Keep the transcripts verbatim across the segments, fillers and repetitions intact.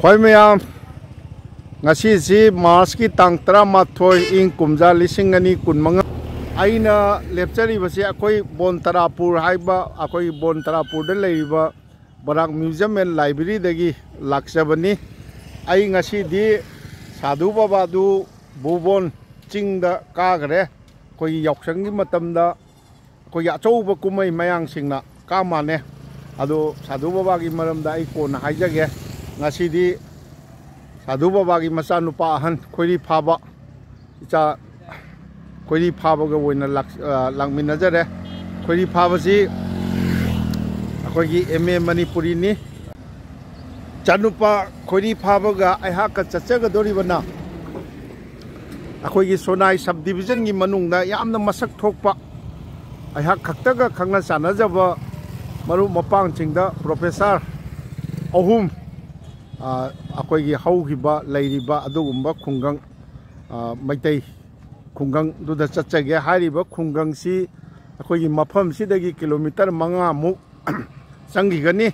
ꯍꯣꯏ ꯃꯌꯥꯝ, ꯉꯁꯤꯁꯤ ꯃꯥꯔꯆꯀꯤ ꯇꯥꯡ ꯇꯔꯥꯃꯥꯊꯣꯏ, ꯏꯪ ꯀꯨꯝꯖꯥ ꯂꯤꯁꯤꯡ ꯑꯅꯤ ꯀꯨꯟꯃꯉꯥ꯫ ꯑꯩꯅ ꯂꯦꯞꯆꯔꯤꯕꯁꯤ ꯑꯩꯈꯣꯏ ꯕꯣꯟ ꯇꯔꯥꯄꯨꯔ ꯍꯥꯏꯕ, ꯑꯩꯈꯣꯏ ꯕꯣꯟ ꯇꯔꯥꯄꯨꯔꯗ ꯂꯩꯔꯤꯕ ꯕꯔꯥꯛ ꯃ꯭ꯌꯨꯖꯤꯌꯝ ꯑꯦꯟ ꯂꯥꯏꯕ꯭ꯔꯦꯔꯤꯗꯒꯤ ꯂꯥꯛꯆꯕꯅꯤ꯫ ꯑꯩ ꯉꯁꯤꯗꯤ ꯁꯥꯙꯨ ꯕꯕꯥꯗꯨ ꯚꯨꯕꯣꯟ ꯆꯤꯡꯗ ꯀꯥꯈ꯭ꯔꯦ꯫ ꯑꯩꯈꯣꯏꯒꯤ ꯌꯥꯎꯁꯪꯒꯤ ꯃꯇꯝꯗ ꯑꯩꯈꯣꯏꯒꯤ ꯑꯆꯧꯕ ꯀꯨꯝꯍꯩ ꯃꯌꯥꯝꯁꯤꯡꯅ ꯀꯥ ꯃꯥꯟꯅꯦ꯫ ꯑꯗꯣ ꯁꯥꯙꯨ ꯕꯕꯥꯒꯤ ꯃꯔꯝꯗ ꯑꯩ ꯀꯣꯟꯅ ꯍꯥꯏꯖꯒꯦ꯫ ꯉꯁꯤꯗꯤ ꯁꯥꯙꯨ ꯕꯕꯥꯒꯤ ꯃꯆꯥꯅꯨꯄꯥ ꯑꯍꯟ ꯈꯣꯏꯔꯤ ꯐꯥꯕ ꯏꯆꯥ ꯈꯣꯏꯔꯤ ꯐꯥꯕꯒ ꯑꯣꯏꯅ ꯂꯥꯛ-, ꯑ, ꯂꯥꯛꯃꯤꯟꯅꯖꯔꯦ꯫ ꯈꯣꯏꯔꯤ ꯐꯥꯕꯁꯤ ꯑꯩꯈꯣꯏꯒꯤ ꯑꯦꯝ ꯑꯦ ꯃꯅꯤꯄꯨꯔꯤꯅꯤ꯫ ꯏꯆꯥꯅꯨꯄꯥ ꯈꯣꯏꯔꯤ ꯐꯥꯕꯒ ꯑꯩꯍꯥꯛꯀ ꯆꯠꯆꯒꯗꯧꯔꯤꯕꯅ ꯑꯩꯈꯣꯏꯒꯤ ꯁꯣꯅꯥꯏ ꯁꯕ ꯗꯤꯕꯤꯖꯟꯒꯤ ꯃꯅꯨꯡꯗ ꯌꯥꯝꯅ ꯃꯁꯛ ꯊꯣꯛꯄ, ꯑꯩꯍꯥꯛ ꯈꯛꯇꯒ ꯈꯪꯅ ꯆꯥꯟꯅꯖꯕ ꯃꯔꯨꯞ ꯃꯄꯥꯡꯁꯤꯡꯗ ꯄ꯭ꯔꯣꯐꯦꯁꯥꯔ ꯑꯍꯨꯝ, ꯑ, ꯑꯩꯈꯣꯏꯒꯤ ꯍꯧꯈꯤꯕ, ꯂꯩꯔꯤꯕ ꯑꯗꯨꯒꯨꯝꯕ ꯈꯨꯡꯒꯪ, ꯑ, ꯃꯩꯇꯩ ꯈꯨꯡꯒꯪꯗꯨꯗ ꯆꯠꯆꯒꯦ꯫ ꯍꯥꯏꯔꯤꯕ ꯈꯨꯡꯒꯪꯁꯤ ꯑꯩꯈꯣꯏꯒꯤ ꯃꯐꯝꯁꯤꯗꯒꯤ ꯀꯤꯂꯣꯃꯤꯇꯔ ꯃꯉꯥꯃꯨꯛ ꯆꯪꯈꯤꯒꯅꯤ꯫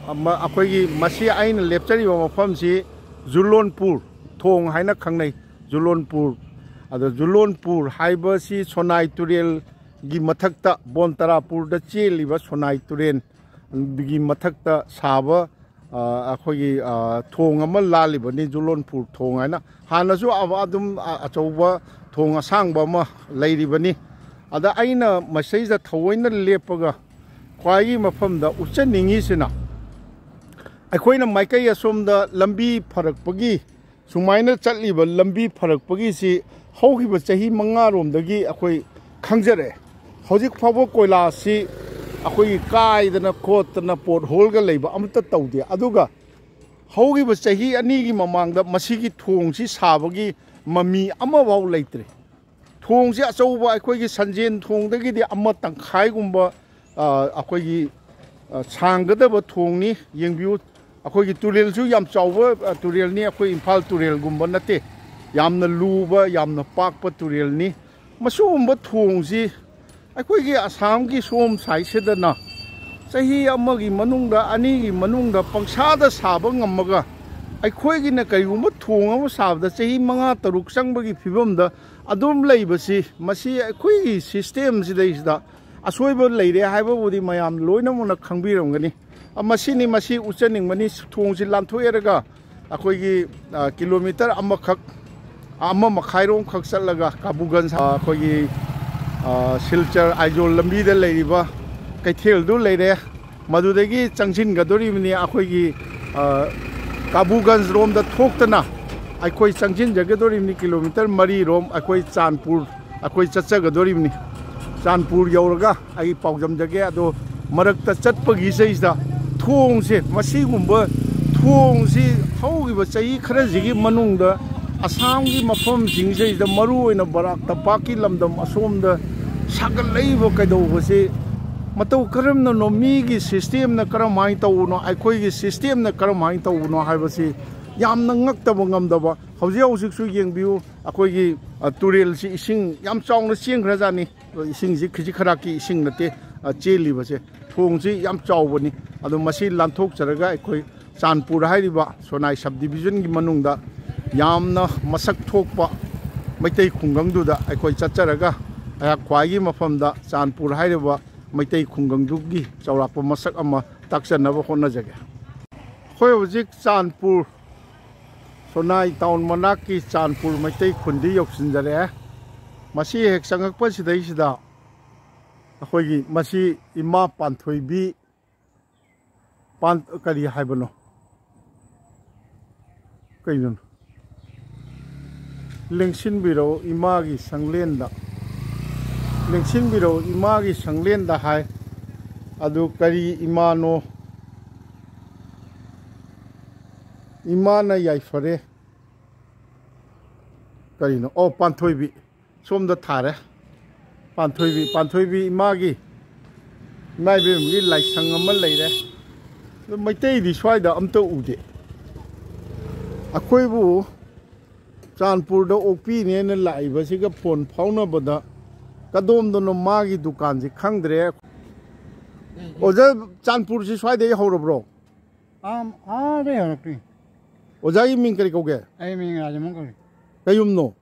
ꯑꯃ-, ꯑꯩꯈꯣꯏꯒꯤ ꯃꯁꯤ ꯑꯩꯅ ꯂꯦꯞꯆꯔꯤꯕ ꯃꯐꯝꯁꯤ ꯖꯨꯂꯣꯟꯄꯨꯔ ꯊꯣꯡ ꯍꯥꯏꯅ ꯈꯪꯅꯩ, ꯖꯨꯂꯣꯟꯄꯨꯔ꯫ ꯑꯗꯣ ꯖꯨꯂꯣꯟꯄꯨꯔ ꯍꯥꯏꯕꯁꯤ ꯁꯣꯅꯥꯏ ꯇꯨꯔꯦꯜꯒꯤ ꯃꯊꯛꯇ, ꯕꯣꯟ ꯇꯔꯥꯄꯨꯔꯗ ꯆꯦꯜꯂꯤꯕ ꯁꯣꯅꯥꯏ ꯇꯨꯔꯦꯜꯒꯤ ꯃꯊꯛꯇ ꯁꯥꯕ, ꯑ, ꯑꯩꯈꯣꯏꯒꯤ, ꯑ, ꯊꯣꯡ ꯑꯃ ꯂꯥꯜꯂꯤꯕꯅꯤ, ꯖꯨꯂꯣꯟꯄꯨꯔ ꯊꯣꯡ ꯍꯥꯏꯅ꯫ ꯍꯥꯟꯅꯁꯨ ꯑ-, ꯑꯗꯨꯝ, ꯑ-, ꯑꯆꯧꯕ ꯊꯣꯡ ꯑꯁꯥꯡꯕ ꯑꯃ ꯂꯩꯔꯤꯕꯅꯤ꯫ ꯑꯗ ꯑꯩꯅ ꯃꯁꯤꯗ ꯊꯑꯣꯏꯅ ꯂꯦꯞꯄꯒ ꯈ꯭ꯋꯥꯏꯒꯤ ꯃꯐꯝꯗ ꯎꯠꯆꯅꯤꯡꯉꯤꯁꯤꯅ, ꯑꯩꯈꯣꯏꯅ ꯃꯥꯏꯀꯩ ꯑꯁꯣꯝꯗ ꯂꯝꯕꯤ ꯐꯔꯛꯄꯒꯤ, ꯁꯨꯃꯥꯏꯅ ꯆꯠꯂꯤꯕ ꯂꯝꯕꯤ ꯐꯔꯛꯄꯒꯤꯁꯤ ꯍꯧꯈꯤꯕ ꯆꯍꯤ ꯃꯉꯥꯔꯣꯝꯗꯒꯤ ꯑꯩꯈꯣꯏ ꯈꯪꯖꯔꯛꯑꯦ꯫ ꯍꯧꯖꯤꯛ ꯐꯥꯎꯕ ꯀꯣꯏꯂꯥꯁꯁꯤ ꯑꯩꯈꯣꯏꯒꯤ ꯀꯥꯏꯗꯅ ꯈꯣꯠꯇꯅ ꯄꯣꯠ ꯍꯣꯜꯒ ꯂꯩꯕ ꯑꯃꯠꯇ ꯇꯧꯗꯦ꯫ ꯑꯗꯨꯒ ꯍꯧꯈꯤꯕ ꯆꯍꯤ ꯑꯅꯤꯒꯤ ꯃꯃꯥꯡꯗ ꯃꯁꯤꯒꯤ ꯊꯣꯡꯁꯤ ꯁꯥꯕꯒꯤ ꯃꯃꯤ ꯑꯃꯐꯥꯎ ꯂꯩꯇ꯭ꯔꯦ꯫ ꯊꯣꯡꯁꯤ ꯑꯆꯧꯕ ꯑꯩꯈꯣꯏꯒꯤ ꯁꯟꯖꯦꯟ ꯊꯣꯡꯗꯒꯤꯗꯤ ꯑꯃ ꯇꯪꯈꯥꯏꯒꯨꯝꯕ, ꯑ, ꯑꯩꯈꯣꯏꯒꯤ, ꯑ, ꯁꯥꯡꯒꯗꯕ ꯊꯣꯡꯅꯤ꯫ ꯌꯦꯡꯕꯤꯌꯨ, ꯑꯩꯈꯣꯏꯒꯤ ꯇꯨꯔꯦꯜꯁꯨ ꯌꯥꯝ ꯆꯥꯎꯕ, ꯑ, ꯇꯨꯔꯦꯜꯅꯤ꯫ ꯑꯩꯈꯣꯏ ꯏꯝꯐꯥꯜ ꯇꯨꯔꯦꯜꯒꯨꯝꯕ ꯅꯠꯇꯦ, ꯌꯥꯝꯅ ꯂꯨꯕ, ꯌꯥꯝꯅ ꯄꯥꯛꯄ ꯇꯨꯔꯦꯜꯅꯤ꯫ ꯃꯁꯤꯒꯨꯝꯕ ꯊꯣꯡꯁꯤ ꯑꯩꯈꯣꯏꯒꯤ ꯑꯁꯥꯝꯒꯤ ꯁꯣꯝ ꯁꯥꯏꯠꯁꯤꯗꯅ ꯆꯍꯤ ꯑꯃꯒꯤ ꯃꯅꯨꯡꯗ, ꯑꯅꯤꯒꯤ ꯃꯅꯨꯡꯗ ꯄꯪꯁꯥꯗ ꯁꯥꯕ ꯉꯝꯃꯒ, ꯑꯩꯈꯣꯏꯒꯤꯅ ꯀꯔꯤꯒꯨꯝꯕ ꯊꯣꯡ ꯑꯃ ꯁꯥꯕꯗ ꯆꯍꯤ ꯃꯉꯥ ꯇꯔꯨꯛ ꯆꯪꯕꯒꯤ ꯐꯤꯕꯝꯗ ꯑꯗꯨꯝ ꯂꯩꯕꯁꯤ, ꯃꯁꯤ ꯑꯩꯈꯣꯏꯒꯤ ꯁꯤꯁꯇꯦꯝꯁꯤꯗꯩꯁꯤꯗ ꯑꯁꯣꯏꯕ ꯂꯩꯔꯦ ꯍꯥꯏꯕꯕꯨꯗꯤ ꯃꯌꯥꯝ ꯂꯣꯏꯅꯃꯛꯅ ꯈꯪꯕꯤꯔꯝꯒꯅꯤ꯫ ꯑ, ꯃꯁꯤꯅꯤ, ꯃꯁꯤ ꯎꯠꯆꯅꯤꯡꯕꯅꯤ꯫ ꯊꯣꯡꯁꯤ ꯂꯥꯟꯊꯣꯛꯑꯦꯔꯒ ꯑꯩꯈꯣꯏꯒꯤ, ꯑ, ꯀꯤꯂꯣꯃꯤꯇꯔ ꯑꯃꯈꯛ, ꯑꯃ ꯃꯈꯥꯏꯔꯣꯝꯈꯛ ꯆꯠꯂꯒ ꯀꯥꯕꯨꯒꯟꯖ, ꯑ, ꯑꯩꯈꯣꯏꯒꯤ, ꯑ, ꯁꯤꯜꯆꯔ ꯑꯥꯏꯖꯣꯜ ꯂꯝꯕꯤꯗ ꯂꯩꯔꯤꯕ ꯀꯩꯊꯦꯜꯗꯨ ꯂꯩꯔꯦ꯫ ꯃꯗꯨꯗꯒꯤ ꯆꯪꯁꯤꯟꯒꯗꯧꯔꯤꯕꯅꯤ ꯑꯩꯈꯣꯏꯒꯤ, ꯑ, ꯀꯥꯕꯨꯒꯟꯖ ꯔꯣꯝꯗ ꯊꯣꯛꯇꯅ ꯑꯩꯈꯣꯏ ꯆꯪꯁꯤꯟꯖꯒꯗꯧꯔꯤꯕꯅꯤ꯫ ꯀꯤꯂꯣꯃꯤꯇꯔ ꯃꯔꯤꯔꯣꯝ ꯑꯩꯈꯣꯏ ꯆꯥꯟꯄꯨꯔ ꯑꯩꯈꯣꯏ ꯆꯠꯆꯒꯗꯧꯔꯤꯕꯅꯤ꯫ ꯆꯥꯟꯄꯨꯔ ꯌꯧꯔꯒ ꯑꯩ ꯄꯥꯎꯖꯝꯖꯒꯦ꯫ ꯑꯗꯣ ꯃꯔꯛꯇ ꯆꯠꯄꯒꯤ ꯁꯤꯗꯩꯁꯤꯗ ꯊꯣꯡꯁꯦ, ꯃꯁꯤꯒꯨꯝꯕ ꯊꯣꯡꯁꯤ ꯍꯧꯈꯤꯕ ꯆꯍꯤ ꯈꯔꯁꯤꯒꯤ ꯃꯅꯨꯡꯗ ꯑꯁꯥꯝꯒꯤ ꯃꯐꯝꯁꯤꯡꯁꯤꯗꯩꯁꯤꯗ, ꯃꯔꯨꯑꯣꯏꯅ ꯕꯔꯥꯛ ꯇꯝꯄꯥꯛꯀꯤ ꯂꯝꯗꯝ ꯑꯁꯣꯝꯗ ꯁꯥꯒꯠꯂꯛꯏꯕ ꯀꯩꯗꯧꯕꯁꯤ ꯃꯇꯧ ꯀꯔꯝꯅꯅꯣ, ꯃꯤꯒꯤ ꯁꯤꯁꯇꯦꯝꯅ ꯀꯔꯝꯍꯥꯏꯅ ꯇꯧꯕꯅꯣ, ꯑꯩꯈꯣꯏꯒꯤ ꯁꯤꯁꯇꯦꯝꯅ ꯀꯔꯝꯍꯥꯏꯅ ꯇꯧꯕꯅꯣ ꯍꯥꯏꯕꯁꯤ ꯌꯥꯝꯅ ꯉꯛꯇꯕ ꯉꯝꯗꯕ꯫ ꯍꯧꯖꯤꯛ ꯍꯧꯖꯤꯛꯁꯨ ꯌꯦꯡꯕꯤꯌꯨ, ꯑꯩꯈꯣꯏꯒꯤ, ꯑ, ꯇꯨꯔꯦꯜꯁꯤ ꯏꯁꯤꯡ ꯌꯥꯝ ꯆꯥꯎꯅ ꯆꯦꯟꯈ꯭ꯔꯖꯥꯠꯅꯤ꯫ ꯏꯁꯤꯡꯁꯤ ꯈꯖꯤꯛ ꯈꯔꯥꯛꯀꯤ ꯏꯁꯤꯡ ꯅꯠꯇꯦ, ꯑ, ꯆꯦꯜꯂꯤꯕꯁꯦ꯫ ꯊꯣꯡꯁꯤ ꯌꯥꯝ ꯆꯥꯎꯕꯅꯤ꯫ ꯑꯗꯣ ꯃꯁꯤ ꯂꯥꯟꯊꯣꯛꯆꯔꯒ ꯑꯩꯈꯣꯏ ꯆꯥꯟꯄꯨꯔ ꯍꯥꯏꯔꯤꯕ ꯁꯣꯅꯥꯏ ꯁꯕ ꯗꯤꯕꯤꯖꯟꯒꯤ ꯃꯅꯨꯡꯗ ꯌꯥꯝꯅ ꯃꯁꯛ ꯊꯣꯛꯄ ꯃꯩꯇꯩ ꯈꯨꯡꯒꯪꯗꯨꯗ ꯑꯩꯈꯣꯏ ꯆꯠꯆꯔꯒ ꯑꯩꯍꯥꯛ ꯈ꯭ꯋꯥꯏꯒꯤ ꯃꯐꯝꯗ ꯆꯥꯟꯄꯨꯔ ꯍꯥꯏꯔꯤꯕ ꯃꯩꯇꯩ ꯈꯨꯡꯒꯪꯗꯨꯒꯤ ꯆꯥꯎꯔꯥꯛꯄ ꯃꯁꯛ ꯑꯃ ꯇꯥꯛꯆꯅꯕ ꯍꯣꯠꯅꯖꯒꯦ꯫ ꯑꯩꯈꯣꯏ ꯍꯧꯖꯤꯛ ꯆꯥꯟꯄꯨꯔ, ꯁꯣꯅꯥꯏ ꯇꯥꯎꯟ ꯃꯅꯥꯛꯀꯤ ꯆꯥꯟꯄꯨꯔ ꯃꯩꯇꯩ ꯈꯨꯟꯗꯤ ꯌꯧꯁꯤꯟꯖꯔꯛꯑꯦ꯫ ꯃꯁꯤ ꯍꯦꯛ ꯆꯪꯉꯛꯄꯁꯤꯗꯩꯁꯤꯗ ꯑꯩꯈꯣꯏꯒꯤ ꯃꯁꯤ ꯏꯃꯥ ꯄꯥꯟꯊꯣꯏꯕꯤ, ꯄꯥꯟ-, ꯀꯔꯤ ꯍꯥꯏꯕꯅꯣ? ꯀꯩꯅꯣ? "ꯂꯦꯡꯁꯤꯟꯕꯤꯔꯛꯎ ꯏꯃꯥꯒꯤ ꯁꯪꯂꯦꯟꯗ, ꯂꯦꯡꯁꯤꯟꯕꯤꯔꯛꯎ ꯏꯃꯥꯒꯤ ꯁꯪꯂꯦꯟꯗ" ꯍꯥꯏ꯫ ꯑꯗꯨ ꯀꯔꯤ ꯏꯃꯥꯅꯣ? ꯏꯃꯥꯅ ꯌꯥꯏꯐꯔꯦ꯫ ꯀꯔꯤꯅꯣ? ꯑꯣ, ꯄꯥꯟꯊꯣꯏꯕꯤ꯫ ꯁꯣꯝꯗ ꯊꯥꯔꯦ꯫ ꯄꯥꯟꯊꯣꯏꯕꯤ, ꯄꯥꯟꯊꯣꯏꯕꯤ ꯏꯃꯥꯒꯤ, ꯏꯃꯥ ꯏꯕꯦꯟꯒꯤ ꯂꯥꯏꯁꯪ ꯑꯃ ꯂꯩꯔꯦ꯫ ꯑꯗꯨ ꯃꯩꯇꯩꯗꯤ ꯁ꯭ꯋꯥꯏꯗ ꯑꯝꯇ ꯎꯗꯦ꯫ ꯑꯩꯈꯣꯏꯕꯨ ꯆꯥꯟꯄꯨꯔꯗ ꯑꯣꯛꯄꯤꯅꯦꯅ ꯂꯥꯛꯏꯕꯁꯤꯒ ꯐꯣꯟ ꯐꯥꯎꯅꯕꯗ ꯀꯗꯣꯝꯗꯅꯣ ꯃꯥꯒꯤ ꯗꯨꯀꯥꯟꯁꯤ ꯈꯪꯗ꯭ꯔꯦ꯫ ꯑꯣꯖꯥ, ꯆꯥꯟꯄꯨꯔꯁꯤ ꯁ꯭ꯋꯥꯏꯗꯒꯤ ꯍꯧꯔꯕ꯭ꯔꯣ? ꯑꯥ, ꯑꯥꯗꯩ ꯍꯧꯔꯛꯄꯅꯤ꯫ ꯑꯣꯖꯥꯒꯤ ꯃꯤꯡ ꯀꯔꯤ ꯀꯧꯒꯦ? ꯑꯩ ꯃꯤꯡ ꯔꯥꯖꯃꯣꯍꯟ ꯀꯧꯏ꯫ ꯀꯩ ꯌꯨꯝꯅꯣ?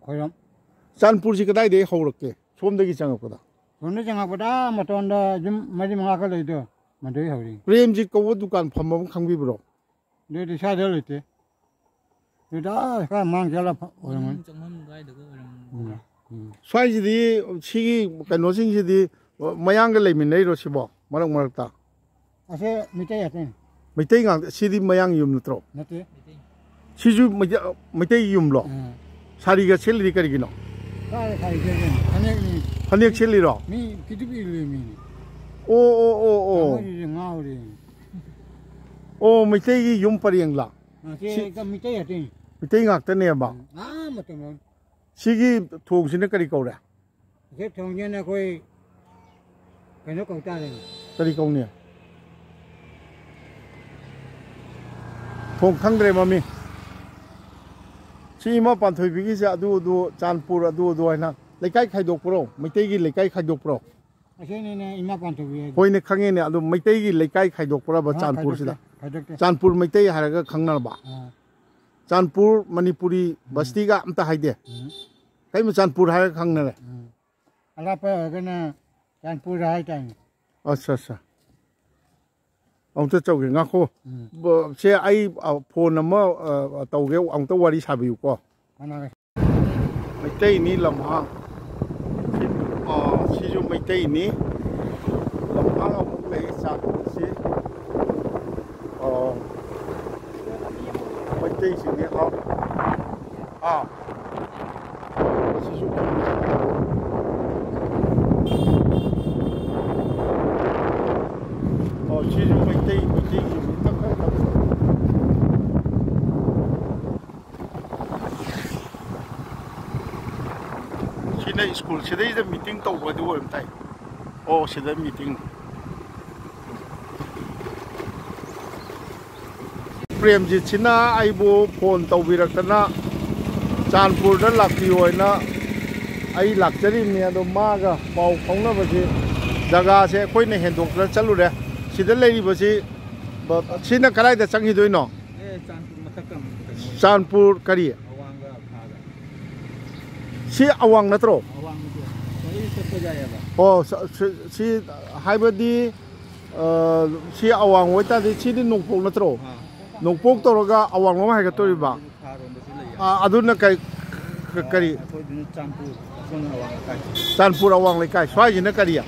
ꯈꯣꯏꯔꯣꯝ꯫ ꯆꯥꯟꯄꯨꯔꯁꯤ ꯀꯗꯥꯏꯗꯒꯤ ꯍꯧꯔꯛꯀꯦ? ꯁꯣꯝꯗꯒꯤ ꯆꯪꯉꯛꯄꯗ? ꯁꯣꯝꯗ ꯆꯪꯉꯛꯄꯗ ꯑꯥ ꯃꯇꯣꯟꯗ ꯌꯨꯝ ꯃꯔꯤ ꯃꯉꯥ ꯈꯛ ꯂꯩꯗꯣ, ꯃꯗꯨꯗꯩ ꯍꯧꯔꯤ꯫ ꯄ꯭ꯔꯦꯝꯖꯤꯠ ꯀꯧꯕ ꯗꯨꯀꯥꯟ ꯐꯝꯕ ꯑꯃ ꯈꯪꯕꯤꯕ꯭ꯔꯣ? ꯑꯗꯨꯗꯤ ꯁ꯭ꯋꯥꯏꯗ ꯂꯩꯇꯦ꯫ ꯑꯗꯨꯗ ꯑꯥ ꯈꯔ ꯃꯥꯡ ꯆꯠꯂ ꯐ-, ꯑꯣꯏꯔꯝꯒꯅꯤ꯫ ꯆꯪꯐꯝ ꯑꯗꯨꯋꯥꯏꯗꯒ ꯑꯣꯏꯔꯝꯒꯅꯤ꯫ ꯎꯝ, ꯎꯝ꯫ ꯁ꯭ꯋꯥꯏꯁꯤꯗꯤ, ꯁꯤꯒꯤ ꯀꯩꯅꯣꯁꯤꯡꯁꯤꯗꯤ ꯃꯌꯥꯡꯒ ꯂꯩꯃꯤꯟꯅꯩꯔꯣ ꯁꯤꯕꯣ ꯃꯔꯛ ꯃꯔꯛꯇ? ꯑꯁꯦ ꯃꯩꯇꯩ ꯉꯥꯛꯇꯅꯤ꯫ ꯃꯩꯇꯩ ꯉꯥꯛꯇ, ꯁꯤꯗꯤ ꯃꯌꯥꯡ ꯌꯨꯝ ꯅꯠꯇ꯭ꯔꯣ? ꯅꯠꯇꯦ꯫ ꯁꯤꯁꯨ ꯃꯩꯇꯩ, ꯃꯩꯇꯩ ꯌꯨꯝꯂꯣ? ꯑꯥ꯫ ꯁꯥꯔꯤꯒ ꯁꯦꯠꯂꯤꯗꯤ ꯀꯔꯤꯒꯤꯅꯣ? ꯀꯥꯏꯗ ꯁꯥꯔꯤ ꯁꯦꯠꯂꯤꯅꯣ? ꯐꯅꯦꯛꯅꯤ꯫ ꯐꯅꯦꯛ ꯁꯦꯠꯂꯤꯔꯣ? ꯃꯤ ꯐꯤꯗꯤꯞ ꯏꯜꯂꯤ ꯃꯤꯅꯤ꯫ ꯑꯣ, ꯑꯣ, ꯑꯣ, ꯑꯣ꯫ ꯃꯣꯏꯁꯤꯗꯤ ꯉꯥꯎꯔꯦ꯫ ꯑꯣ, ꯃꯩꯇꯩꯒꯤ ꯌꯨꯝ ꯄꯔꯦꯡꯂ? ꯑꯥ, ꯁꯤ ꯁꯤ ꯃꯩꯇꯩ ꯉꯥꯛꯇꯅꯤ꯫ ꯃꯩꯇꯩ ꯉꯥꯛꯇꯅꯦꯕ? ꯎꯝ, ꯑꯥ ꯃꯇꯝ꯫ ꯁꯤꯒꯤ ꯊꯣꯡꯁꯤꯅ ꯀꯔꯤ ꯀꯧꯔꯦ? ꯑꯁꯤ ꯊꯣꯡꯁꯤꯅ ꯑꯩꯈꯣꯏ ꯀꯩꯅꯣ ꯀꯧ ꯇꯥꯔꯦꯅꯦ꯫ ꯀꯔꯤ ꯀꯧꯅꯤ? ꯊꯣꯡ ꯈꯪꯗ꯭ꯔꯦ ꯃꯃꯤꯡ꯫ ꯁꯤ ꯏꯃꯥ ꯄꯥꯟꯊꯣꯏꯕꯤꯒꯤꯁꯦ ꯑꯗꯨ ꯑꯗꯨ ꯆꯥꯟꯄꯨꯔ ꯑꯗꯨ ꯑꯗꯨ ꯍꯥꯏꯅ ꯂꯩꯀꯥꯏ ꯈꯥꯏꯗꯣꯛꯄ꯭ꯔꯣ? ꯃꯩꯇꯩꯒꯤ ꯂꯩꯀꯥꯏ ꯈꯥꯏꯗꯣꯛꯄ꯭ꯔꯣ? ꯑꯁꯤꯅꯤꯅꯦ ꯏꯃꯥ ꯄꯥꯟꯊꯣꯏꯕꯤ ꯍꯥꯏꯗꯣ꯫ ꯍꯣꯏꯅꯦ, ꯈꯪꯉꯦꯅꯦ꯫ ꯑꯗꯨ ꯃꯩꯇꯩꯒꯤ ꯂꯩꯀꯥꯏ ꯈꯥꯏꯗꯣꯛꯄ꯭ꯔꯕ ꯑꯥ, ꯆꯥꯟꯄꯨꯔꯁꯤꯗ? ꯈꯥꯏꯗꯣꯛꯇꯦ, ꯈꯥꯏꯗꯣꯛꯇꯦ꯫ ꯆꯥꯟꯄꯨꯔ ꯃꯩꯇꯩ ꯍꯥꯏꯔꯒ ꯈꯪꯅꯔꯕ? ꯑꯥ꯫ ꯆꯥꯟꯄꯨꯔ ꯃꯅꯤꯄꯨꯔꯤ ꯎꯝ꯫ ꯕꯁꯇꯤꯒ ꯑꯝꯇ ꯍꯥꯏꯗꯦ? ꯎꯝ꯫ ꯀꯩꯃ ꯆꯥꯟꯄꯨꯔ ꯍꯥꯏꯔꯒ ꯈꯪꯅꯔꯦ? ꯎꯝ꯫ ꯑꯔꯥꯞꯄ ꯑꯣꯏꯔꯒꯅ ꯆꯥꯟꯄꯨꯔ ꯍꯥꯏꯇꯥꯔꯦ꯫ ꯑꯠꯆꯥ, ꯑꯠꯆꯥ꯫ ꯑꯃꯨꯛꯇ ꯆꯧꯒꯦ, ꯉꯥꯈꯣ꯫ ꯎꯝ꯫ ꯕ-, ꯁꯦ ꯑꯩ, ꯑ, ꯐꯣꯟ ꯑꯃ, ꯑ, ꯇꯧꯒꯦ, ꯑꯃꯨꯛꯇ ꯋꯥꯔꯤ ꯁꯥꯕꯤꯌꯨꯀꯣ꯫ ꯀꯅꯥꯒ? ꯃꯩꯇꯩꯅꯤ ꯂꯝꯍꯥꯡ꯫ ꯁꯤ, ꯑ, ꯁꯤꯁꯨ ꯃꯩꯇꯩꯅꯤ꯫ ꯂꯝꯍꯥꯡ ꯑꯃꯨꯛ ꯂꯩ, ꯆꯥꯛꯁꯤ꯫ ꯑ, ꯃꯩꯇꯩꯁꯤꯡꯅꯤ꯫ ꯑ, ꯑꯥ꯫ ꯁꯤꯁꯨ ꯈꯨꯟ꯫ ꯑꯣ, ꯁꯤꯁꯨ ꯃꯩꯇꯩ, ꯃꯩꯇꯩꯒꯤ ꯃꯤꯇꯛ ꯈꯔ ꯇꯧꯕ꯫ ꯁꯤꯅ ꯁ꯭ꯀꯨꯜ, ꯁꯤꯗꯩꯗ ꯃꯤꯇꯤꯡ ꯇꯧꯕ ꯑꯗꯨ ꯑꯣꯏꯔꯝ ꯇꯥꯏ꯫ ꯑꯣ, ꯁꯤꯗ ꯃꯤꯇꯤꯡ꯫ ꯄ꯭ꯔꯦꯝꯖꯤꯠꯁꯤꯅ ꯑꯩꯕꯨ ꯐꯣꯟ ꯇꯧꯕꯤꯔꯛꯇꯅ ꯆꯥꯟꯄꯨꯔꯗ ꯂꯥꯛꯄꯤꯌꯣ ꯍꯥꯏꯅ ꯑꯩ ꯂꯥꯛꯆꯔꯤꯕꯅꯤ꯫ ꯑꯗꯣ ꯃꯥꯒ ꯄꯥꯎ ꯐꯥꯎꯅꯕꯁꯤ ꯖꯒꯥꯁꯦ ꯑꯩꯈꯣꯏꯅ ꯍꯦꯟꯗꯣꯛꯇꯅ ꯆꯠꯂꯨꯔꯦ꯫ ꯁꯤꯗ ꯂꯩꯔꯤꯕꯁꯤ ꯕ-, ꯁꯤꯅ ꯀꯗꯥꯏꯗ ꯆꯪꯈꯤꯗꯣꯏꯅꯣ? ꯑꯦ, ꯆꯥꯟꯄꯨꯔ ꯆꯨꯔꯆꯥꯟꯄꯨꯔ ꯀꯔꯤ? ꯑꯋꯥꯡꯒ ꯈꯥꯒ꯫ ꯁꯤ ꯑꯋꯥꯡ ꯅꯠꯇ꯭ꯔꯣ? ꯑꯋꯥꯡ ꯅꯠꯇꯦ꯫ ꯁꯣꯝꯗꯒꯤ ꯆꯠꯄ ꯌꯥꯏꯑꯕ꯫ ꯑꯣ, ꯁ-, ꯁ-, ꯁꯤ ꯍꯥꯏꯕꯗꯤ, ꯑ, ꯁꯤ ꯑꯋꯥꯡ ꯑꯣꯏꯇꯥꯔꯗꯤ ꯁꯤꯗꯤ ꯅꯣꯡꯄꯣꯛ ꯅꯠꯇ꯭ꯔꯣ? ꯑꯥ꯫ ꯅꯣꯡꯄꯣꯛ ꯇꯧꯔꯒ ꯑꯋꯥꯡꯂꯣꯝ ꯍꯥꯏꯒꯠꯇꯣꯔꯤꯕ꯫ ꯑꯋꯥꯡ ꯈꯥꯔꯣꯝꯗꯁꯨ ꯂꯩꯌꯦ꯫ ꯑꯥ, ꯑꯗꯨꯅ ꯀꯩ, ꯀ-, ꯀꯔꯤ? ꯑꯩꯈꯣꯏꯗꯨꯅ ꯆꯥꯟꯄꯨꯔ, ꯑꯁꯣꯝꯅ ꯑꯋꯥꯡ ꯂꯩꯀꯥꯏ꯫ ꯆꯥꯟꯄꯨꯔ ꯑꯋꯥꯡ ꯂꯩꯀꯥꯏ꯫ ꯁ꯭ꯋꯥꯏꯁꯤꯅ ꯀꯔꯤ? ꯑꯦ,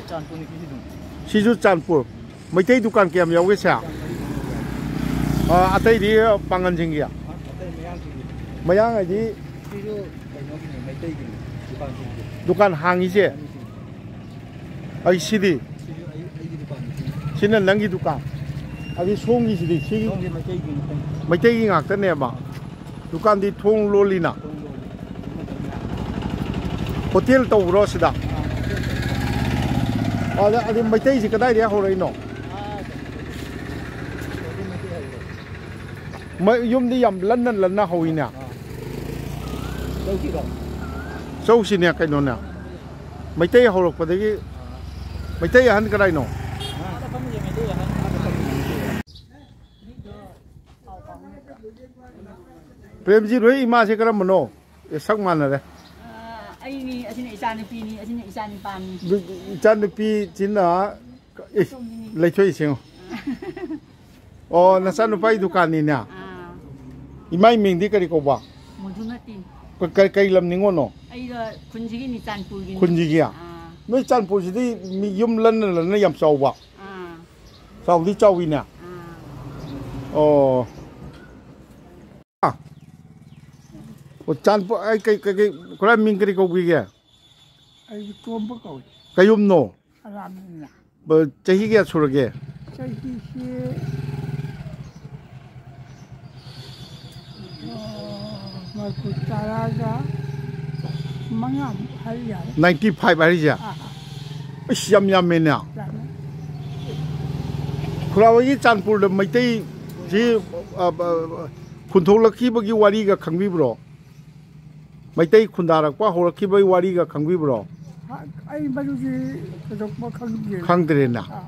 ꯆꯥꯟꯄꯨꯔꯅꯤ ꯁꯤꯁꯨ ꯑꯗꯨꯝ꯫ ꯁꯤꯁꯨ ꯆꯥꯟꯄꯨꯔ꯫ ꯃꯩꯇꯩ ꯗꯨꯀꯥꯟ ꯀꯌꯥꯝ ꯌꯥꯎꯒꯦ, ꯁꯦ? ꯑꯥ, ꯑꯇꯩꯗꯤ ꯄꯥꯡꯒꯟꯁꯤꯡꯒꯤ? ꯑꯇꯩ ꯃꯌꯥꯡꯁꯤꯡꯒꯤ꯫ ꯃꯌꯥꯡ ꯍꯥꯏꯗꯤ? ꯁꯤꯁꯨ ꯀꯩꯅꯣꯒꯤꯅꯤ, ꯃꯩꯇꯩꯒꯤꯅꯤ, ꯗꯨꯀꯥꯟꯁꯤꯡꯒꯤ꯫ ꯗꯨꯀꯥꯟ ꯍꯥꯡꯉꯤꯁꯦ? ꯑꯩ ꯁꯤꯗꯤ? ꯁꯤꯁꯨ ꯑꯩ, ꯑꯩꯒꯤ ꯗꯨꯀꯥꯟꯅꯤ, ꯁꯤꯅ꯫ ꯁꯤꯅ ꯅꯪꯒꯤ ꯗꯨꯀꯥꯟ? ꯑꯗꯩ ꯁꯣꯝꯒꯤꯁꯤꯗꯤ? ꯁꯤꯒꯤ ꯁꯣꯝꯒꯤ ꯃꯩꯇꯩꯒꯤ ꯉꯥꯛꯇꯅꯤ꯫ ꯃꯩꯇꯩꯒꯤ ꯉꯥꯛꯇꯅꯦꯕ? ꯗꯨꯀꯥꯟꯗꯤ ꯊꯣꯡ ꯂꯣꯜꯂꯤꯅ? ꯊꯣꯡ ꯂꯣꯜꯂꯤ꯫ ꯍꯣꯇꯦꯜ ꯇꯧꯕ꯭ꯔꯣ ꯁꯤꯗ? ꯑꯥ, ꯍꯣꯇꯦꯜ ꯇꯧꯕ꯫ ꯑꯗ, ꯑꯗꯩ ꯃꯩꯇꯩꯁꯤ ꯀꯗꯥꯏꯗꯒꯤ ꯍꯧꯔꯛꯏꯅꯣ? ꯑꯥ, ꯀꯩꯅꯣꯗꯒꯤ꯫ ꯃꯩꯇꯩ ꯍꯧꯔꯛꯑꯦ꯫ ꯃ-, ꯌꯨꯝꯗꯤ ꯌꯥꯝ ꯂꯟꯅ ꯂꯟꯅ ꯍꯧꯋꯤꯅꯦ꯫ ꯑꯥ꯫ ꯆꯧꯁꯤꯔꯣ? ꯆꯧꯁꯤꯅꯦ ꯀꯩꯅꯣꯅꯦ꯫ ꯃꯩꯇꯩ ꯍꯧꯔꯛꯄꯗꯒꯤ, ꯃꯩꯇꯩ ꯑꯍꯟ ꯀꯗꯥꯏꯅꯣ? ꯄ꯭ꯔꯦꯝꯖꯤꯠ ꯍꯣꯏ ꯏꯃꯥꯁꯦ ꯀꯔꯝꯕꯅꯣ? ꯑꯦ, ꯁꯛ ꯃꯥꯟꯅꯔꯦ꯫ ꯑꯥ, ꯑꯩꯅꯤ, ꯑꯁꯤꯅ ꯏꯆꯥꯅꯨꯄꯤꯅꯤ, ꯑꯁꯤꯅ ꯏꯆꯥꯅꯨꯄꯥꯅꯤ꯫ ꯑꯗꯨ ꯏꯆꯥꯅꯨꯄꯤꯁꯤꯅ, ꯑꯦ, ꯂꯩꯊꯣꯛꯏꯁꯦ ꯌꯦꯡꯉꯣ꯫ ꯑꯣ, ꯅꯆꯥꯅꯨꯄꯥꯒꯤ ꯗꯨꯀꯥꯟꯅꯤꯅꯦ? ꯑꯥ꯫ ꯏꯃꯥꯏ ꯃꯤꯡꯗꯤ ꯀꯔꯤ ꯀꯧꯕ? ꯃꯣꯙꯨꯃꯇꯤ꯫ ꯀ-, ꯀ-, ꯀꯩ ꯂꯝ ꯅꯤꯉꯣꯜꯅꯣ? ꯑꯩꯗꯣ ꯈꯨꯟꯁꯤꯒꯤꯅꯤ, ꯆꯥꯟꯄꯨꯔꯒꯤꯅꯤ꯫ ꯈꯨꯟꯁꯤꯒꯤ? ꯑꯥ꯫ ꯅꯣꯏ ꯆꯥꯟꯄꯨꯔꯁꯤꯗꯤ ꯃꯤ ꯌꯨꯝ ꯂꯟꯅ ꯂꯟꯅ ꯌꯥꯝ ꯆꯥꯎꯕ? ꯑꯥ꯫ ꯆꯥꯎꯗꯤ ꯆꯥꯎꯏꯅꯦ? ꯑꯥ꯫ ꯑꯣ꯫ ꯑꯥ꯫ ꯑꯣ, ꯆꯥꯟꯄꯨꯔ, ꯑꯩ ꯀꯩ, ꯀꯩ, ꯀꯩ, ꯈꯨꯔꯥꯏ ꯃꯤꯡ ꯀꯔꯤ ꯀꯧꯕꯤꯒꯦ? ꯑꯩꯗꯤ ꯇꯣꯝꯕ ꯀꯧꯏ꯫ ꯀꯩꯌꯨꯝꯅꯣ? ꯑꯔꯥꯝꯅ꯫ ꯕ-, ꯆꯍꯤ ꯀꯌꯥ ꯁꯨꯔꯒꯦ? ꯆꯍꯤꯁꯤ, ꯑ, ꯃꯔꯐꯨ ꯇꯔꯥꯒ ꯃꯉꯥꯃꯨꯛ ꯍꯥꯏ ꯌꯥꯔꯦ꯫ Ninety five ꯍꯥꯏꯔꯤꯁꯦ? ꯑꯥ, ꯑꯥ꯫ ꯑꯁ, ꯌꯥꯝ ꯌꯥꯝꯃꯦꯅꯦ꯫ ꯌꯥꯝꯃꯦ꯫ ꯈꯨꯔꯥ ꯍꯣꯏꯒꯤ ꯆꯥꯟꯄꯨꯔꯗ ꯃꯩꯇꯩꯁꯤ, ꯑ, ꯑ, ꯈꯨꯟꯊꯣꯛꯂꯛꯈꯤꯕꯒꯤ ꯋꯥꯔꯤꯒ ꯈꯪꯕꯤꯕ꯭ꯔꯣ? ꯃꯩꯇꯩ ꯈꯨꯟꯗꯥꯔꯛꯄ ꯍꯧꯔꯛꯈꯤꯕꯒꯤ ꯋꯥꯔꯤꯒ ꯈꯪꯕꯤꯕ꯭ꯔꯣ? ꯑ-, ꯑꯩ ꯃꯗꯨꯗꯤ ꯊꯣꯏꯗꯣꯛꯄ ꯈꯪꯗꯦ꯫ ꯈꯪꯗ꯭ꯔꯦꯅ? ꯑꯥ꯫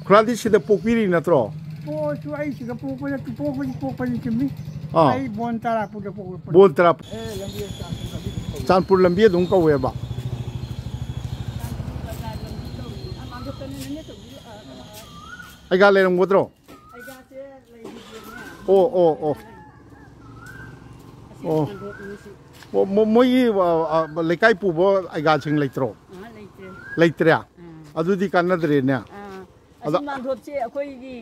ꯈꯨꯔꯥꯗꯤ ꯁꯤꯗ ꯄꯣꯛꯄꯤꯔꯤ ꯅꯠꯇ꯭ꯔꯣ? ꯄꯣꯛꯑꯁꯨ ꯑꯩ ꯁꯤꯗ ꯄꯣꯛꯄ ꯅꯠꯇꯦ, ꯄꯣꯛꯄꯗꯤ ꯄꯣꯛꯄꯅꯤ ꯆꯨꯝꯃꯤ꯫ ꯑꯥ꯫ ꯑꯩ ꯕꯣꯟ ꯇꯔꯥꯄꯨꯔꯗ ꯄꯣꯛꯄꯅꯤ꯫ ꯕꯣꯟ ꯇꯔꯥ-, ꯆꯥꯟꯄꯨꯔ ꯂꯝꯕꯤ ꯑꯗꯨꯝ ꯀꯧꯋꯦꯕ꯫ ꯑꯩꯒ ꯂꯩꯔꯝꯒꯗ꯭ꯔꯣ? ꯑꯣ, ꯑꯣ, ꯑꯣ꯫ ꯑꯣ꯫ ꯑꯣ, ꯃꯣ-, ꯃꯣꯏꯒꯤ, ꯑ, ꯑ, ꯂꯩꯀꯥꯏ ꯄꯨꯕ ꯑꯩꯒꯥꯁꯤꯡ ꯂꯩꯇ꯭ꯔꯣ? ꯑꯍꯥ, ꯂꯩꯇ꯭ꯔꯦ꯫ ꯂꯩꯇ꯭ꯔꯦ? ꯑꯥ꯫ ꯑꯗꯨꯗꯤ ꯀꯥꯟꯅꯗ꯭ꯔꯦꯅꯦ꯫ ꯑꯥ꯫ ꯑꯗ ꯑꯁꯤ ꯃꯥꯟꯗꯣꯞꯁꯦ ꯑꯩꯈꯣꯏꯒꯤ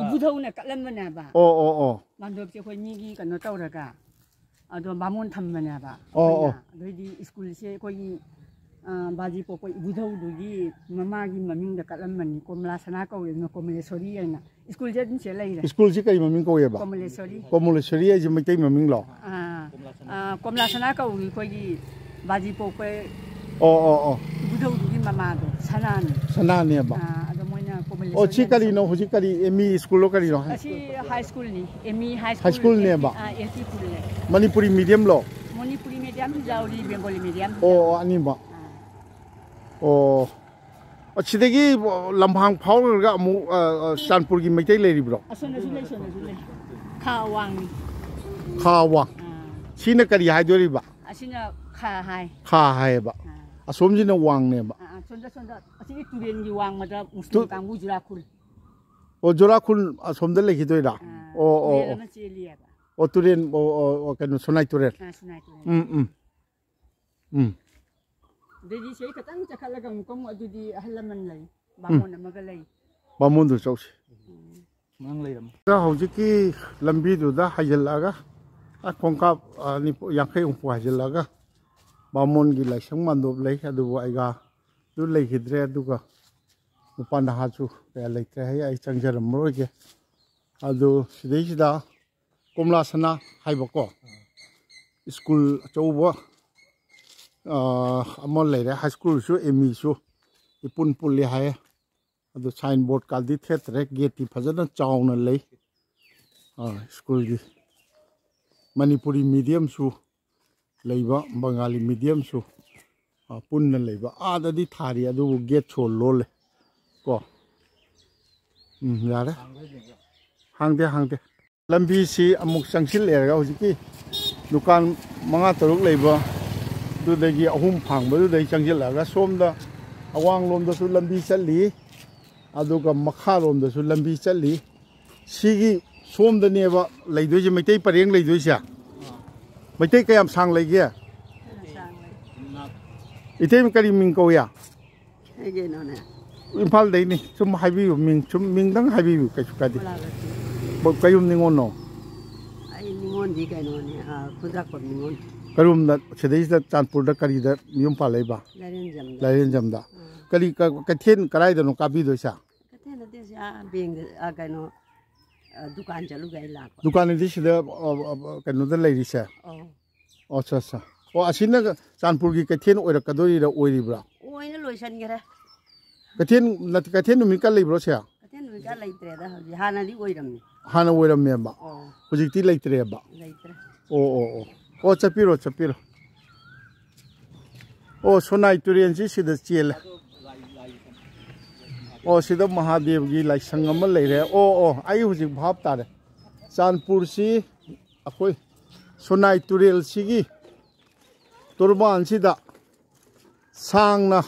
ꯏꯕꯨꯙꯧꯅ ꯀꯠꯂꯝꯕꯅꯦꯕ꯫ ꯑꯣ, ꯑꯣ, ꯑꯣ꯫ ꯃꯥꯟꯗꯣꯞꯁꯦ ꯑꯩꯈꯣꯏ ꯃꯤꯒꯤ ꯀꯩꯅꯣ ꯇꯧꯔꯒ꯫ ꯑꯗꯣ ꯕꯥꯃꯣꯟ ꯊꯝꯕꯅꯦꯕ ꯑꯣ, ꯑꯣ꯫ ꯑꯩꯈꯣꯏꯅ꯫ ꯑꯗꯩꯗꯤ ꯁ꯭ꯀꯨꯜꯁꯦ ꯑꯩꯈꯣꯏꯒꯤ, ꯑ, ꯕꯥꯖꯤ ꯄꯣꯛꯄ ꯏꯕꯨꯙꯧꯗꯨꯒꯤ ꯃꯃꯥꯒꯤ ꯃꯃꯤꯡꯗ ꯀꯠꯂꯝꯕꯅꯤ, ꯀꯣꯃꯂꯥ ꯁꯅꯥ ꯀꯧꯋꯦ, ꯀꯣꯃꯂꯦꯁꯣꯔꯤ ꯍꯥꯏꯅ꯫ ꯁ꯭ꯀꯨꯜꯁꯦ ꯑꯗꯨꯝ ꯁꯤꯗ ꯂꯩꯔꯦ꯫ ꯁ꯭ꯀꯨꯜꯁꯤ ꯀꯔꯤ ꯃꯃꯤꯡ ꯀꯧꯋꯦꯕ? ꯀꯣꯃꯂꯦꯁꯣꯔꯤ꯫ ꯀꯣꯃꯂꯦꯁꯣꯔꯤ ꯍꯥꯏꯁꯦ ꯃꯩꯇꯩ ꯃꯃꯤꯡꯂꯣ? ꯑꯥ, ꯑꯥ, ꯀꯣꯃꯂꯥ ꯁꯅꯥ ꯀꯧꯏ ꯑꯩꯈꯣꯏꯒꯤ ꯕꯥꯖꯤ ꯄꯣꯛꯄ ꯑꯣ, ꯑꯣ, ꯑꯣ꯫ ꯏꯕꯨꯙꯧꯗꯨꯒꯤ ꯃꯃꯥꯗꯣ, ꯁꯅꯥꯅꯤ꯫ ꯁꯅꯥꯅꯦꯕ꯫ ꯑꯥ, ꯑꯗꯣ ꯃꯣꯏꯅ ꯑꯣ, ꯁꯤ ꯀꯣꯃꯂꯦꯁꯣꯔꯤ ꯍꯥꯏꯅ ꯀꯧꯅꯩ꯫ ꯍꯧꯖꯤꯛ ꯀꯔꯤ, ꯑꯦꯝ ꯏ ꯁ꯭ꯀꯨꯜꯂꯣ ꯀꯔꯤꯅꯣ? ꯑꯁꯤ ꯍꯥꯏ ꯁ꯭ꯀꯨꯜꯅꯤ, ꯑꯦꯝ ꯏ ꯍꯥꯏ ꯁ꯭ꯀꯨꯜ, ꯍꯥꯏ ꯁ꯭ꯀꯨꯜꯅꯦꯕ? ꯑꯦꯜ ꯄꯤ, ꯑꯥ, ꯑꯦꯜ ꯄꯤ ꯁ꯭ꯀꯨꯜꯅꯦ꯫ ꯃꯅꯤꯄꯨꯔꯤ ꯃꯤꯗꯤꯌꯝꯂꯣ? ꯃꯅꯤꯄꯨꯔꯤ ꯃꯤꯗꯤꯌꯝꯁꯨ ꯌꯥꯎꯔꯤ, ꯕꯦꯡꯒꯣꯂꯤ ꯃꯤꯗꯤꯌꯝꯁꯨ ꯑꯣ, ꯌꯥꯎꯔꯤ꯫ ꯑꯣ, ꯑꯅꯤꯃꯛ꯫ ꯑꯥ꯫ ꯑꯣ꯫ ꯑꯁꯤꯗꯒꯤ ꯂꯝꯍꯥꯡ ꯐꯥꯎꯔꯒ ꯑꯃꯨꯛ, ꯑ, ꯑ, ꯆꯥꯟꯄꯨꯔꯒꯤ ꯃꯩꯇꯩ ꯂꯩꯔꯤꯕ꯭ꯔꯣ? ꯑꯁꯣꯝꯗꯁꯨ ꯂꯩ, ꯁꯣꯝꯗꯁꯨ ꯂꯩ꯫ ꯈꯥ ꯋꯥꯡꯅꯤ꯫ ꯈꯥ ꯋꯥꯡ꯫ ꯑꯥ꯫ ꯁꯤꯅ ꯀꯔꯤ ꯍꯥꯏꯗꯣꯔꯤꯕ? ꯑꯁꯤꯅ ꯈꯥ ꯍꯥꯏ꯫ ꯈꯥ ꯍꯥꯏꯌꯦꯕ꯫ ꯑꯥ꯫ ꯑꯁꯣꯝꯁꯤꯅ ꯋꯥꯡꯅꯦꯕ꯫ ꯑꯥ, ꯑꯥ, ꯁꯣꯝꯗ, ꯁꯣꯝꯗ, ꯑꯁꯤꯒꯤ ꯇꯨꯔꯦꯟꯒꯤ ꯋꯥꯡꯃꯗ ꯃꯨꯁꯂꯤꯝ ꯇꯨ-, ꯀꯥꯡꯕꯨ ꯖꯨꯔꯥꯈꯨꯜ꯫ ꯑꯣ, ꯖꯨꯔꯥꯈꯨꯜ ꯑꯁꯣꯝꯗ ꯂꯩꯈꯤꯗꯣꯏꯔꯥ? ꯑꯥ, ꯑꯣ, ꯑꯣ, ꯇꯨꯔꯦꯜ ꯑꯣ꯫ ꯑꯃ ꯆꯦꯜꯂꯤꯑꯕ꯫ ꯑꯣ, ꯇꯨꯔꯦꯟ, ꯑꯣ, ꯑꯣ, ꯑꯣ, ꯀꯩꯅꯣ, ꯁꯣꯅꯥꯏ ꯇꯨꯔꯦꯜ꯫ ꯑꯥ, ꯁꯣꯅꯥꯏ ꯇꯨꯔꯦꯜ꯫ ꯎꯝ, ꯎꯝ꯫ ꯎꯝ꯫ ꯑꯗꯩꯗꯤ ꯁꯤ ꯈꯤꯇꯪ ꯆꯠꯈꯠꯂꯒ ꯑꯃꯨꯛꯀ ꯑꯃꯨꯛ ꯑꯗꯨꯗꯤ ꯑꯍꯜ ꯂꯃꯟ ꯂꯩ, ꯎꯝ꯫ ꯕꯥꯃꯣꯟ ꯑꯃꯒ ꯂꯩ꯫ ꯕꯥꯃꯣꯟꯗꯨ ꯆꯧꯁꯤ꯫ ꯎꯝ꯫ ꯅꯪ ꯂꯩꯔꯝꯃꯣ꯫ ꯍꯧꯖꯤꯛꯀꯤ ꯂꯝꯕꯤꯗꯨꯗ ꯍꯥꯏꯖꯤꯜꯂꯛꯑꯒ, ꯑ, ꯈꯣꯡꯀꯥꯞ, ꯑ, ꯅꯤꯐꯨ, ꯌꯥꯡꯈꯩ ꯍꯨꯝꯐꯨ ꯍꯥꯏꯖꯤꯜꯂꯛꯑꯒ ꯕꯥꯃꯣꯟꯒꯤ ꯂꯥꯏꯁꯪ ꯃꯥꯟꯗꯣꯞ ꯂꯩ, ꯑꯗꯨꯕꯨ ꯑꯩꯒꯥꯗꯨ ꯂꯩꯈꯤꯗ꯭ꯔꯦ, ꯑꯗꯨꯒ ꯅꯨꯄꯥ ꯅꯍꯥꯁꯨ ꯀꯌꯥ ꯂꯩꯇ꯭ꯔꯦ ꯍꯥꯏ, ꯑꯩ ꯆꯪꯖꯔꯝꯃꯔꯣꯏꯒꯦ꯫ ꯑꯗꯨ ꯁꯤꯗꯩꯁꯤꯗ ꯀꯣꯃꯂꯥ ꯁꯅꯥ ꯍꯥꯏꯕꯀꯣ, ꯁ꯭ꯀꯨꯜ ꯑꯆꯧꯕ, ꯑ, ꯑꯃ ꯂꯩꯔꯦ, ꯍꯥꯏ ꯁ꯭ꯀꯨꯜꯁꯨ, ꯑꯦꯝ ꯏꯁꯨ ꯏꯄꯨꯟ ꯄꯨꯜꯂꯤ ꯍꯥꯏ꯫ ꯑꯗꯨ ꯁꯥꯏꯟ ꯕꯣꯔꯗꯀꯥꯗꯤ ꯊꯦꯠꯇ꯭ꯔꯦ, ꯒꯦꯠꯇꯤ ꯐꯖꯅ ꯆꯥꯎꯅ ꯂꯩ꯫ ꯑ, ꯁ꯭ꯀꯨꯜꯒꯤ ꯃꯅꯤꯄꯨꯔꯤ ꯃꯤꯗꯤꯌꯝꯁꯨ ꯂꯩꯕ, ꯕꯪꯒꯥꯂꯤ ꯃꯤꯗꯤꯌꯝꯁꯨ, ꯑ, ꯄꯨꯟꯅ ꯂꯩꯕ꯫ ꯑꯥꯗꯗꯤ ꯊꯥꯔꯤ, ꯑꯗꯨꯕꯨ ꯒꯦꯠ ꯁꯣ ꯂꯣꯜꯂꯦ ꯀꯣ꯫ ꯎꯝ, ꯌꯥꯔꯦ꯫ ꯍꯥꯡꯗꯦ, ꯍꯥꯡꯗꯦ꯫ ꯂꯝꯕꯤꯁꯤ ꯑꯃꯨꯛ ꯆꯪꯁꯤꯜꯂꯦꯔꯒ ꯍꯧꯖꯤꯛꯀꯤ ꯗꯨꯀꯥꯟ ꯃꯉꯥ ꯇꯔꯨꯛ ꯂꯩꯕ ꯑꯗꯨꯗꯒꯤ ꯑꯍꯨꯝ ꯐꯥꯡꯕꯗꯨꯗꯩ ꯆꯪꯁꯤꯜꯂꯛꯑꯒ ꯁꯣꯝꯗ ꯑꯋꯥꯡꯂꯣꯝꯗꯁꯨ ꯂꯝꯕꯤ ꯆꯠꯂꯤ, ꯑꯗꯨꯒ ꯃꯈꯥꯔꯣꯝꯗꯁꯨ ꯂꯝꯕꯤ ꯆꯠꯂꯤ꯫ ꯁꯤꯒꯤ ꯁꯣꯝꯗꯅꯦꯕ ꯂꯩꯗꯣꯏꯁꯦ, ꯃꯩꯇꯩ ꯄꯔꯦꯡ ꯂꯩꯗꯣꯏꯁꯦ꯫ ꯃꯩꯇꯩ ꯀꯌꯥꯝ ꯁꯥꯡ ꯂꯩꯒꯦ? ꯏꯇꯩꯃ ꯀꯔꯤ ꯃꯤꯡ ꯀꯧꯏ? ꯑꯩ ꯀꯩꯅꯣꯅꯦ꯫ ꯏꯝꯐꯥꯜꯗꯩꯅꯤ꯫ ꯁꯨꯝ ꯍꯥꯏꯕꯤꯌꯨ, ꯃꯤꯡ, ꯁꯨꯝ ꯃꯤꯡꯗꯪ ꯍꯥꯏꯕꯤꯌꯨ, ꯀꯩꯁꯨ ꯀꯥꯏꯗꯦ꯫ ꯀꯣꯂꯥꯕꯇꯤ꯫ ꯀ-, ꯀꯌꯨꯝ ꯅꯤꯉꯣꯜꯅꯣ? ꯑꯩ ꯅꯤꯉꯣꯜꯗꯤ ꯀꯩꯅꯣꯅꯦ, ꯑ, ꯈꯨꯟꯗ꯭ꯔꯥꯛꯄꯝ ꯅꯤꯉꯣꯜ꯫ ꯀꯔꯨꯝꯅ ꯁꯤꯗꯩꯁꯤꯗ ꯆꯥꯟꯄꯨꯔꯗ ꯀꯔꯤꯗ ꯌꯨꯝ ꯄꯥꯜꯂꯛꯏꯕ? ꯂꯥꯏꯔꯦꯟꯖꯝꯗ꯫ ꯂꯥꯏꯔꯦꯟꯖꯝꯗ꯫ ꯑꯥ꯫ ꯀꯔꯤ ꯀ-, ꯀꯩꯊꯦꯜ ꯀꯗꯥꯏꯗꯅꯣ ꯀꯥꯕꯤꯗꯣꯏꯁꯦ? ꯀꯩꯊꯦꯜ ꯅꯠꯇꯦ, ꯁꯤ ꯑꯥ ꯕꯦꯡꯗ, ꯑꯥ, ꯀꯩꯅꯣ, ꯑꯥ, ꯗꯨꯀꯥꯟ ꯆꯠꯂꯨꯒꯦ ꯑꯩ ꯂꯥꯛꯄ꯫ ꯗꯨꯀꯥꯟꯗꯤ ꯁꯤꯗ, ꯑ, ꯑ, ꯀꯩꯅꯣꯗ ꯂꯩꯔꯤꯁꯦ? ꯑꯧ꯫ ꯑꯣ, ꯑꯠꯆꯥ, ꯑꯠꯆꯥ꯫ ꯑꯣ, ꯑꯁꯤꯅ ꯆꯥꯟꯄꯨꯔꯒꯤ ꯀꯩꯊꯦꯜ ꯑꯣꯏꯔꯛꯀꯗꯣꯏꯔꯤꯔ, ꯑꯣꯏꯔꯤꯕ꯭ꯔꯥ? ꯑꯣꯏꯅ ꯂꯣꯏꯁꯤꯟꯈꯔꯦ꯫ ꯀꯩꯊꯦꯜ ꯅꯠꯇꯦ, ꯀꯩꯊꯦꯜ ꯅꯨꯃꯤꯠꯀ ꯂꯩꯕ꯭ꯔꯣ ꯁꯦ? ꯀꯩꯊꯦꯜ ꯅꯨꯃꯤꯠꯀ ꯂꯩꯇ꯭ꯔꯦꯗ ꯍꯧꯖꯤꯛ꯫ ꯍꯥꯟꯅꯗꯤ ꯑꯣꯏꯔꯝꯃꯤ꯫ ꯍꯥꯟꯅ ꯑꯣꯏꯔꯝꯃꯦꯕ? ꯑꯣ꯫ ꯍꯧꯖꯤꯛꯇꯤ ꯂꯩꯇ꯭ꯔꯦꯕ? ꯂꯩꯇ꯭ꯔꯦ꯫ ꯑꯣ, ꯑꯣ, ꯑꯣ꯫ ꯑꯣ, ꯆꯠꯄꯤꯔꯣ, ꯆꯠꯄꯤꯔꯣ꯫ ꯑꯣ, ꯁꯣꯅꯥꯏ ꯇꯨꯔꯦꯟꯁꯤ ꯁꯤꯗ ꯆꯦꯜꯂꯦ꯫ ꯑꯣ, ꯁꯤꯗ ꯃꯍꯥꯗꯦꯕꯒꯤ ꯂꯥꯏꯁꯪ ꯑꯃ ꯂꯩꯔꯦ꯫ ꯑꯣ, ꯑꯣ, ꯑꯩ ꯍꯧꯖꯤꯛ ꯚꯥꯞ ꯇꯥꯔꯦ꯫ ꯆꯥꯟꯄꯨꯔꯁꯤ ꯑꯩꯈꯣꯏ ꯁꯣꯅꯥꯏ ꯇꯨꯔꯦꯜꯁꯤꯒꯤ ꯇꯣꯔꯕꯥꯟꯁꯤꯗ ꯁꯥꯡꯅ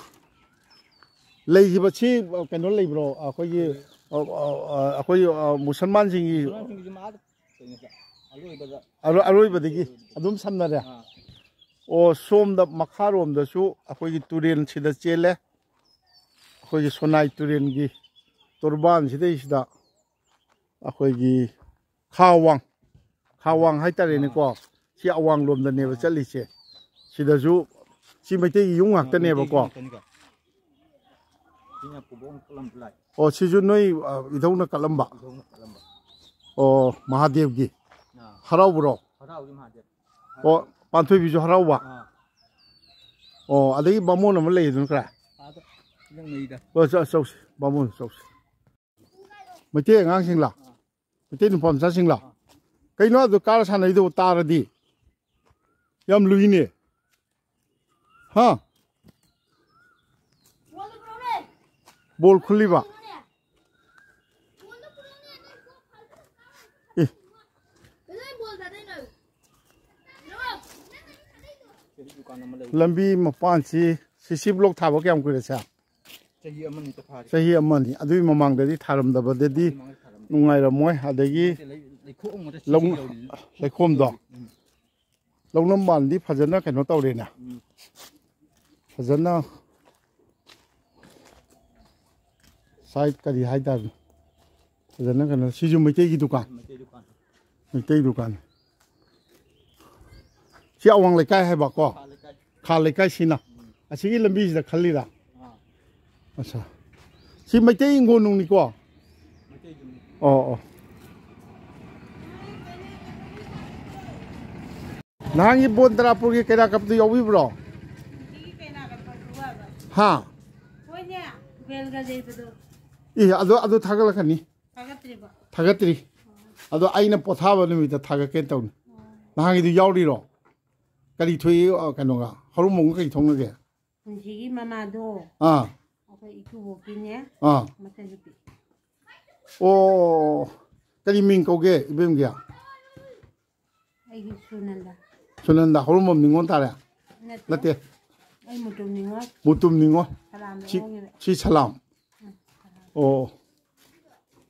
ꯂꯩꯈꯤꯕ ꯁꯤ, ꯀꯩꯅꯣ ꯂꯩꯕ꯭ꯔꯣ? ꯑꯩꯈꯣꯏꯒꯤ, ꯑ, ꯑ, ꯑ, ꯑꯩꯈꯣꯏ, ꯑ, ꯃꯨꯁꯜꯃꯥꯟꯁꯤꯡꯒꯤ ꯃꯨꯁꯜꯃꯥꯟꯁꯤꯡꯒꯤꯁꯤ ꯃꯥ ꯀꯩꯅꯣꯗ, ꯑꯔꯣꯏꯕꯗ ꯑꯔꯣ-, ꯑꯔꯣꯏꯕꯗꯒꯤ ꯑꯗꯨꯝ ꯁꯝꯅꯔꯦ? ꯑꯥ꯫ ꯑꯣ, ꯁꯣꯝꯗ ꯃꯈꯥꯔꯣꯝꯗꯁꯨ ꯑꯩꯈꯣꯏꯒꯤ ꯇꯨꯔꯦꯜꯁꯤꯗ ꯆꯦꯜꯂꯦ꯫ ꯑꯩꯈꯣꯏꯒꯤ ꯁꯣꯅꯥꯏ ꯇꯨꯔꯦꯜꯒꯤ ꯇꯣꯔꯕꯥꯟꯁꯤꯗꯩꯁꯤꯗ ꯑꯩꯈꯣꯏꯒꯤ ꯈꯥꯋꯥꯡ, ꯈꯥꯋꯥꯡ ꯍꯥꯏꯇꯥꯔꯦꯅꯦꯀꯣ, ꯁꯤ ꯑꯋꯥꯡꯂꯣꯝꯗꯅꯦꯕ ꯆꯠꯂꯤꯁꯦ꯫ ꯁꯤꯗꯁꯨ ꯁꯤ ꯃꯩꯇꯩꯒꯤ ꯌꯨꯝ ꯉꯥꯛꯇꯅꯦꯕꯀꯣ꯫ ꯁꯤꯅ ꯄꯨꯕꯣꯛ ꯀꯂꯝ ꯂꯥꯏ꯫ ꯑꯣ, ꯁꯤꯁꯨ ꯅꯣꯏ, ꯑ, ꯏꯙꯧꯅ ꯀꯠꯂꯝꯕ? ꯏꯙꯧꯅ ꯀꯠꯂꯝꯕ꯫ ꯑꯣ, ꯃꯍꯥꯗꯦꯕꯒꯤ? ꯑꯥ꯫ ꯍꯔꯥꯎꯕ꯭ꯔꯣ? ꯍꯔꯥꯎꯕꯤ ꯃꯍꯥꯗꯦꯕ꯫ ꯑꯣ, ꯄꯥꯟꯊꯣꯏꯕꯤꯁꯨ ꯍꯔꯥꯎꯕ? ꯑꯥ꯫ ꯑꯣ, ꯑꯗꯒꯤ ꯕꯥꯃꯣꯟ ꯑꯃ ꯂꯩ ꯑꯗꯨꯅ ꯀꯔꯥꯏ? ꯑꯥꯗ ꯅꯛꯅꯩꯗ꯫ ꯑꯣ, ꯆ-, ꯆꯧꯁꯤ, ꯕꯥꯃꯣꯟ ꯆꯧꯁꯤ꯫ ꯃꯩꯇꯩ ꯑꯉꯥꯡꯁꯤꯡꯂꯥ? ꯑꯥ꯫ ꯃꯩꯇꯩ ꯅꯨꯄꯥ ꯃꯆꯥꯁꯤꯡꯂꯥ? ꯑꯥ꯫ ꯀꯩꯅꯣ ꯑꯗꯨ ꯀꯥꯔ ꯁꯥꯟꯅꯩꯗꯨꯕꯨ ꯇꯥꯔꯗꯤ? ꯌꯥꯝ ꯂꯨꯏꯅꯦ꯫ ꯍꯥ? ꯕꯣꯜ ꯈꯨꯜꯂꯤꯕ? ꯂꯝꯕꯤ ꯃꯄꯥꯟꯁꯤ ꯁꯤ ꯁꯤ ꯕ꯭ꯂꯣꯛ ꯊꯥꯕ ꯀꯌꯥꯝ ꯀꯨꯏꯔꯦ ꯁꯦ? ꯆꯍꯤ ꯑꯃꯅꯤ꯫ ꯑꯗꯨꯒꯤ ꯃꯃꯥꯡꯗꯗꯤ ꯊꯥꯔꯝꯗꯕꯗꯗꯤ ꯅꯨꯡꯉꯥꯏꯔꯝꯃꯣꯏ꯫ ꯑꯗꯒꯤ ꯂꯧ-, ꯂꯩꯈꯣꯝꯗꯣ꯫ ꯂꯧꯅꯝ ꯃꯥꯟꯗꯤ ꯐꯖꯅ ꯀꯩꯅꯣ ꯇꯧꯔꯦꯅꯦ꯫ ꯐꯖꯅ ꯁꯥꯏꯠ ꯀꯔꯤ ꯍꯥꯏꯇꯥꯔꯦ? ꯐꯖꯅ ꯀꯩꯅꯣ, ꯁꯤꯁꯨ ꯃꯩꯇꯩꯒꯤ ꯗꯨꯀꯥꯟ꯫ ꯃꯩꯇꯩ ꯗꯨꯀꯥꯟ꯫ ꯁꯤ ꯑꯋꯥꯡ ꯂꯩꯀꯥꯏ ꯍꯥꯏꯕꯀꯣ? ꯈꯥ ꯂꯩꯀꯥꯏꯁꯤꯅ꯫ ꯑꯁꯤꯒꯤ ꯂꯝꯕꯤꯁꯤꯗ ꯈꯜꯂꯤꯔꯥ? ꯑꯠꯆꯥ꯫ ꯁꯤ ꯃꯩꯇꯩ ꯏꯪꯈꯣꯜ ꯅꯨꯡꯅꯤꯀꯣ? ꯑꯣ, ꯑꯣ꯫ ꯅꯍꯥꯟꯒꯤ ꯕꯣꯟ ꯇꯔꯥꯄꯨꯔꯒꯤ ꯀꯩꯔꯥꯛ ꯀꯞꯇꯨ ꯌꯥꯎꯕꯤꯕ꯭ꯔꯣ? ꯍꯥ? ꯍꯣꯏꯅꯦ, ꯕꯦꯜꯒ ꯂꯩꯕꯗꯣ꯫ ꯑꯦ, ꯑꯗꯣ, ꯑꯗꯣ ꯊꯥꯒꯠꯂꯛꯀꯅꯤ꯫ ꯊꯥꯒꯠꯇ꯭ꯔꯤꯕꯣ? ꯊꯥꯒꯠꯇ꯭ꯔꯤ꯫ ꯑꯗꯣ ꯑꯩꯅ ꯄꯣꯊꯥꯕ ꯅꯨꯃꯤꯠꯇ ꯊꯥꯒꯠꯀꯦ ꯇꯧꯅꯤ꯫ ꯅꯍꯥꯟꯒꯤꯗꯨ ꯌꯥꯎꯔꯤꯔꯣ? ꯀꯔꯤ ꯊꯣꯛꯏ, ꯑ, ꯀꯩꯅꯣꯒ? ꯍꯧꯔꯝꯕꯝꯒ ꯀꯔꯤ ꯊꯣꯛꯅꯒꯦ? ꯄꯨꯟꯁꯤꯒꯤ ꯃꯃꯥꯗꯣ ꯑꯥ꯫ ꯑꯩꯈꯣꯏ ꯏꯀꯨꯕꯣꯛꯀꯤꯅꯦ ꯑꯥ꯫ ꯃꯆꯟꯅꯨꯄꯤ꯫ ꯑꯣ, ꯀꯔꯤ ꯃꯤꯡ ꯀꯧꯒꯦ ꯏꯕꯦꯝꯒꯤ? ꯑꯩꯒꯤ ꯁꯨꯅꯟꯗ꯫ ꯁꯨꯅꯟꯗ, ꯍꯧꯔꯝꯕꯝ ꯅꯤꯉꯣꯜ ꯇꯥꯔꯦ? ꯅꯠꯇꯦ꯫ ꯅꯠꯇꯦ꯫ ꯑꯩ ꯃꯨꯇꯨꯝ ꯅꯤꯉꯣꯜ꯫ ꯃꯨꯇꯨꯝ ꯅꯤꯉꯣꯜ꯫ ꯁꯂꯥꯝꯗ ꯁꯤ, ꯍꯣꯡꯉꯤꯕ꯫ ꯁꯤ ꯁꯂꯥꯝ꯫ ꯎꯝ, ꯁꯂꯥꯝ꯫ ꯑꯣ꯫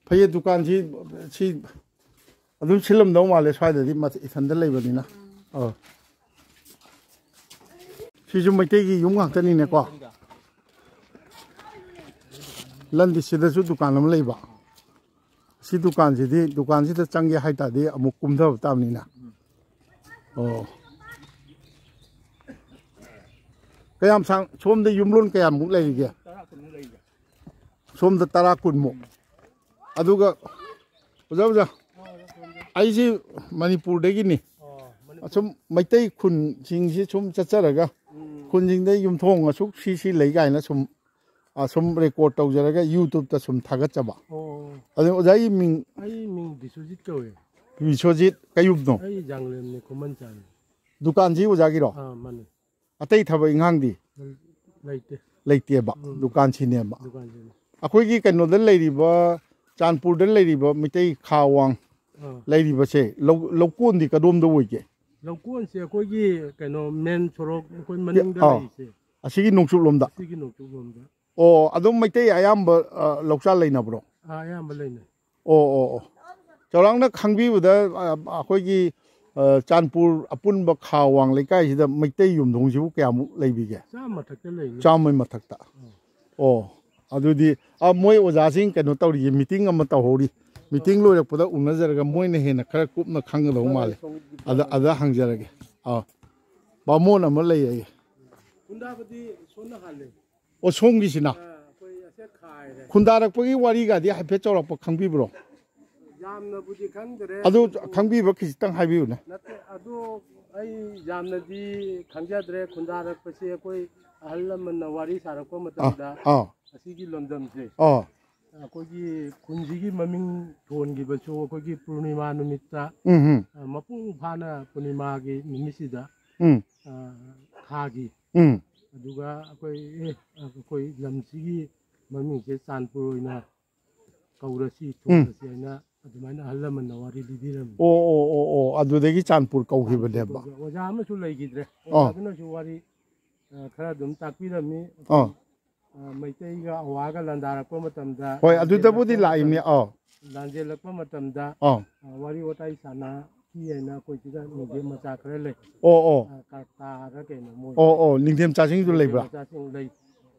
ꯐꯩꯌꯦ, ꯗꯨꯀꯥꯟꯁꯤ, ꯁꯤ ꯑꯗꯨꯝ ꯁꯤꯜꯂꯝꯗꯧ ꯃꯥꯜꯂꯦ ꯁ꯭ꯋꯥꯏꯗꯗꯤ, ꯃꯊ-, ꯏꯊꯟꯗ ꯂꯩꯕꯅꯤꯅ꯫ ꯑꯥ꯫ ꯁꯤꯁꯨ ꯃꯩꯇꯩꯒꯤ ꯌꯨꯝ ꯉꯥꯛꯇꯅꯤꯅꯦꯀꯣ꯫ ꯂꯟꯗꯤ ꯁꯤꯗꯁꯨ ꯗꯨꯀꯥꯟ ꯑꯃ ꯂꯩꯕ꯫ ꯁꯤ ꯗꯨꯀꯥꯟꯁꯤꯗꯤ, ꯗꯨꯀꯥꯟꯁꯤꯗ ꯆꯪꯒꯦ ꯍꯥꯏ ꯇꯥꯔꯗꯤ ꯑꯃꯨꯛ ꯀꯨꯝꯊꯕ ꯇꯥꯕꯅꯤꯅ꯫ ꯑꯣ꯫ ꯀꯌꯥꯝ ꯁꯥꯡ-, ꯁꯣꯝꯗ ꯌꯨꯝꯂꯣꯟ ꯀꯌꯥꯃꯨꯛ ꯂꯩꯔꯤꯒꯦ? ꯁꯣꯝꯗ ꯇꯔꯥ ꯀꯨꯟꯃꯨꯛ꯫ ꯑꯗꯨꯒ ꯑꯣꯖꯥ, ꯑꯣꯖꯥ, ꯑꯩꯁꯤ ꯃꯅꯤꯄꯨꯔꯗꯒꯤꯅꯤ꯫ ꯑꯣ, ꯃꯅꯤꯄꯨꯔ꯫ ꯑꯁꯨꯝ ꯃꯩꯇꯩ ꯈꯨꯟꯁꯤꯡꯁꯤ ꯁꯨꯝ ꯆꯠꯆꯔꯒ, ꯎꯝ꯫ ꯈꯨꯟꯁꯤꯡꯗ ꯌꯨꯝꯊꯣꯡ ꯑꯁꯨꯛ ꯁꯤ ꯁꯤ ꯂꯩ ꯀꯥꯏꯅ ꯁꯨꯝ, ꯑ, ꯁꯨꯝ ꯔꯦꯀꯣꯔꯠ ꯇꯧꯖꯔꯒ YouTube-ꯇ ꯁꯨꯝ ꯊꯥꯒꯠꯆꯕ꯫ ꯑꯣ꯫ ꯑꯗꯨ ꯑꯣꯖꯥꯒꯤ ꯃꯤꯡ? ꯑꯩ ꯃꯤꯡ ꯕꯤꯁ꯭ꯋꯖꯤꯠ ꯀꯧꯋꯦ꯫ ꯕꯤꯁ꯭ꯋꯖꯤꯠ ꯀꯩ ꯌꯨꯝꯅꯣ? ꯑꯩ ꯖꯥꯡꯂꯦꯝꯅꯦ, ꯈꯨꯃꯟ ꯆꯥꯏ꯫ ꯗꯨꯀꯥꯟꯁꯤ ꯑꯣꯖꯥꯒꯤꯔꯣ? ꯑꯥ, ꯃꯥꯅꯦ꯫ ꯑꯇꯩ ꯊꯕꯛ ꯏꯪꯈꯥꯡꯗꯤ? ꯂꯩꯇꯦ꯫ ꯂꯩꯇꯦꯕ꯫ ꯎꯝ꯫ ꯗꯨꯀꯥꯟꯁꯤꯅꯦꯕ꯫ ꯗꯨꯀꯥꯟꯁꯤꯅꯦ꯫ ꯑꯩꯈꯣꯏꯒꯤ ꯀꯩꯅꯣꯗ ꯂꯩꯔꯤꯕ, ꯆꯥꯟꯄꯨꯔꯗ ꯂꯩꯔꯤꯕ ꯃꯩꯇꯩ ꯈꯥ ꯋꯥꯡ ꯑꯥ꯫ ꯂꯩꯔꯤꯕꯁꯦ, ꯂꯧ-, ꯂꯧꯀꯣꯟꯗꯤ ꯀꯗꯣꯝꯗ ꯑꯣꯏꯒꯦ? ꯂꯧꯀꯣꯟꯁꯦ ꯑꯩꯈꯣꯏꯒꯤ ꯀꯩꯅꯣ ꯃꯦꯟ ꯁꯣꯔꯣꯛ ꯑꯩꯈꯣꯏ ꯃꯅꯤꯡꯗ ꯑꯥ꯫ ꯂꯩꯔꯤꯁꯦ꯫ ꯑꯁꯤꯒꯤ ꯅꯣꯡꯆꯨꯞ ꯂꯣꯝꯗ? ꯑꯁꯤꯒꯤ ꯅꯣꯡꯆꯨꯞ ꯂꯣꯝꯗ꯫ ꯑꯣ, ꯑꯗꯨꯝ ꯃꯩꯇꯩ ꯑꯌꯥꯝꯕ, ꯑ, ꯂꯧꯆꯥ ꯂꯩꯅꯕ꯭ꯔꯣ? ꯑꯥ, ꯑꯌꯥꯝꯕ ꯂꯩꯅꯩ꯫ ꯑꯣ, ꯑꯣ, ꯑꯣ꯫ ꯆꯥꯎꯔꯥꯛꯅ ꯈꯪꯕꯤꯕꯗ, ꯑ, ꯑꯩꯈꯣꯏꯒꯤ, ꯑ, ꯆꯥꯟꯄꯨꯔ ꯑꯄꯨꯟꯕ ꯈꯥ ꯋꯥꯡ ꯂꯩꯀꯥꯏꯁꯤꯗ ꯃꯩꯇꯩ ꯌꯨꯝꯊꯣꯡꯁꯤꯕꯨ ꯀꯌꯥꯃꯨꯛ ꯂꯩꯕꯤꯒꯦ? ꯆꯥꯝꯃ ꯃꯊꯛꯇ ꯂꯩꯅꯤ꯫ ꯆꯥꯝꯃꯩ ꯃꯊꯛꯇ꯫ ꯑꯥ꯫ ꯑꯣ, ꯑꯗꯨꯗꯤ, ꯑ, ꯃꯣꯏ ꯑꯣꯖꯥꯁꯤꯡ ꯀꯩꯅꯣ ꯇꯧꯔꯤꯌꯦ, ꯃꯤꯇꯤꯡ ꯑꯃ ꯇꯧꯍꯧꯔꯤ꯫ ꯃꯤꯇꯤꯡ ꯂꯣꯏꯔꯛꯄꯗ ꯎꯅꯖꯔꯒ ꯃꯣꯏꯅ ꯍꯦꯟꯅ ꯈꯔ ꯀꯨꯞꯅ ꯈꯪꯒꯗꯧ ꯃꯥꯜꯂꯦ꯫ ꯑꯗ, ꯑꯗ ꯍꯪꯖꯔꯒꯦ꯫ ꯑꯥ, ꯕꯥꯃꯣꯟ ꯑꯃ ꯂꯩ ꯑꯩ꯫ ꯈꯨꯟꯗꯥꯕꯗꯤ ꯁꯣꯝꯅ ꯍꯥꯜꯂꯦ꯫ ꯑꯣ, ꯁꯣꯝꯒꯤꯁꯤꯅ? ꯑꯥ, ꯑꯩꯈꯣꯏ ꯑꯁꯦ ꯈꯥꯏꯔꯦ꯫ ꯈꯨꯟꯗꯥꯔꯛꯄꯒꯤ ꯋꯥꯔꯤꯒꯗꯤ ꯍꯥꯏꯐꯦꯠ ꯆꯥꯎꯔꯥꯛꯄ ꯈꯪꯕꯤꯕ꯭ꯔꯣ? ꯌꯥꯝꯅꯕꯨꯗꯤ ꯈꯪꯗ꯭ꯔꯦ꯫ ꯑꯗꯨ ꯈꯪꯕꯤꯕ ꯈꯤꯖꯤꯛꯇꯪ ꯍꯥꯏꯕꯤꯌꯨꯅꯦ꯫ ꯅꯠꯇꯦ, ꯑꯗꯨ ꯑꯩ ꯌꯥꯝꯅꯗꯤ ꯈꯪꯖꯗ꯭ꯔꯦ꯫ ꯈꯨꯟꯗꯥꯔꯛꯄꯁꯦ ꯑꯩꯈꯣꯏ ꯑꯍꯜ ꯂꯃꯟꯅ ꯋꯥꯔꯤ ꯁꯥꯔꯛꯄ ꯑꯥ, ꯃꯇꯝꯗ ꯑꯥ꯫ ꯑꯁꯤꯒꯤ ꯂꯝꯗꯝꯁꯦ ꯑꯥ꯫ ꯑꯩꯈꯣꯏꯒꯤ ꯈꯨꯟꯁꯤꯒꯤ ꯃꯃꯤꯡ ꯊꯣꯟꯈꯤꯕꯁꯨ ꯑꯩꯈꯣꯏꯒꯤ ꯄꯨꯔꯅꯤꯃꯥ ꯅꯨꯃꯤꯠꯇ, ꯎꯝ, ꯎꯝ꯫ ꯑ, ꯃꯄꯨꯡ ꯐꯥꯅ ꯄꯨꯔꯅꯤꯃꯥꯒꯤ ꯅꯨꯃꯤꯠꯁꯤꯗ, ꯎꯝ꯫ ꯑ, ꯊꯥꯒꯤ꯫ ꯎꯝ꯫ ꯑꯗꯨꯒ ꯑꯩꯈꯣꯏ, ꯑꯦ, ꯑꯩꯈꯣꯏ ꯂꯝꯁꯤꯒꯤ ꯃꯃꯤꯡꯁꯦ ꯆꯥꯟꯄꯨꯔ ꯑꯣꯏꯅ ꯀꯧꯔꯁꯤ, ꯎꯝ꯫ ꯊꯣꯜꯂꯁꯤ ꯍꯥꯏꯅ ꯑꯗꯨꯃꯥꯏꯅ ꯑꯍꯜ ꯂꯃꯟꯅ ꯋꯥꯔꯤ ꯂꯤꯕꯤꯔꯝꯃꯤ꯫ ꯑꯣ, ꯑꯣ, ꯑꯣ, ꯑꯣ, ꯑꯗꯨꯗꯒꯤ ꯆꯥꯟꯄꯨꯔ ꯀꯧꯈꯤꯕꯅꯦꯕ꯫ ꯆꯥꯟꯄꯨꯔ ꯀꯧꯕ꯫ ꯑꯣꯖꯥ ꯑꯃꯁꯨ ꯂꯩꯈꯤꯗ꯭ꯔꯦ꯫ ꯑꯣ꯫ ꯑꯣꯖꯥꯗꯨꯅꯁꯨ ꯋꯥꯔꯤ, ꯑ, ꯈꯔ ꯑꯗꯨꯝ ꯇꯥꯛꯄꯤꯔꯝꯃꯤ꯫ ꯑꯣ꯫ ꯑ, ꯃꯩꯇꯩꯒ ꯑꯋꯥꯒ ꯂꯥꯟꯗꯥꯔꯛꯄ ꯃꯇꯝꯗ, ꯍꯣꯏ, ꯑꯗꯨꯗꯕꯨꯗꯤ ꯂꯥꯟꯖꯦꯜꯂꯛꯄ ꯂꯥꯛꯏꯃꯤ꯫ ꯃꯇꯝ-, ꯑꯣ꯫ ꯂꯥꯟꯖꯦꯜꯂꯛꯄ ꯃꯇꯝꯗ, ꯑꯣ꯫ ꯑ, ꯋꯥꯔꯤ ꯋꯥꯇꯥꯏ ꯁꯥꯟꯅꯈꯤ ꯍꯥꯏꯅ ꯑꯩꯈꯣꯏ ꯁꯤꯗ ꯅꯤꯡꯊꯦꯝ ꯃꯆꯥ ꯈꯔ ꯂꯩ꯫ ꯑꯣ, ꯑꯣ꯫ ꯑ, ꯀꯔꯇꯥꯔ ꯀꯩꯅꯣ ꯃꯣꯏ꯫ ꯑꯣ, ꯑꯣ, ꯅꯤꯡꯊꯦꯝ ꯆꯥꯁꯤꯡꯁꯨ ꯅꯤꯡꯊꯦꯝ ꯂꯩꯕ꯭ꯔꯥ? ꯃꯆꯥꯁꯤꯡ ꯂꯩ꯫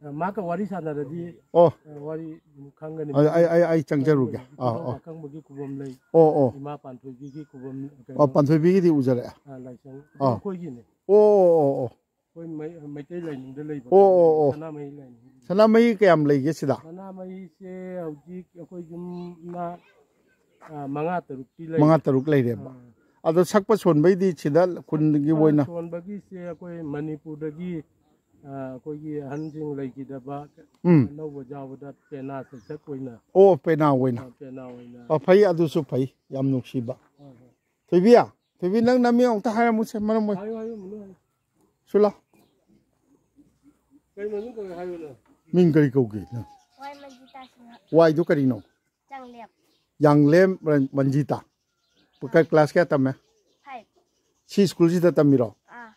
ꯑ, ꯃꯥꯒ ꯋꯥꯔꯤ ꯁꯥꯟꯅꯔꯗꯤ, ꯑꯣ꯫ ꯑ, ꯋꯥꯔꯤ ꯑꯗꯨꯝ ꯈꯪꯒꯅꯤ꯫ ꯑꯩ, ꯑꯩ, ꯑꯩ, ꯑꯩ ꯆꯪꯖꯔꯨꯒꯦ꯫ ꯑꯥ, ꯑꯥ꯫ ꯑꯈꯪꯕꯒꯤ ꯈꯨꯕꯝ ꯂꯩ꯫ ꯑꯣ, ꯑꯣ꯫ ꯏꯃꯥ ꯄꯥꯟꯊꯣꯏꯕꯤꯒꯤ ꯈꯨꯕꯝ, ꯀꯩꯅꯣ, ꯑꯣ, ꯄꯥꯟꯊꯣꯏꯕꯤꯒꯤꯗꯤ ꯎꯖꯔꯛꯑꯦ꯫ ꯑ, ꯂꯥꯏꯁꯪ꯫ ꯑꯥ꯫ ꯑꯩꯈꯣꯏꯒꯤꯅꯦ꯫ ꯑꯣ, ꯑꯣ, ꯑꯣ, ꯑꯣ꯫ ꯑꯩꯈꯣꯏ ꯃꯩ-, ꯃꯩꯇꯩ ꯂꯥꯏꯅꯤꯡꯗ ꯂꯩꯕ ꯑꯣ, ꯑꯣ, ꯑꯣ꯫ ꯁꯅꯥꯃꯍꯤ ꯂꯥꯏꯅꯤꯡ꯫ ꯁꯅꯥꯃꯍꯤ ꯀꯌꯥꯝ ꯂꯩꯒꯦ ꯁꯤꯗ? ꯁꯅꯥꯃꯍꯤꯁꯦ ꯍꯧꯖꯤꯛ ꯑꯩꯈꯣꯏ ꯌꯨꯝꯅ, ꯑ, ꯃꯉꯥ ꯇꯔꯨꯛꯇꯤ ꯂꯩ꯫ ꯃꯉꯥ ꯇꯔꯨꯛ ꯂꯩꯔꯦꯕ꯫ ꯑꯥ꯫ ꯑꯗꯣ ꯁꯛꯄ ꯁꯣꯟꯕꯩꯗꯤ ꯁꯤꯗ ꯈꯨꯟꯒꯤ ꯁꯛꯄ ꯑꯣꯏꯅ? ꯁꯣꯟꯕꯒꯤꯁꯦ ꯑꯩꯈꯣꯏ ꯃꯅꯤꯄꯨꯔꯗꯒꯤ, ꯑ, ꯑꯩꯈꯣꯏꯒꯤ ꯑꯍꯟꯁꯤꯡ ꯂꯩꯈꯤꯗꯕ ꯎꯝ꯫ ꯑꯅꯧꯕ ꯌꯥꯎꯕꯗ ꯄꯦꯅꯥ ꯁꯩꯁꯛ ꯑꯣꯏꯅ꯫ ꯑꯣ, ꯄꯦꯅꯥ ꯑꯣꯏꯅ꯫ ꯑ, ꯄꯦꯅꯥ ꯑꯣꯏꯅ꯫ ꯑ, ꯐꯩ, ꯑꯗꯨꯁꯨ ꯐꯩ꯫ ꯌꯥꯝ ꯅꯨꯡꯁꯤꯕ꯫ ꯍꯣꯏ, ꯍꯣꯏ꯫ ꯊꯣꯏꯕꯤꯌꯥ, ꯊꯣꯏꯕꯤ, ꯅꯪ ꯅꯃꯤꯡ ꯑꯃꯨꯛꯇ ꯍꯥꯏꯔꯝꯃꯨꯁꯦ, ꯃꯔꯝ ꯑꯣꯏ꯫ ꯍꯥꯏꯌꯨ, ꯍꯥꯏꯌꯨ, ꯃꯅꯨ ꯍꯥꯏꯌꯨ꯫ ꯁꯨꯂꯥ꯫ ꯀꯩ ꯃꯃꯤꯡ ꯀꯧꯏ ꯍꯥꯏꯌꯨꯅꯦ? ꯃꯤꯡ ꯀꯔꯤ ꯀꯧꯒꯦ ꯅꯪ? ꯋꯥꯏ ꯃꯟꯖꯤꯇꯥ ꯁꯤꯡꯍ꯫ ꯋꯥꯏꯗꯨ ꯀꯔꯤꯅꯣ? ꯌꯥꯡꯂꯦꯝ꯫ ꯌꯥꯡꯂꯦꯝ ꯔꯟ-, ꯃꯟꯖꯤꯇꯥ꯫ ꯀ-, ꯀ꯭ꯂꯥꯁ ꯀꯌꯥ ꯇꯝꯃꯦ? ꯐꯥꯏꯚ꯫ ꯁꯤ ꯁ꯭ꯀꯨꯜꯁꯤꯗ ꯇꯝꯃꯤꯔꯣ? ꯑꯥ꯫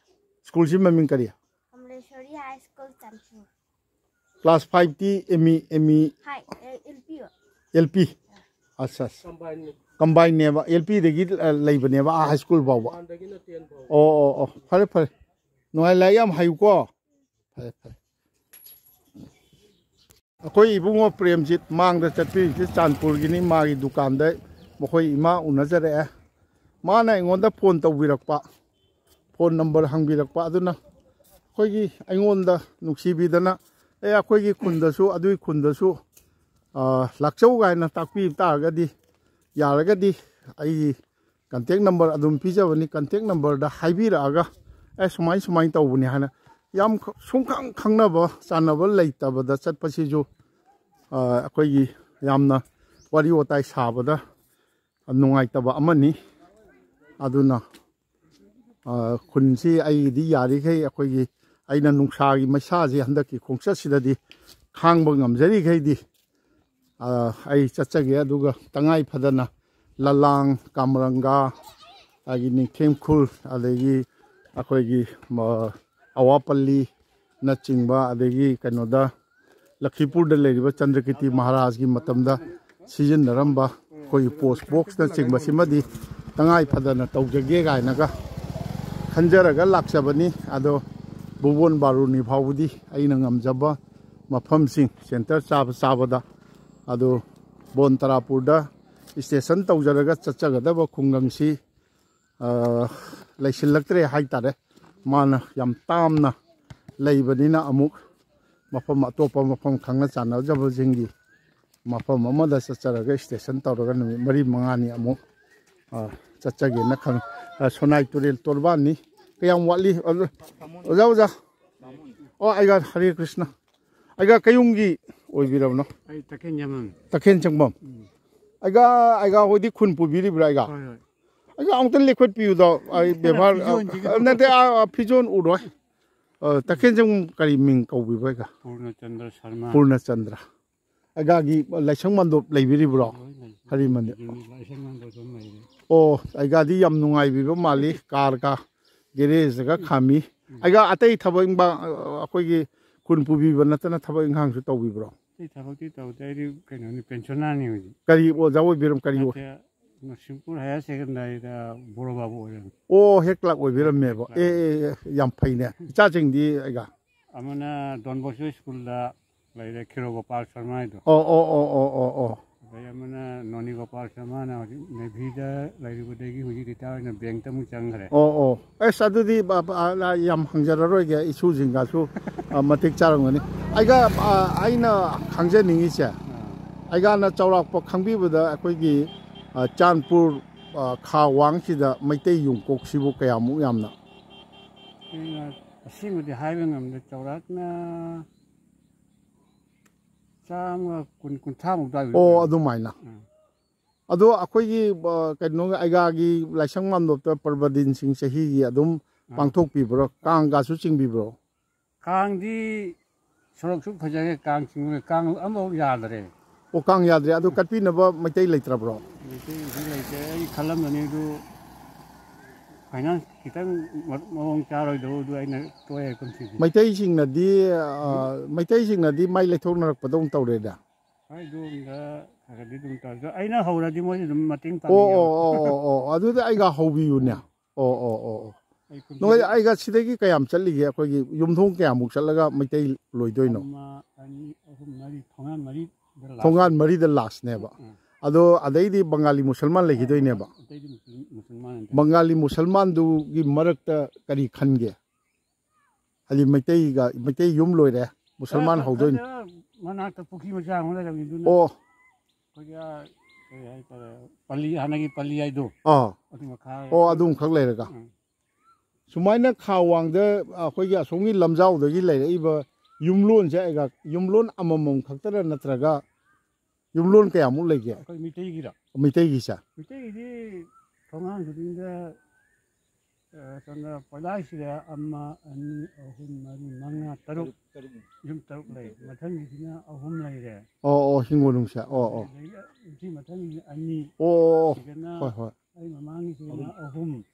ꯁ꯭ꯀꯨꯜꯁꯤ ꯃꯃꯤꯡ ꯀꯔꯤ? Kamaleswari high school, Chanpur. Class fifty M E, M E? High, ꯑꯦ, ꯑꯦꯜ ꯄꯤ꯫ L P? ꯑꯠꯆꯥ, ꯑꯠꯆꯥ꯫ ꯀꯝꯕꯥꯏꯟꯅꯤ꯫ ꯀꯝꯕꯥꯏꯟꯅꯦꯕ, ꯑꯦꯜ ꯄꯤꯗꯒꯤ, ꯑ, ꯂꯩꯕꯅꯦꯕ, ꯑꯥ, ꯍꯥꯏ ꯁ꯭ꯀꯨꯜ ꯐꯥꯎꯕ꯫ ꯋꯥꯟꯗꯒꯤꯅ ꯇꯦꯟ ꯐꯥꯎ꯫ ꯑꯣ, ꯑꯣ, ꯑꯣ, ꯐꯔꯦ, ꯐꯔꯦ꯫ ꯅꯨꯡꯉꯥꯏ, ꯂꯥꯏꯔꯤꯛ ꯌꯥꯝ ꯍꯩꯌꯨꯀꯣ꯫ ꯐꯔꯦ, ꯐꯔꯦ꯫ ꯑꯩꯈꯣꯏ ꯏꯕꯨꯡꯉꯣ ꯄ꯭ꯔꯦꯝꯖꯤꯠ ꯃꯥꯡꯗ ꯆꯠꯄꯤꯔꯤꯁꯦ ꯆꯥꯟꯄꯨꯔꯒꯤꯅꯤ꯫ ꯃꯥꯒꯤ ꯗꯨꯀꯥꯟꯗ ꯃꯈꯣꯏ ꯏꯃꯥ ꯎꯅꯖꯔꯛꯑꯦ꯫ ꯃꯥꯅ ꯑꯩꯉꯣꯟꯗ ꯐꯣꯟ ꯇꯧꯕꯤꯔꯛꯄ, ꯐꯣꯟ ꯅꯝꯕꯔ ꯍꯪꯕꯤꯔꯛꯄ꯫ ꯑꯗꯨꯅ ꯑꯩꯈꯣꯏꯒꯤ, ꯑꯩꯉꯣꯟꯗ ꯅꯨꯡꯁꯤꯕꯤꯗꯅ, "ꯑꯦ, ꯑꯩꯈꯣꯏꯒꯤ ꯈꯨꯟꯗꯁꯨ, ꯑꯗꯨꯒꯤ ꯈꯨꯟꯗꯁꯨ, ꯑ, ꯂꯥꯛꯆꯧ" ꯀꯥꯏꯅ ꯇꯥꯛꯄꯤꯕ ꯇꯥꯔꯒꯗꯤ, ꯌꯥꯔꯒꯗꯤ ꯑꯩꯒꯤ ꯀꯟꯇꯦꯛ ꯅꯝꯕꯔ ꯑꯗꯨꯝ ꯄꯤꯖꯕꯅꯤ꯫ ꯀꯟꯇꯦꯛ ꯅꯝꯕꯔꯗ ꯍꯥꯏꯕꯤꯔꯛꯑꯒ, "ꯑꯦ, ꯁꯨꯃꯥꯏ ꯁꯨꯃꯥꯏꯅ ꯇꯧꯕꯅꯤ" ꯍꯥꯏꯅ, ꯌꯥꯝ ꯈ-, ꯁꯨꯡꯈꯪ ꯈꯪꯅꯕ ꯆꯥꯟꯅꯕ ꯂꯩꯇꯕꯗ ꯆꯠꯄꯁꯤꯁꯨ, ꯑ, ꯑꯩꯈꯣꯏꯒꯤ ꯌꯥꯝꯅ ꯋꯥꯔꯤ ꯋꯥꯇꯥꯏ ꯁꯥꯕꯗ ꯅꯨꯡꯉꯥꯏꯇꯕ ꯑꯃꯅꯤ꯫ ꯑꯗꯨꯅ, ꯑ, ꯈꯨꯟꯁꯤ ꯑꯩꯒꯤꯗꯤ ꯌꯥꯔꯤꯈꯩ ꯑꯩꯈꯣꯏꯒꯤ, ꯑꯩꯅ ꯅꯨꯡꯁꯥꯒꯤ ꯃꯩꯁꯥꯁꯤ ꯍꯟꯗꯛꯀꯤ ꯈꯣꯡꯆꯠꯁꯤꯗꯗꯤ ꯈꯥꯡꯕ ꯉꯝꯖꯔꯤꯈꯩꯗꯤ, ꯑ, ꯑꯩ ꯆꯠꯆꯒꯦ꯫ ꯑꯗꯨꯒ ꯇꯉꯥꯏ ꯐꯗꯅ ꯂꯂꯥꯡ, ꯀꯥꯃꯔꯪꯒꯥ, ꯑꯗꯒꯤ ꯅꯤꯡꯊꯦꯝ ꯈꯨꯜ, ꯑꯗꯒꯤ ꯑꯩꯈꯣꯏꯒꯤ, ꯑ, ꯑꯋꯥꯄꯜꯂꯤ, ꯅꯆꯤꯡꯕ, ꯑꯗꯒꯤ ꯀꯩꯅꯣꯗ, ꯂꯈꯤꯄꯨꯔꯗ ꯂꯩꯔꯤꯕ ꯆꯟꯗ꯭ꯔꯀꯤꯔꯇꯤ ꯃꯍꯥꯔꯥꯖꯒꯤ ꯃꯇꯝꯗ ꯁꯤꯖꯤꯟꯅꯔꯝꯕ ꯑꯩꯈꯣꯏꯒꯤ ꯄꯣꯁ ꯕꯣꯛꯁꯅꯆꯤꯡꯕꯁꯤꯃꯗꯤ ꯇꯉꯥꯏ ꯐꯗꯅ ꯇꯧꯖꯒꯦ ꯀꯥꯏꯅꯒ ꯈꯟꯖꯔꯒ ꯂꯥꯛꯆꯕꯅꯤ꯫ ꯑꯗꯣ ꯕꯨꯕꯣꯟ ꯕꯥꯔꯨꯅꯤ ꯐꯥꯎꯕꯗꯤ ꯑꯩꯅ ꯉꯝꯖꯕ ꯃꯐꯝꯁꯤꯡ, ꯁꯦꯟꯇꯔ ꯆꯥꯕ ꯆꯥꯕꯗ, ꯑꯗꯣ ꯕꯣꯟ ꯇꯔꯥꯄꯨꯔꯗ ꯏꯁꯇꯦꯁꯟ ꯇꯧꯖꯔꯒ ꯆꯠꯆꯒꯗꯕ ꯈꯨꯡꯒꯪꯁꯤ ꯑ, ꯂꯩꯁꯤꯜꯂꯛꯇ꯭ꯔꯦ ꯍꯥꯏꯇꯥꯔꯦ꯫ ꯃꯥꯅ ꯌꯥꯝ ꯇꯥꯝꯅ ꯂꯩꯕꯅꯤꯅ ꯑꯃꯨꯛ ꯃꯐꯝ, ꯑꯇꯣꯞꯄ ꯃꯐꯝ ꯈꯪꯅ ꯆꯥꯟꯅꯖꯕꯁꯤꯡꯒꯤ ꯃꯐꯝ ꯑꯃꯗ ꯆꯠꯆꯔꯒ ꯏꯁꯇꯦꯁꯟ ꯇꯧꯔꯒ ꯅꯨꯃꯤꯠ ꯃꯔꯤ ꯃꯉꯥꯅꯤ ꯑꯃꯨꯛ, ꯑ, ꯆꯠꯆꯒꯦꯅ ꯈꯟ-, ꯑ, ꯁꯣꯅꯥꯏ ꯇꯨꯔꯦꯜ ꯇꯣꯔꯕꯥꯟꯅꯤ꯫ ꯀꯌꯥꯝ ꯋꯥꯠꯂꯤ? ꯑꯣꯖꯥ, ꯑꯣꯖꯥ, ꯑꯣꯖꯥ꯫ ꯑꯣ, ꯑꯩꯒ ꯍꯔꯦ ꯀ꯭ꯔꯤꯁꯅ꯫ ꯑꯩꯒ ꯀꯌꯨꯝꯒꯤ ꯑꯣꯏꯕꯤꯔꯕꯅꯣ? ꯑꯩ ꯇꯈꯦꯟ ꯆꯪꯐꯝ꯫ ꯇꯈꯦꯟ ꯆꯪꯐꯝ꯫ ꯎꯝ꯫ ꯑꯩꯒ, ꯑꯩꯒ ꯍꯣꯏꯗꯤ ꯈꯨꯟ ꯄꯨꯕꯤꯔꯤꯕ꯭ꯔꯥ ꯑꯩꯒ? ꯍꯣꯏ, ꯍꯣꯏ꯫ ꯑꯩꯒ ꯑꯃꯨꯛꯇ ꯂꯦꯛꯈꯠꯄꯤꯌꯨꯗꯣ꯫ ꯑꯩ ꯕꯦꯕꯥꯔ, ꯐꯤꯖꯣꯟꯁꯤꯒ ꯑ, ꯅꯠꯇꯦ, ꯑ, ꯑ, ꯐꯤꯖꯣꯟ ꯎꯔꯣꯏ꯫ ꯑ, ꯇꯈꯦꯟ ꯆꯪꯐꯝ ꯀꯔꯤ ꯃꯤꯡ ꯀꯧꯕꯤꯕ ꯑꯩꯒ? ꯄꯨꯔꯅꯆꯟꯗ꯭ꯔ ꯁꯔꯃ꯫ ꯄꯨꯔꯅꯆꯟꯗ꯭ꯔ꯫ ꯑꯩꯒꯥꯒꯤ ꯂꯥꯏꯁꯪ ꯃꯟꯗꯣꯞ ꯂꯩꯕꯤꯔꯤꯕ꯭ꯔꯣ? ꯂꯣꯏ ꯂꯩ꯫ ꯍꯔꯤ ꯃꯟꯗꯤꯔ꯫ ꯌꯨꯅꯤꯠ ꯂꯥꯏꯁꯪ ꯃꯟꯗꯣꯞ ꯑꯗꯨꯝ ꯂꯩꯔꯦ꯫ ꯑꯣ, ꯑꯩꯒꯥꯗꯤ ꯌꯥꯝ ꯅꯨꯡꯉꯥꯏꯕꯤꯕ ꯃꯥꯜꯂꯤ꯫ ꯀꯥꯔꯒ ꯒꯦꯔꯦꯖꯇꯒ ꯈꯥꯝꯃꯤ꯫ ꯑꯩꯒꯥ ꯑꯇꯩ ꯊꯕꯛ ꯏꯪꯕ, ꯑ, ꯑꯩꯈꯣꯏꯒꯤ ꯈꯨꯟ ꯄꯨꯕꯤꯕ ꯅꯠꯇꯅ ꯊꯕꯛ ꯏꯪꯈꯥꯡꯁꯨ ꯇꯧꯕꯤꯕ꯭ꯔꯣ? ꯑꯇꯩ ꯊꯕꯛꯇꯤ ꯇꯧꯗꯦ꯫ ꯑꯩꯗꯤ ꯀꯩꯅꯣꯅꯤ, ꯄꯦꯟꯁꯅꯔꯅꯤ ꯍꯧꯖꯤꯛ꯫ ꯀꯔꯤ ꯑꯣꯖꯥ ꯑꯣꯏꯕꯤꯔꯝ-, ꯀꯔꯤ ꯑꯣꯏ-? ꯅꯠꯇꯦ, ꯅꯔꯁꯤꯡꯄꯨꯔ ꯍꯥꯌꯔ ꯁꯦꯀꯦꯟꯗꯔꯤꯗ ꯕꯣꯔꯣ ꯕꯥꯕꯨ ꯑꯣꯏꯔꯝꯃꯤ꯫ ꯑꯣ, ꯍꯦꯗ ꯀ꯭ꯂꯥꯔꯛ ꯑꯣꯏꯕꯤꯔꯝꯃꯦꯕ꯫ Head clerk. ꯑꯦ, ꯑꯦ, ꯑꯦ, ꯌꯥꯝ ꯐꯩꯅꯦ꯫ ꯏꯆꯥꯁꯤꯡꯗꯤ ꯑꯩꯒꯥ? ꯑꯃꯅ ꯗꯣꯟ ꯕꯣꯁꯀꯣ ꯁ꯭ꯀꯨꯜꯗ ꯂꯩꯔꯦ, ꯈꯤꯔꯣ ꯒꯣꯄꯥꯜ ꯁꯔꯃ ꯍꯥꯏꯗꯣ꯫ ꯑꯣ, ꯑꯣ, ꯑꯣ, ꯑꯣ, ꯑꯣ, ꯑꯣ꯫ ꯑꯗꯩ ꯑꯃꯅ ꯅꯣꯅꯤ ꯒꯣꯄꯥꯜ ꯁꯔꯃꯅ ꯍꯧꯖꯤꯛ ꯅꯦꯚꯤꯗ ꯂꯩꯔꯨꯕꯗꯒꯤ ꯍꯧꯖꯤꯛ ꯔꯤꯇꯥꯌꯔ ꯑꯣꯏꯅ ꯕꯦꯡꯛꯇ ꯑꯃꯨꯛ ꯆꯪꯈ꯭ꯔꯦ꯫ ꯑꯣ, ꯑꯣ꯫ ꯑꯁ, ꯑꯗꯨꯗꯤ ꯕ-, ꯕ-, ꯑ, ꯌꯥꯝ ꯍꯪꯖꯔꯔꯣꯏꯒꯦ, ꯏꯁꯨꯁꯤꯡꯒꯁꯨ, ꯑ, ꯃꯇꯤꯛ ꯆꯥꯔꯝꯒꯅꯤ꯫ ꯑꯩꯒꯥ, ꯑ, ꯑꯩꯅ ꯈꯪꯖꯅꯤꯡꯉꯤꯁꯦ, ꯑꯥ꯫ ꯑꯩꯒꯥꯅ ꯆꯥꯎꯔꯥꯛꯄ ꯈꯪꯕꯤꯕꯗ ꯑꯩꯈꯣꯏꯒꯤ, ꯑ, ꯆꯥꯟꯄꯨꯔ, ꯑ, ꯈꯥ ꯋꯥꯡꯁꯤꯗ ꯃꯩꯇꯩ ꯌꯨꯝꯀꯣꯛꯁꯤꯕꯨ ꯀꯌꯥꯃꯨꯛ ꯌꯥꯝꯅ? ꯑꯩꯅ ꯑꯁꯦꯡꯕꯗꯤ ꯍꯥꯏꯕ ꯉꯝꯗꯦ, ꯆꯥꯎꯔꯥꯛꯅ ꯆꯥꯝꯃ ꯀꯨꯟ, ꯀꯨꯟꯊ꯭ꯔꯥꯃꯨꯛ ꯑꯗꯨꯋꯥꯏ ꯑꯣꯏꯕ ꯑꯣ, ꯌꯥꯏ꯫ ꯑꯗꯨꯃꯥꯏꯅ꯫ ꯎꯝ꯫ ꯑꯗꯣ ꯑꯩꯈꯣꯏꯒꯤ, ꯑ, ꯀꯩꯅꯣ, ꯑꯩꯒꯥꯒꯤ ꯂꯥꯏꯁꯪ ꯃꯥꯟꯗꯣꯞꯇ ꯄ꯭ꯔꯕꯗꯤꯟꯁꯤꯡ ꯆꯍꯤꯒꯤ ꯑꯗꯨꯝ ꯑꯥ꯫ ꯄꯥꯡꯊꯣꯛꯄꯤꯕ꯭ꯔꯣ? ꯀꯥꯡꯒꯁꯨ ꯆꯤꯡꯕꯤꯕ꯭ꯔꯣ? ꯀꯥꯡꯗꯤ ꯁꯣꯔꯣꯛꯁꯨ ꯐꯖꯔꯦ, ꯀꯥꯡ ꯆꯤꯡꯕ, ꯀꯥꯡ ꯑꯃꯐꯥꯎ ꯌꯥꯗ꯭ꯔꯦ꯫ ꯑꯣ, ꯀꯥꯡ ꯌꯥꯗ꯭ꯔꯦ꯫ ꯑꯗꯨ ꯀꯠꯄꯤꯅꯕ ꯃꯩꯇꯩ ꯂꯩꯇ꯭ꯔꯕ꯭ꯔꯣ? ꯃꯩꯇꯩꯗꯤ ꯂꯩꯇꯦ꯫ ꯑꯩ ꯈꯜꯂꯝꯕꯅꯤ ꯑꯗꯨ ꯐꯥꯏꯅꯥꯟꯁ ꯈꯤꯇꯪ ꯃ-, ꯃꯑꯣꯡ ꯆꯥꯔꯣꯏꯗꯧꯕꯗꯨ ꯑꯩꯅ ꯇꯣꯛꯑꯦ ꯀꯨꯝꯁꯤꯗꯤ꯫ ꯃꯩꯇꯩꯁꯤꯡꯅꯗꯤ, ꯑ, ꯃꯩꯇꯩꯁꯤꯡꯅꯗꯤ ꯃꯥꯏ ꯂꯩꯊꯣꯛꯅꯔꯛꯄꯗꯧꯅ ꯇꯧꯔꯦꯗ꯫ ꯍꯣꯏ, ꯑꯗꯨꯒꯨꯝꯕ ꯈꯔ ꯈꯔꯗꯤ ꯑꯗꯨꯝ ꯇꯧꯔꯁꯨ ꯑꯩꯅ ꯍꯧꯔꯗꯤ ꯃꯣꯏꯁꯨ ꯑꯗꯨꯝ ꯃꯇꯦꯡ ꯑꯣ, ꯄꯥꯡꯕꯤꯌꯦꯕ꯫ ꯑꯣ, ꯑꯣ, ꯑꯣ, ꯑꯣ꯫ ꯑꯗꯨꯗꯤ ꯑꯩꯒ ꯍꯧꯕꯤꯌꯨꯅꯦ꯫ ꯑꯣ, ꯑꯣ, ꯑꯣ, ꯑꯣ꯫ ꯑꯩ ꯀꯨꯝꯁꯤ ꯅꯣꯏ ꯑꯩꯒ ꯁꯤꯗꯒꯤ ꯀꯌꯥꯝ ꯆꯠꯂꯤꯒꯦ? ꯑꯩꯈꯣꯏꯒꯤ ꯌꯨꯝꯊꯣꯡ ꯀꯌꯥꯃꯨꯛ ꯆꯠꯂꯒ ꯃꯩꯇꯩ ꯂꯣꯏꯗꯣꯏꯅꯣ? ꯑꯃ, ꯑꯅꯤ, ꯑꯍꯨꯝ, ꯃꯔꯤ, ꯊꯣꯡꯒꯥꯟ ꯃꯔꯤꯗ ꯂꯥꯁ꯫ ꯊꯣꯡꯒꯥꯟ ꯃꯔꯤꯗ ꯂꯥꯁꯅꯦꯕ꯫ ꯎꯝ꯫ ꯑꯗꯣ ꯑꯗꯩꯗꯤ ꯕꯪꯒꯥꯂꯤ ꯃꯨꯁꯜꯃꯥꯟ ꯂꯩꯈꯤꯗꯣꯏꯅꯦꯕ꯫ ꯑꯇꯩꯗꯤ ꯃꯨꯁꯂꯤꯝ, ꯃꯨꯁꯜꯃꯥꯟ ꯉꯥꯛꯇꯅꯤ꯫ ꯕꯪꯒꯥꯂꯤ ꯃꯨꯁꯜꯃꯥꯟꯗꯨꯒꯤ ꯃꯔꯛꯇ ꯀꯔꯤ ꯈꯟꯒꯦ? ꯍꯥꯏꯗꯤ ꯃꯩꯇꯩꯒ, ꯃꯩꯇꯩ ꯌꯨꯝ ꯂꯣꯏꯔꯦ, ꯃꯨꯁꯜꯃꯥꯟ ꯑꯦ, ꯍꯧꯗꯣꯏꯅꯤ꯫ ꯑꯗꯨ ꯃꯅꯥꯛꯇ ꯄꯨꯈ꯭ꯔꯤ ꯃꯆꯥ ꯑꯃ ꯂꯩꯔꯕꯅꯤ, ꯑꯗꯨꯅ ꯑꯣ꯫ ꯑꯩꯈꯣꯏꯒꯤ, ꯑ, ꯀꯔꯤ ꯍꯥꯏꯇꯥꯔꯦ, ꯄꯜꯂꯤ, ꯍꯥꯟꯅꯒꯤ ꯄꯜꯂꯤ ꯍꯥꯏꯗꯣ꯫ ꯑꯥ꯫ ꯑꯗꯨ ꯃꯈꯥ ꯑꯣ, ꯑꯗꯨꯝꯈꯛ ꯂꯩꯔꯒ꯫ ꯎꯝ꯫ ꯁꯨꯃꯥꯏꯅ ꯈꯥ ꯋꯥꯡꯗ ꯑꯩꯈꯣꯏꯒꯤ ꯑꯁꯣꯝꯒꯤ ꯂꯝꯖꯥꯎꯗꯒꯤ ꯂꯩꯔꯛꯏꯕ ꯌꯨꯝꯂꯣꯟꯁꯦ ꯑꯩꯒ ꯌꯨꯝꯂꯣꯟ ꯑꯃꯃꯝ ꯈꯛꯇꯔ ꯅꯠꯇ꯭ꯔꯒ ꯌꯨꯝꯂꯣꯟ ꯀꯌꯥꯃꯨꯛ ꯂꯩꯒꯦ? ꯑꯩꯈꯣꯏ ꯃꯤꯇꯩꯒꯤꯔꯣ? ꯃꯤꯇꯩꯒꯤꯁꯦ? ꯃꯤꯇꯩꯒꯤꯗꯤ ꯊꯣꯡꯒꯥꯟ ꯈꯨꯗꯤꯡꯗ ꯑ, ꯁꯣꯝꯗ ꯄꯣꯏꯂꯥꯏꯁꯤꯗ ꯑꯃ, ꯑꯅꯤ, ꯑꯍꯨꯝ, ꯃꯔꯤ, ꯃꯉꯥ, ꯇꯔꯨꯛ, ꯇꯔꯨꯛ, ꯇꯔꯨꯛ꯫ ꯌꯨꯝ ꯇꯔꯨꯛ ꯂꯩ꯫ ꯃꯊꯪꯒꯤꯁꯤꯅ ꯑꯍꯨꯝ ꯂꯩꯔꯦ꯫ ꯑꯣ, ꯑꯣ, ꯍꯤꯡꯒꯣꯜ ꯅꯨꯡꯁꯦ꯫ ꯑꯣ, ꯑꯣ꯫ ꯑꯗꯒꯤ ꯁꯤ ꯃꯊꯪꯒꯤꯁꯤꯅ ꯑꯅꯤ꯫ ꯑꯣ, ꯑꯣ, ꯑꯣ꯫ ꯁꯤꯗꯅ ꯍꯣꯏ, ꯍꯣꯏ꯫ ꯑꯩ ꯃꯃꯥꯡꯒꯤꯁꯤꯅ ꯑꯍꯨꯝ꯫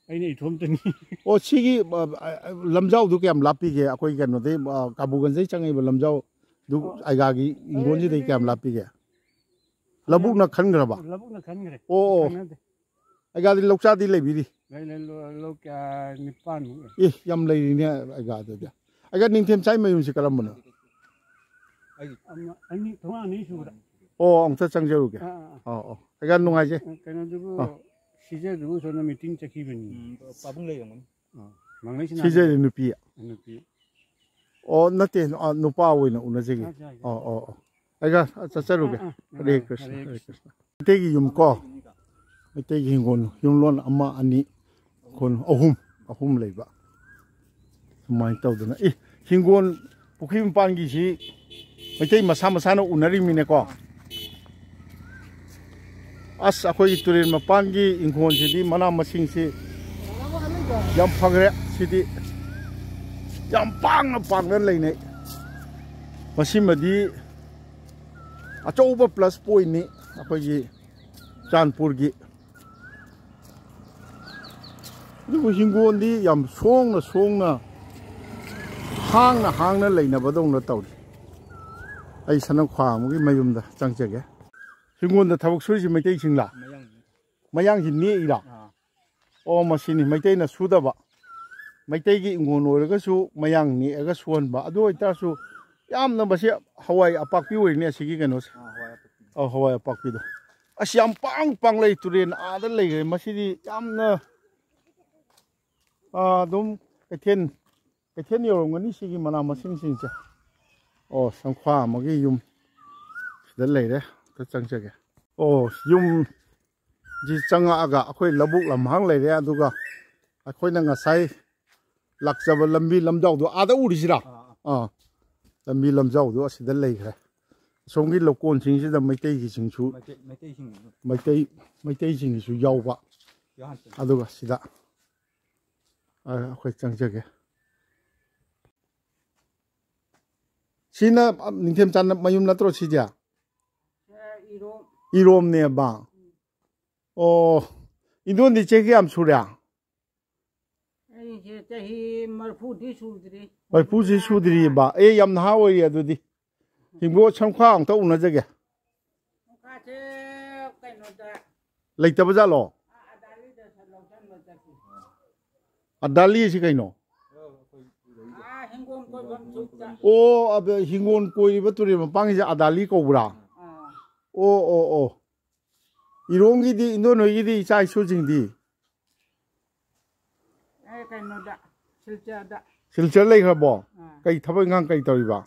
ꯑꯩꯅ ꯏꯊꯣꯝꯇꯅꯤ꯫ ꯑꯣ, ꯁꯤꯒꯤ ꯑ, ꯑ, ꯂꯝꯖꯥꯎꯗꯨ ꯀꯌꯥꯝ ꯂꯥꯞꯄꯤꯒꯦ? ꯑꯩꯈꯣꯏ ꯀꯩꯅꯣꯗꯩ, ꯑ, ꯀꯥꯕꯨꯒꯟꯖꯩ ꯆꯪꯉꯛꯏꯕ ꯂꯝꯖꯥꯎꯗꯨ ꯑꯣ꯫ ꯑꯩꯒꯥꯒꯤ ꯏꯪꯒꯣꯜꯁꯤꯗꯩ ꯀꯌꯥꯝ ꯂꯥꯞꯄꯤꯒꯦ? ꯂꯧꯕꯨꯛꯅ ꯈꯟꯈ꯭ꯔꯕ? ꯂꯧꯕꯨꯛꯅ ꯈꯟꯈ꯭ꯔꯦ꯫ ꯑꯣ, ꯑꯣ꯫ ꯈꯪꯅꯗꯦ꯫ ꯑꯩꯒꯥꯗꯤ ꯂꯧꯆꯥꯗꯤ ꯂꯩꯕꯤꯔꯤ? ꯂꯩ, ꯂꯩ, ꯂꯧ, ꯂꯧ ꯀꯌꯥ ꯅꯤꯄꯥꯟꯃꯨꯛ ꯂꯩ꯫ ꯑꯦ, ꯌꯥꯝ ꯂꯩꯔꯤꯅꯦ ꯑꯩꯒꯥꯗꯨꯗꯤ꯫ ꯑꯩꯒꯥ ꯅꯤꯡꯊꯦꯝ ꯆꯥꯏ ꯃꯌꯨꯝꯁꯤ ꯀꯔꯝꯕꯅꯣ? ꯑꯃ, ꯑꯅꯤ, ꯊꯣꯡ ꯑꯅꯤ ꯁꯨꯔꯦ꯫ ꯑꯣ, ꯑꯃꯨꯛꯇ ꯆꯪꯖꯔꯨꯒꯦ꯫ ꯑꯥ, ꯑꯥ, ꯑꯥ꯫ ꯑꯣ, ꯑꯣ꯫ ꯑꯩꯒꯥ ꯅꯨꯡꯉꯥꯏꯖꯩ꯫ ꯀꯩꯅꯣꯗꯨꯕꯨ, ꯑꯥ꯫ ꯁꯤꯖꯗꯨꯕꯨ ꯁꯣꯝꯗ ꯃꯤꯇꯤꯡ ꯆꯠꯈꯤꯕꯅꯤ꯫ ꯎꯝ, ꯄꯥꯕꯨꯡ ꯂꯩꯔꯝꯒꯅꯤ꯫ ꯁꯤꯖꯗꯤ ꯅꯨꯄꯤ꯫ ꯅꯨꯄꯤ꯫ ꯑꯣ, ꯅꯠꯇꯦ, ꯑ, ꯅꯨꯄꯥ ꯑꯣꯏꯅ ꯎꯅꯖꯒꯦ꯫ ꯑꯣ, ꯑꯣ, ꯑꯣ꯫ ꯑꯩꯒ ꯆꯠꯆꯔꯨꯒꯦ꯫ ꯑꯥ, ꯑꯥ, ꯍꯔꯦ ꯑꯥ, ꯀ꯭ꯔꯤꯁꯅ, ꯍꯔꯦ ꯍꯔꯦ ꯀ꯭ꯔꯤꯁꯅ꯫ ꯀ꯭ꯔꯤꯁꯅ꯫ ꯃꯩꯇꯩꯒꯤ ꯌꯨꯝ ꯀꯣ, ꯃꯩꯇꯩꯒꯤ ꯍꯤꯡꯒꯣꯜ, ꯌꯨꯝꯂꯣꯟ ꯑꯃ, ꯑꯅꯤ, ꯏꯪꯈꯣꯜ ꯑꯍꯨꯝ, ꯑꯍꯨꯝ ꯂꯩꯕ꯫ ꯁꯨꯃꯥꯏꯅ ꯇꯧꯗꯅ꯫ ꯑꯦ, ꯍꯤꯡꯒꯣꯜ ꯄꯨꯈ꯭ꯔꯤ ꯃꯄꯥꯟꯒꯤꯁꯤ ꯃꯩꯇꯩ ꯃꯁꯥ ꯃꯁꯥꯅ ꯎꯅꯔꯤꯃꯤꯅꯦꯀꯣ꯫ ꯑꯁ, ꯑꯩꯈꯣꯏꯒꯤ ꯇꯨꯔꯦꯜ ꯃꯄꯥꯟꯒꯤ ꯏꯪꯈꯣꯜꯁꯤꯗꯤ ꯃꯅꯥ ꯃꯁꯤꯡꯁꯤ ꯌꯥꯝ ꯐꯈ꯭ꯔꯦ꯫ ꯁꯤꯗꯤ ꯌꯥꯝ ꯄꯥꯛꯅ ꯄꯥꯛꯅ ꯂꯩꯅꯩ꯫ ꯃꯁꯤꯃꯗꯤ ꯑꯆꯧꯕ ꯄ꯭ꯂꯁ ꯄꯣꯏꯟꯅꯤ ꯑꯩꯈꯣꯏꯒꯤ ꯆꯨꯔꯆꯥꯟꯄꯨꯔꯒꯤ꯫ ꯑꯗꯨꯕꯨ ꯍꯤꯡꯒꯣꯜꯗꯤ ꯌꯥꯝ ꯁꯣꯡꯅ ꯁꯣꯡꯅ, ꯍꯥꯡꯅ ꯍꯥꯡꯅ ꯂꯩꯅꯕꯗꯧꯅ ꯇꯧꯔꯤ꯫ ꯑꯩ ꯁꯅꯝ ꯈ꯭ꯋꯥꯡꯕꯒꯤ ꯃꯌꯨꯝꯗ ꯆꯪꯖꯒꯦ꯫ ꯍꯤꯡꯒꯣꯜꯗ ꯊꯕꯛ ꯁꯨꯔꯤꯁꯤ ꯃꯩꯇꯩꯁꯤꯡꯂꯥ? ꯃꯌꯥꯡ꯫ ꯃꯌꯥꯡꯁꯤ ꯅꯦꯛꯏꯔꯥ? ꯑꯥ꯫ ꯑꯣ, ꯃꯁꯤꯅꯤ ꯃꯩꯇꯩꯅ ꯁꯨꯗꯕ꯫ ꯃꯩꯇꯩꯒꯤ ꯏꯪꯈꯣꯜ ꯑꯣꯏꯔꯒꯁꯨ ꯃꯌꯥꯡ ꯅꯦꯛꯑꯒ ꯁꯨꯍꯟꯕ꯫ ꯑꯗꯨ ꯑꯣꯏꯇꯥꯔꯁꯨ ꯌꯥꯝꯅ ꯃꯁꯤ ꯍꯋꯥꯏ ꯑꯄꯥꯛꯄꯤ ꯑꯣꯏꯔꯤꯅꯦ ꯑꯁꯤꯒꯤ ꯀꯩꯅꯣꯁꯦ꯫ ꯑꯥ, ꯍꯋꯥꯏ ꯑꯄꯥꯛꯄꯤ꯫ ꯑꯧ, ꯍꯋꯥꯏ ꯑꯄꯥꯛꯄꯤꯗꯣ꯫ ꯑꯁ, ꯌꯥꯝ ꯄꯥꯡ ꯄꯥꯡ ꯂꯩ, ꯇꯨꯔꯦꯟ ꯑꯥꯗ ꯂꯩꯈ꯭ꯔꯦ꯫ ꯃꯁꯤꯗꯤ ꯌꯥꯝꯅ, ꯑꯥ, ꯑꯗꯨꯝ ꯀꯩꯊꯦꯜ, ꯀꯩꯊꯦꯜ ꯌꯧꯔꯝꯒꯅꯤ ꯁꯤꯒꯤ ꯃꯅꯥ ꯃꯁꯤꯡꯁꯤꯡꯁꯦ꯫ ꯑꯣ, ꯁꯝꯈ꯭ꯋꯥ ꯑꯃꯒꯤ ꯌꯨꯝ ꯁꯤꯗ ꯂꯩꯔꯦ꯫ ꯑꯝꯇ ꯆꯪꯖꯒꯦ꯫ ꯑꯣ, ꯌꯨꯝ ꯁꯤ ꯆꯪꯉꯛꯑꯒ ꯑꯩꯈꯣꯏ ꯂꯧꯕꯨꯛ ꯂꯝꯍꯥꯡ ꯂꯩꯔꯦ, ꯑꯗꯨꯒ ꯑꯩꯈꯣꯏꯅ ꯉꯁꯥꯏ ꯂꯥꯛꯆꯕ ꯂꯝꯕꯤ ꯂꯝꯖꯥꯎꯗꯣ ꯑꯥꯗ ꯎꯔꯤꯁꯤꯔꯥ? ꯑꯥ, ꯑꯥ꯫ ꯑꯥ, ꯂꯝꯕꯤ ꯂꯝꯖꯥꯎꯗꯣ ꯑꯁꯤꯗ ꯂꯩꯈ꯭ꯔꯦ꯫ ꯑꯁꯣꯝꯒꯤ ꯂꯧꯀꯣꯟꯁꯤꯡꯁꯤꯗ ꯃꯩꯇꯩꯒꯤꯁꯤꯡꯁꯨ, ꯃꯩꯇꯩ-, ꯃꯩꯇꯩꯁꯤꯡ꯫ ꯃꯩꯇꯩ, ꯃꯩꯇꯩꯁꯤꯡꯒꯤꯁꯨ ꯌꯥꯎꯕ꯫ ꯌꯥꯎꯍꯟꯁꯤ꯫ ꯑꯗꯨꯒ ꯁꯤꯗ ꯑ, ꯑꯩꯈꯣꯏ ꯆꯪꯖꯒꯦ꯫ ꯁꯤꯅ, ꯑ, ꯅꯤꯡꯊꯦꯝꯆꯥ ꯃꯌꯨꯝ ꯅꯠꯇ꯭ꯔꯣ ꯁꯤꯁꯦ? ꯑ, ꯏꯔꯣꯝ꯫ ꯏꯔꯣꯝꯅꯦꯕ꯫ ꯑꯣ, ꯏꯟꯗꯣꯟꯗꯤ ꯆꯍꯤ ꯀꯌꯥꯝ ꯁꯨꯔꯦ? ꯑꯩꯁꯦ ꯆꯍꯤ ꯃꯔꯤꯐꯨꯗꯤ ꯁꯨꯗ꯭ꯔꯤ꯫ ꯃꯔꯤꯐꯨꯁꯤ ꯁꯨꯗ꯭ꯔꯤꯕ? ꯑꯦ, ꯌꯥꯝ ꯅꯍꯥ ꯑꯣꯏꯔꯤ ꯑꯗꯨꯗꯤ꯫ ꯍꯤꯡꯒꯣꯜ ꯁꯝꯈꯥ ꯑꯝꯇ ꯎꯅꯖꯒꯦ꯫ ꯁꯝꯈꯥꯁꯦ ꯀꯩꯅꯣꯗ ꯂꯩꯇꯕ ꯖꯥꯠꯂꯣ? ꯑ-, ꯑꯗꯥꯂꯤꯗ ꯂꯧꯁꯟꯕ ꯆꯠꯈꯤ꯫ ꯑꯗꯥꯂꯤ ꯑꯁꯤ ꯀꯩꯅꯣ? ꯑꯥ, ꯍꯤꯡꯒꯣꯜ ꯀꯣꯏꯐꯝ ꯆꯨꯞꯇ꯫ ꯑꯣ, ꯑꯗ ꯍꯤꯡꯒꯣꯜ ꯀꯣꯏꯔꯤꯕ ꯇꯨꯔꯦꯜ ꯃꯄꯥꯟꯒꯤꯁꯦ ꯑꯗꯥꯂꯤ ꯀꯧꯕ꯭ꯔꯥ? ꯑꯥ꯫ ꯑꯣ, ꯑꯣ, ꯑꯣ꯫ ꯏꯔꯣꯝꯒꯤꯗꯤ, ꯏꯟꯗꯣꯟ ꯍꯣꯏꯒꯤꯗꯤ ꯏꯆꯥ ꯏꯁꯨꯁꯤꯡꯗꯤ? ꯑꯦ, ꯀꯩꯅꯣꯗ, ꯁꯤꯜꯆꯔꯗ꯫ ꯁꯤꯜꯆꯔ ꯂꯩꯈ꯭ꯔꯕꯣ? ꯑꯥ꯫ ꯀꯩ ꯊꯕꯛ ꯏꯪꯈꯥꯡ ꯀꯩ ꯇꯧꯔꯤꯕ?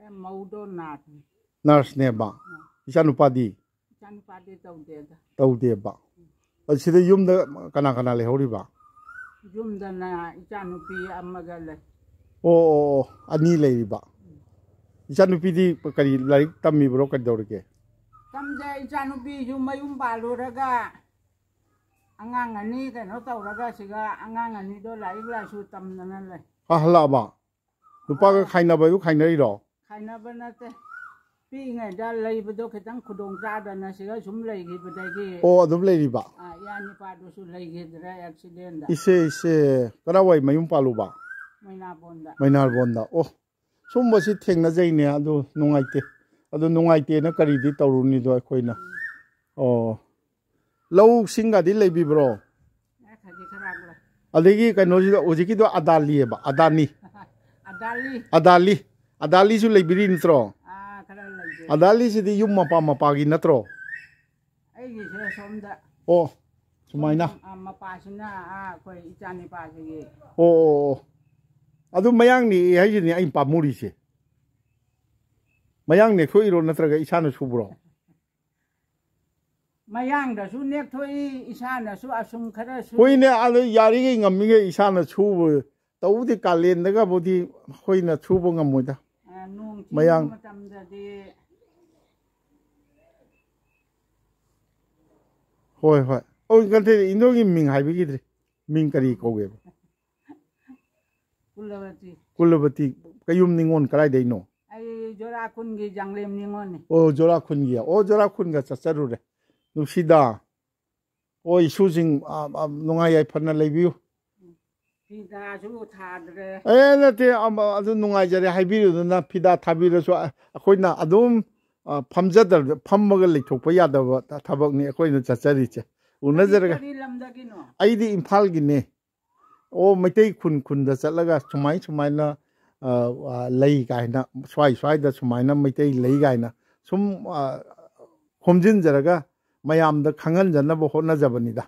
ꯑꯦ, ꯃꯧꯗꯣ ꯅꯥꯔꯁꯅꯦ꯫ ꯅꯔꯁꯅꯦꯕ? ꯑꯥ꯫ ꯏꯆꯥꯅꯨꯄꯥꯗꯤ? ꯏꯆꯥꯅꯨꯄꯥꯗꯤ ꯇꯧꯗꯦꯗ꯫ ꯇꯧꯗꯦꯕ? ꯑꯁꯤꯗ ꯌꯨꯝꯗ ꯀꯅꯥ ꯀꯅꯥ ꯂꯩꯍꯧꯔꯤꯕ? ꯌꯨꯝꯗꯅ ꯏꯆꯥꯅꯨꯄꯤ ꯑꯃꯒ ꯂꯩ꯫ ꯑꯣ, ꯑꯣ, ꯑꯣ, ꯑꯅꯤ ꯂꯩꯔꯤꯕ? ꯏꯆꯥꯅꯨꯄꯤꯗꯤ ꯀꯔꯤ ꯂꯥꯏꯔꯤꯛ ꯇꯝꯃꯤꯕ꯭ꯔꯣ, ꯀꯩꯗꯧꯔꯤꯒꯦ? ꯇꯝꯗꯦ, ꯏꯆꯥꯅꯨꯄꯤꯁꯨ ꯃꯌꯨꯝ ꯄꯥꯜꯂꯨꯔꯒ ꯑꯉꯥꯡ ꯑꯅꯤ ꯀꯩꯅꯣ ꯇꯧꯔꯒ ꯁꯤꯒ ꯑꯉꯥꯡ ꯑꯅꯤꯗꯣ ꯂꯥꯏꯔꯤꯛ ꯂꯥꯏꯁꯨ ꯇꯝꯗꯅ ꯂꯩ꯫ ꯑ, ꯍꯜꯂꯛꯑꯕ? ꯅꯨꯄꯥꯒ ꯈꯥꯏꯅꯕ ꯍꯥꯏꯕꯨ ꯈꯥꯏꯅꯔꯤꯔꯣ? ꯈꯥꯏꯅꯕ ꯅꯠꯇꯦ꯫ ꯄꯤꯛꯏꯉꯩꯗ ꯂꯩꯕꯗꯣ ꯈꯤꯇꯪ ꯈꯨꯗꯣꯡ ꯆꯥꯗꯅ ꯁꯤꯗ ꯁꯨꯝ ꯂꯩꯈꯤꯕꯗꯒꯤ, ꯑꯣ, ꯑꯗꯨꯝ ꯂꯩꯔꯤꯕ? ꯑ, ꯏꯌꯥ ꯅꯨꯄꯥꯗꯨꯁꯨ ꯂꯩꯈꯤꯗ꯭ꯔꯦ ꯑꯦꯛꯁꯤꯗꯦꯟꯗ꯫ ꯏꯁꯦ, ꯏꯁꯦ, ꯀꯗꯥꯏꯋꯥꯏ ꯃꯌꯨꯝ ꯄꯥꯜꯂꯨꯕ? ꯃꯩꯅꯥꯕꯣꯟꯗ꯫ ꯃꯩꯅꯥꯕꯣꯟꯗ꯫ ꯑꯣ, ꯁꯨꯝꯕꯁꯤ ꯊꯦꯡꯅꯖꯩꯅꯦ, ꯑꯗꯨ ꯅꯨꯡꯉꯥꯏꯇꯦ꯫ ꯑꯗꯨ ꯅꯨꯡꯉꯥꯏꯇꯦꯅ ꯀꯔꯤꯗꯤ ꯇꯧꯔꯨꯅꯤꯗꯣ ꯑꯩꯈꯣꯏꯅ꯫ ꯑꯣ, ꯂꯧ ꯁꯤꯡꯒꯗꯤ ꯂꯩꯕꯤꯕ꯭ꯔꯣ? ꯑꯦ, ꯈꯖꯤꯛ ꯈꯔ ꯂꯩ꯫ ꯑꯗꯒꯤ ꯀꯩꯅꯣꯁꯤꯗ ꯍꯧꯖꯤꯛꯀꯤꯗꯣ ꯑꯗꯥꯂꯤꯑꯕ, ꯑꯗꯥꯅꯤ꯫ ꯑꯗꯥꯂꯤ꯫ ꯑꯗꯥꯂꯤ꯫ ꯑꯗꯥꯂꯤꯁꯨ ꯂꯩꯕꯤꯔꯤ ꯅꯠꯇ꯭ꯔꯣ? ꯑꯥ, ꯈꯔ ꯂꯩꯖꯩ꯫ ꯑꯗꯥꯂꯤꯁꯤꯗꯤ ꯌꯨꯝ ꯃꯄꯥ ꯃꯄꯥꯒꯤ ꯅꯠꯇ꯭ꯔꯣ? ꯑꯩꯒꯤꯁꯦ ꯁꯣꯝꯗ꯫ ꯑꯣ, ꯁꯨꯃꯥꯏꯅ? ꯁꯣꯝ, ꯑꯥ, ꯃꯄꯥꯁꯤꯅ, ꯑꯥ, ꯑꯩꯈꯣꯏ ꯏꯆꯥꯅꯤꯄꯥꯁꯤꯒꯤ꯫ ꯑꯣ, ꯑꯣ, ꯑꯣ꯫ ꯑꯗꯨ ꯃꯌꯥꯡ ꯅꯦꯛꯑꯦ ꯍꯥꯏꯁꯤꯅꯦ ꯑꯩꯅ ꯄꯥꯝꯃꯨꯔꯤꯁꯦ꯫ ꯃꯌꯥꯡ ꯅꯦꯛꯊꯣꯛꯏꯔꯣ ꯅꯠꯇ꯭ꯔꯒ ꯏꯁꯥꯅ ꯁꯨꯕ꯭ꯔꯣ? ꯃꯌꯥꯡꯗꯁꯨ ꯅꯦꯛꯊꯣꯛꯏ, ꯏꯁꯥꯅꯁꯨ ꯑꯁꯨꯝ ꯈꯔ ꯁꯨꯏ꯫ ꯍꯣꯏꯅꯦ, ꯑꯗꯨ ꯌꯥꯔꯤꯈꯩ ꯉꯝꯃꯤꯈꯩ ꯏꯁꯥꯅ ꯁꯨꯕ꯫ ꯇꯧꯕꯨꯗꯤ ꯀꯥꯂꯦꯟꯗꯒꯕꯨꯗꯤ ꯑꯩꯈꯣꯏꯅ ꯁꯨꯕ ꯉꯝꯃꯣꯏꯗ꯫ ꯑ, ꯅꯣꯡ ꯆꯤꯡ ꯃꯌꯥꯡ ꯃꯇꯝꯗꯗꯤ꯫ ꯍꯣꯏ, ꯍꯣꯏ꯫ ꯑꯣ, ꯅꯠꯇꯦ, ꯏꯟꯗꯣꯒꯤ ꯃꯤꯡ ꯍꯥꯏꯕꯤꯈꯤꯗ꯭ꯔꯤ꯫ ꯃꯤꯡ ꯀꯔꯤ ꯀꯧꯒꯦꯕ? ꯀꯨꯂꯕꯇꯤ꯫ ꯀꯨꯂꯕꯇꯤ꯫ ꯀꯌꯨꯝ ꯅꯤꯉꯣꯜ ꯀꯗꯥꯏꯗꯩꯅꯣ? ꯑꯩ ꯖꯣꯔꯥꯈꯨꯟꯒꯤ ꯖꯥꯡꯂꯦꯝ ꯅꯤꯉꯣꯜꯅꯤ꯫ ꯑꯣ, ꯖꯣꯔꯥꯈꯨꯟꯒꯤ꯫ ꯑꯣ, ꯖꯣꯔꯥꯈꯨꯟꯒ ꯆꯠꯆꯔꯨꯔꯦ꯫ ꯅꯨꯡꯁꯤꯗ꯫ ꯑꯣ, ꯏꯁꯨꯁꯤꯡ, ꯑ, ꯑ, ꯅꯨꯡꯉꯥꯏ ꯌꯥꯏꯐꯅ ꯂꯩꯕꯤꯌꯨ꯫ ꯐꯤꯗꯥꯁꯨ ꯊꯥꯗ꯭ꯔꯦ꯫ ꯑꯦ, ꯅꯠꯇꯦ, ꯑꯃ, ꯑꯗꯨ ꯅꯨꯡꯉꯥꯏꯖꯔꯦ ꯍꯥꯏꯕꯤꯔꯨꯗꯅ, ꯐꯤꯗꯥ ꯊꯥꯕꯤꯔꯁꯨ ꯑ-, ꯑꯩꯈꯣꯏꯅ ꯑꯗꯨꯝ, ꯑ, ꯐꯝꯖꯗꯕ, ꯐꯝꯃꯒ ꯂꯩꯊꯣꯛꯄ ꯌꯥꯗꯕ ꯊ-, ꯊꯕꯛꯅꯤ ꯑꯩꯈꯣꯏꯅ ꯆꯠꯆꯔꯤꯁꯦ꯫ ꯎꯅꯖꯔꯒ꯫ ꯀꯔꯤ ꯂꯝꯗꯒꯤꯅꯣ? ꯑꯩꯗꯤ ꯏꯝꯐꯥꯜꯒꯤꯅꯦ꯫ ꯑꯣ, ꯃꯩꯇꯩ ꯈꯨꯟ ꯈꯨꯟꯗ ꯆꯠꯂꯒ ꯁꯨꯃꯥꯏ ꯁꯨꯃꯥꯏꯅ, ꯑ, ꯑ, ꯂꯩ ꯀꯥꯏꯅ, ꯁ꯭ꯋꯥꯏ ꯁ꯭ꯋꯥꯏꯗ ꯁꯨꯃꯥꯏꯅ ꯃꯩꯇꯩ ꯂꯩ ꯀꯥꯏꯅ ꯁꯨꯝ, ꯑ, ꯈꯣꯝꯖꯤꯟꯖꯔꯒ ꯃꯌꯥꯝꯗ ꯈꯪꯍꯟꯖꯅꯕ ꯍꯣꯠꯅꯖꯕꯅꯤꯗ꯫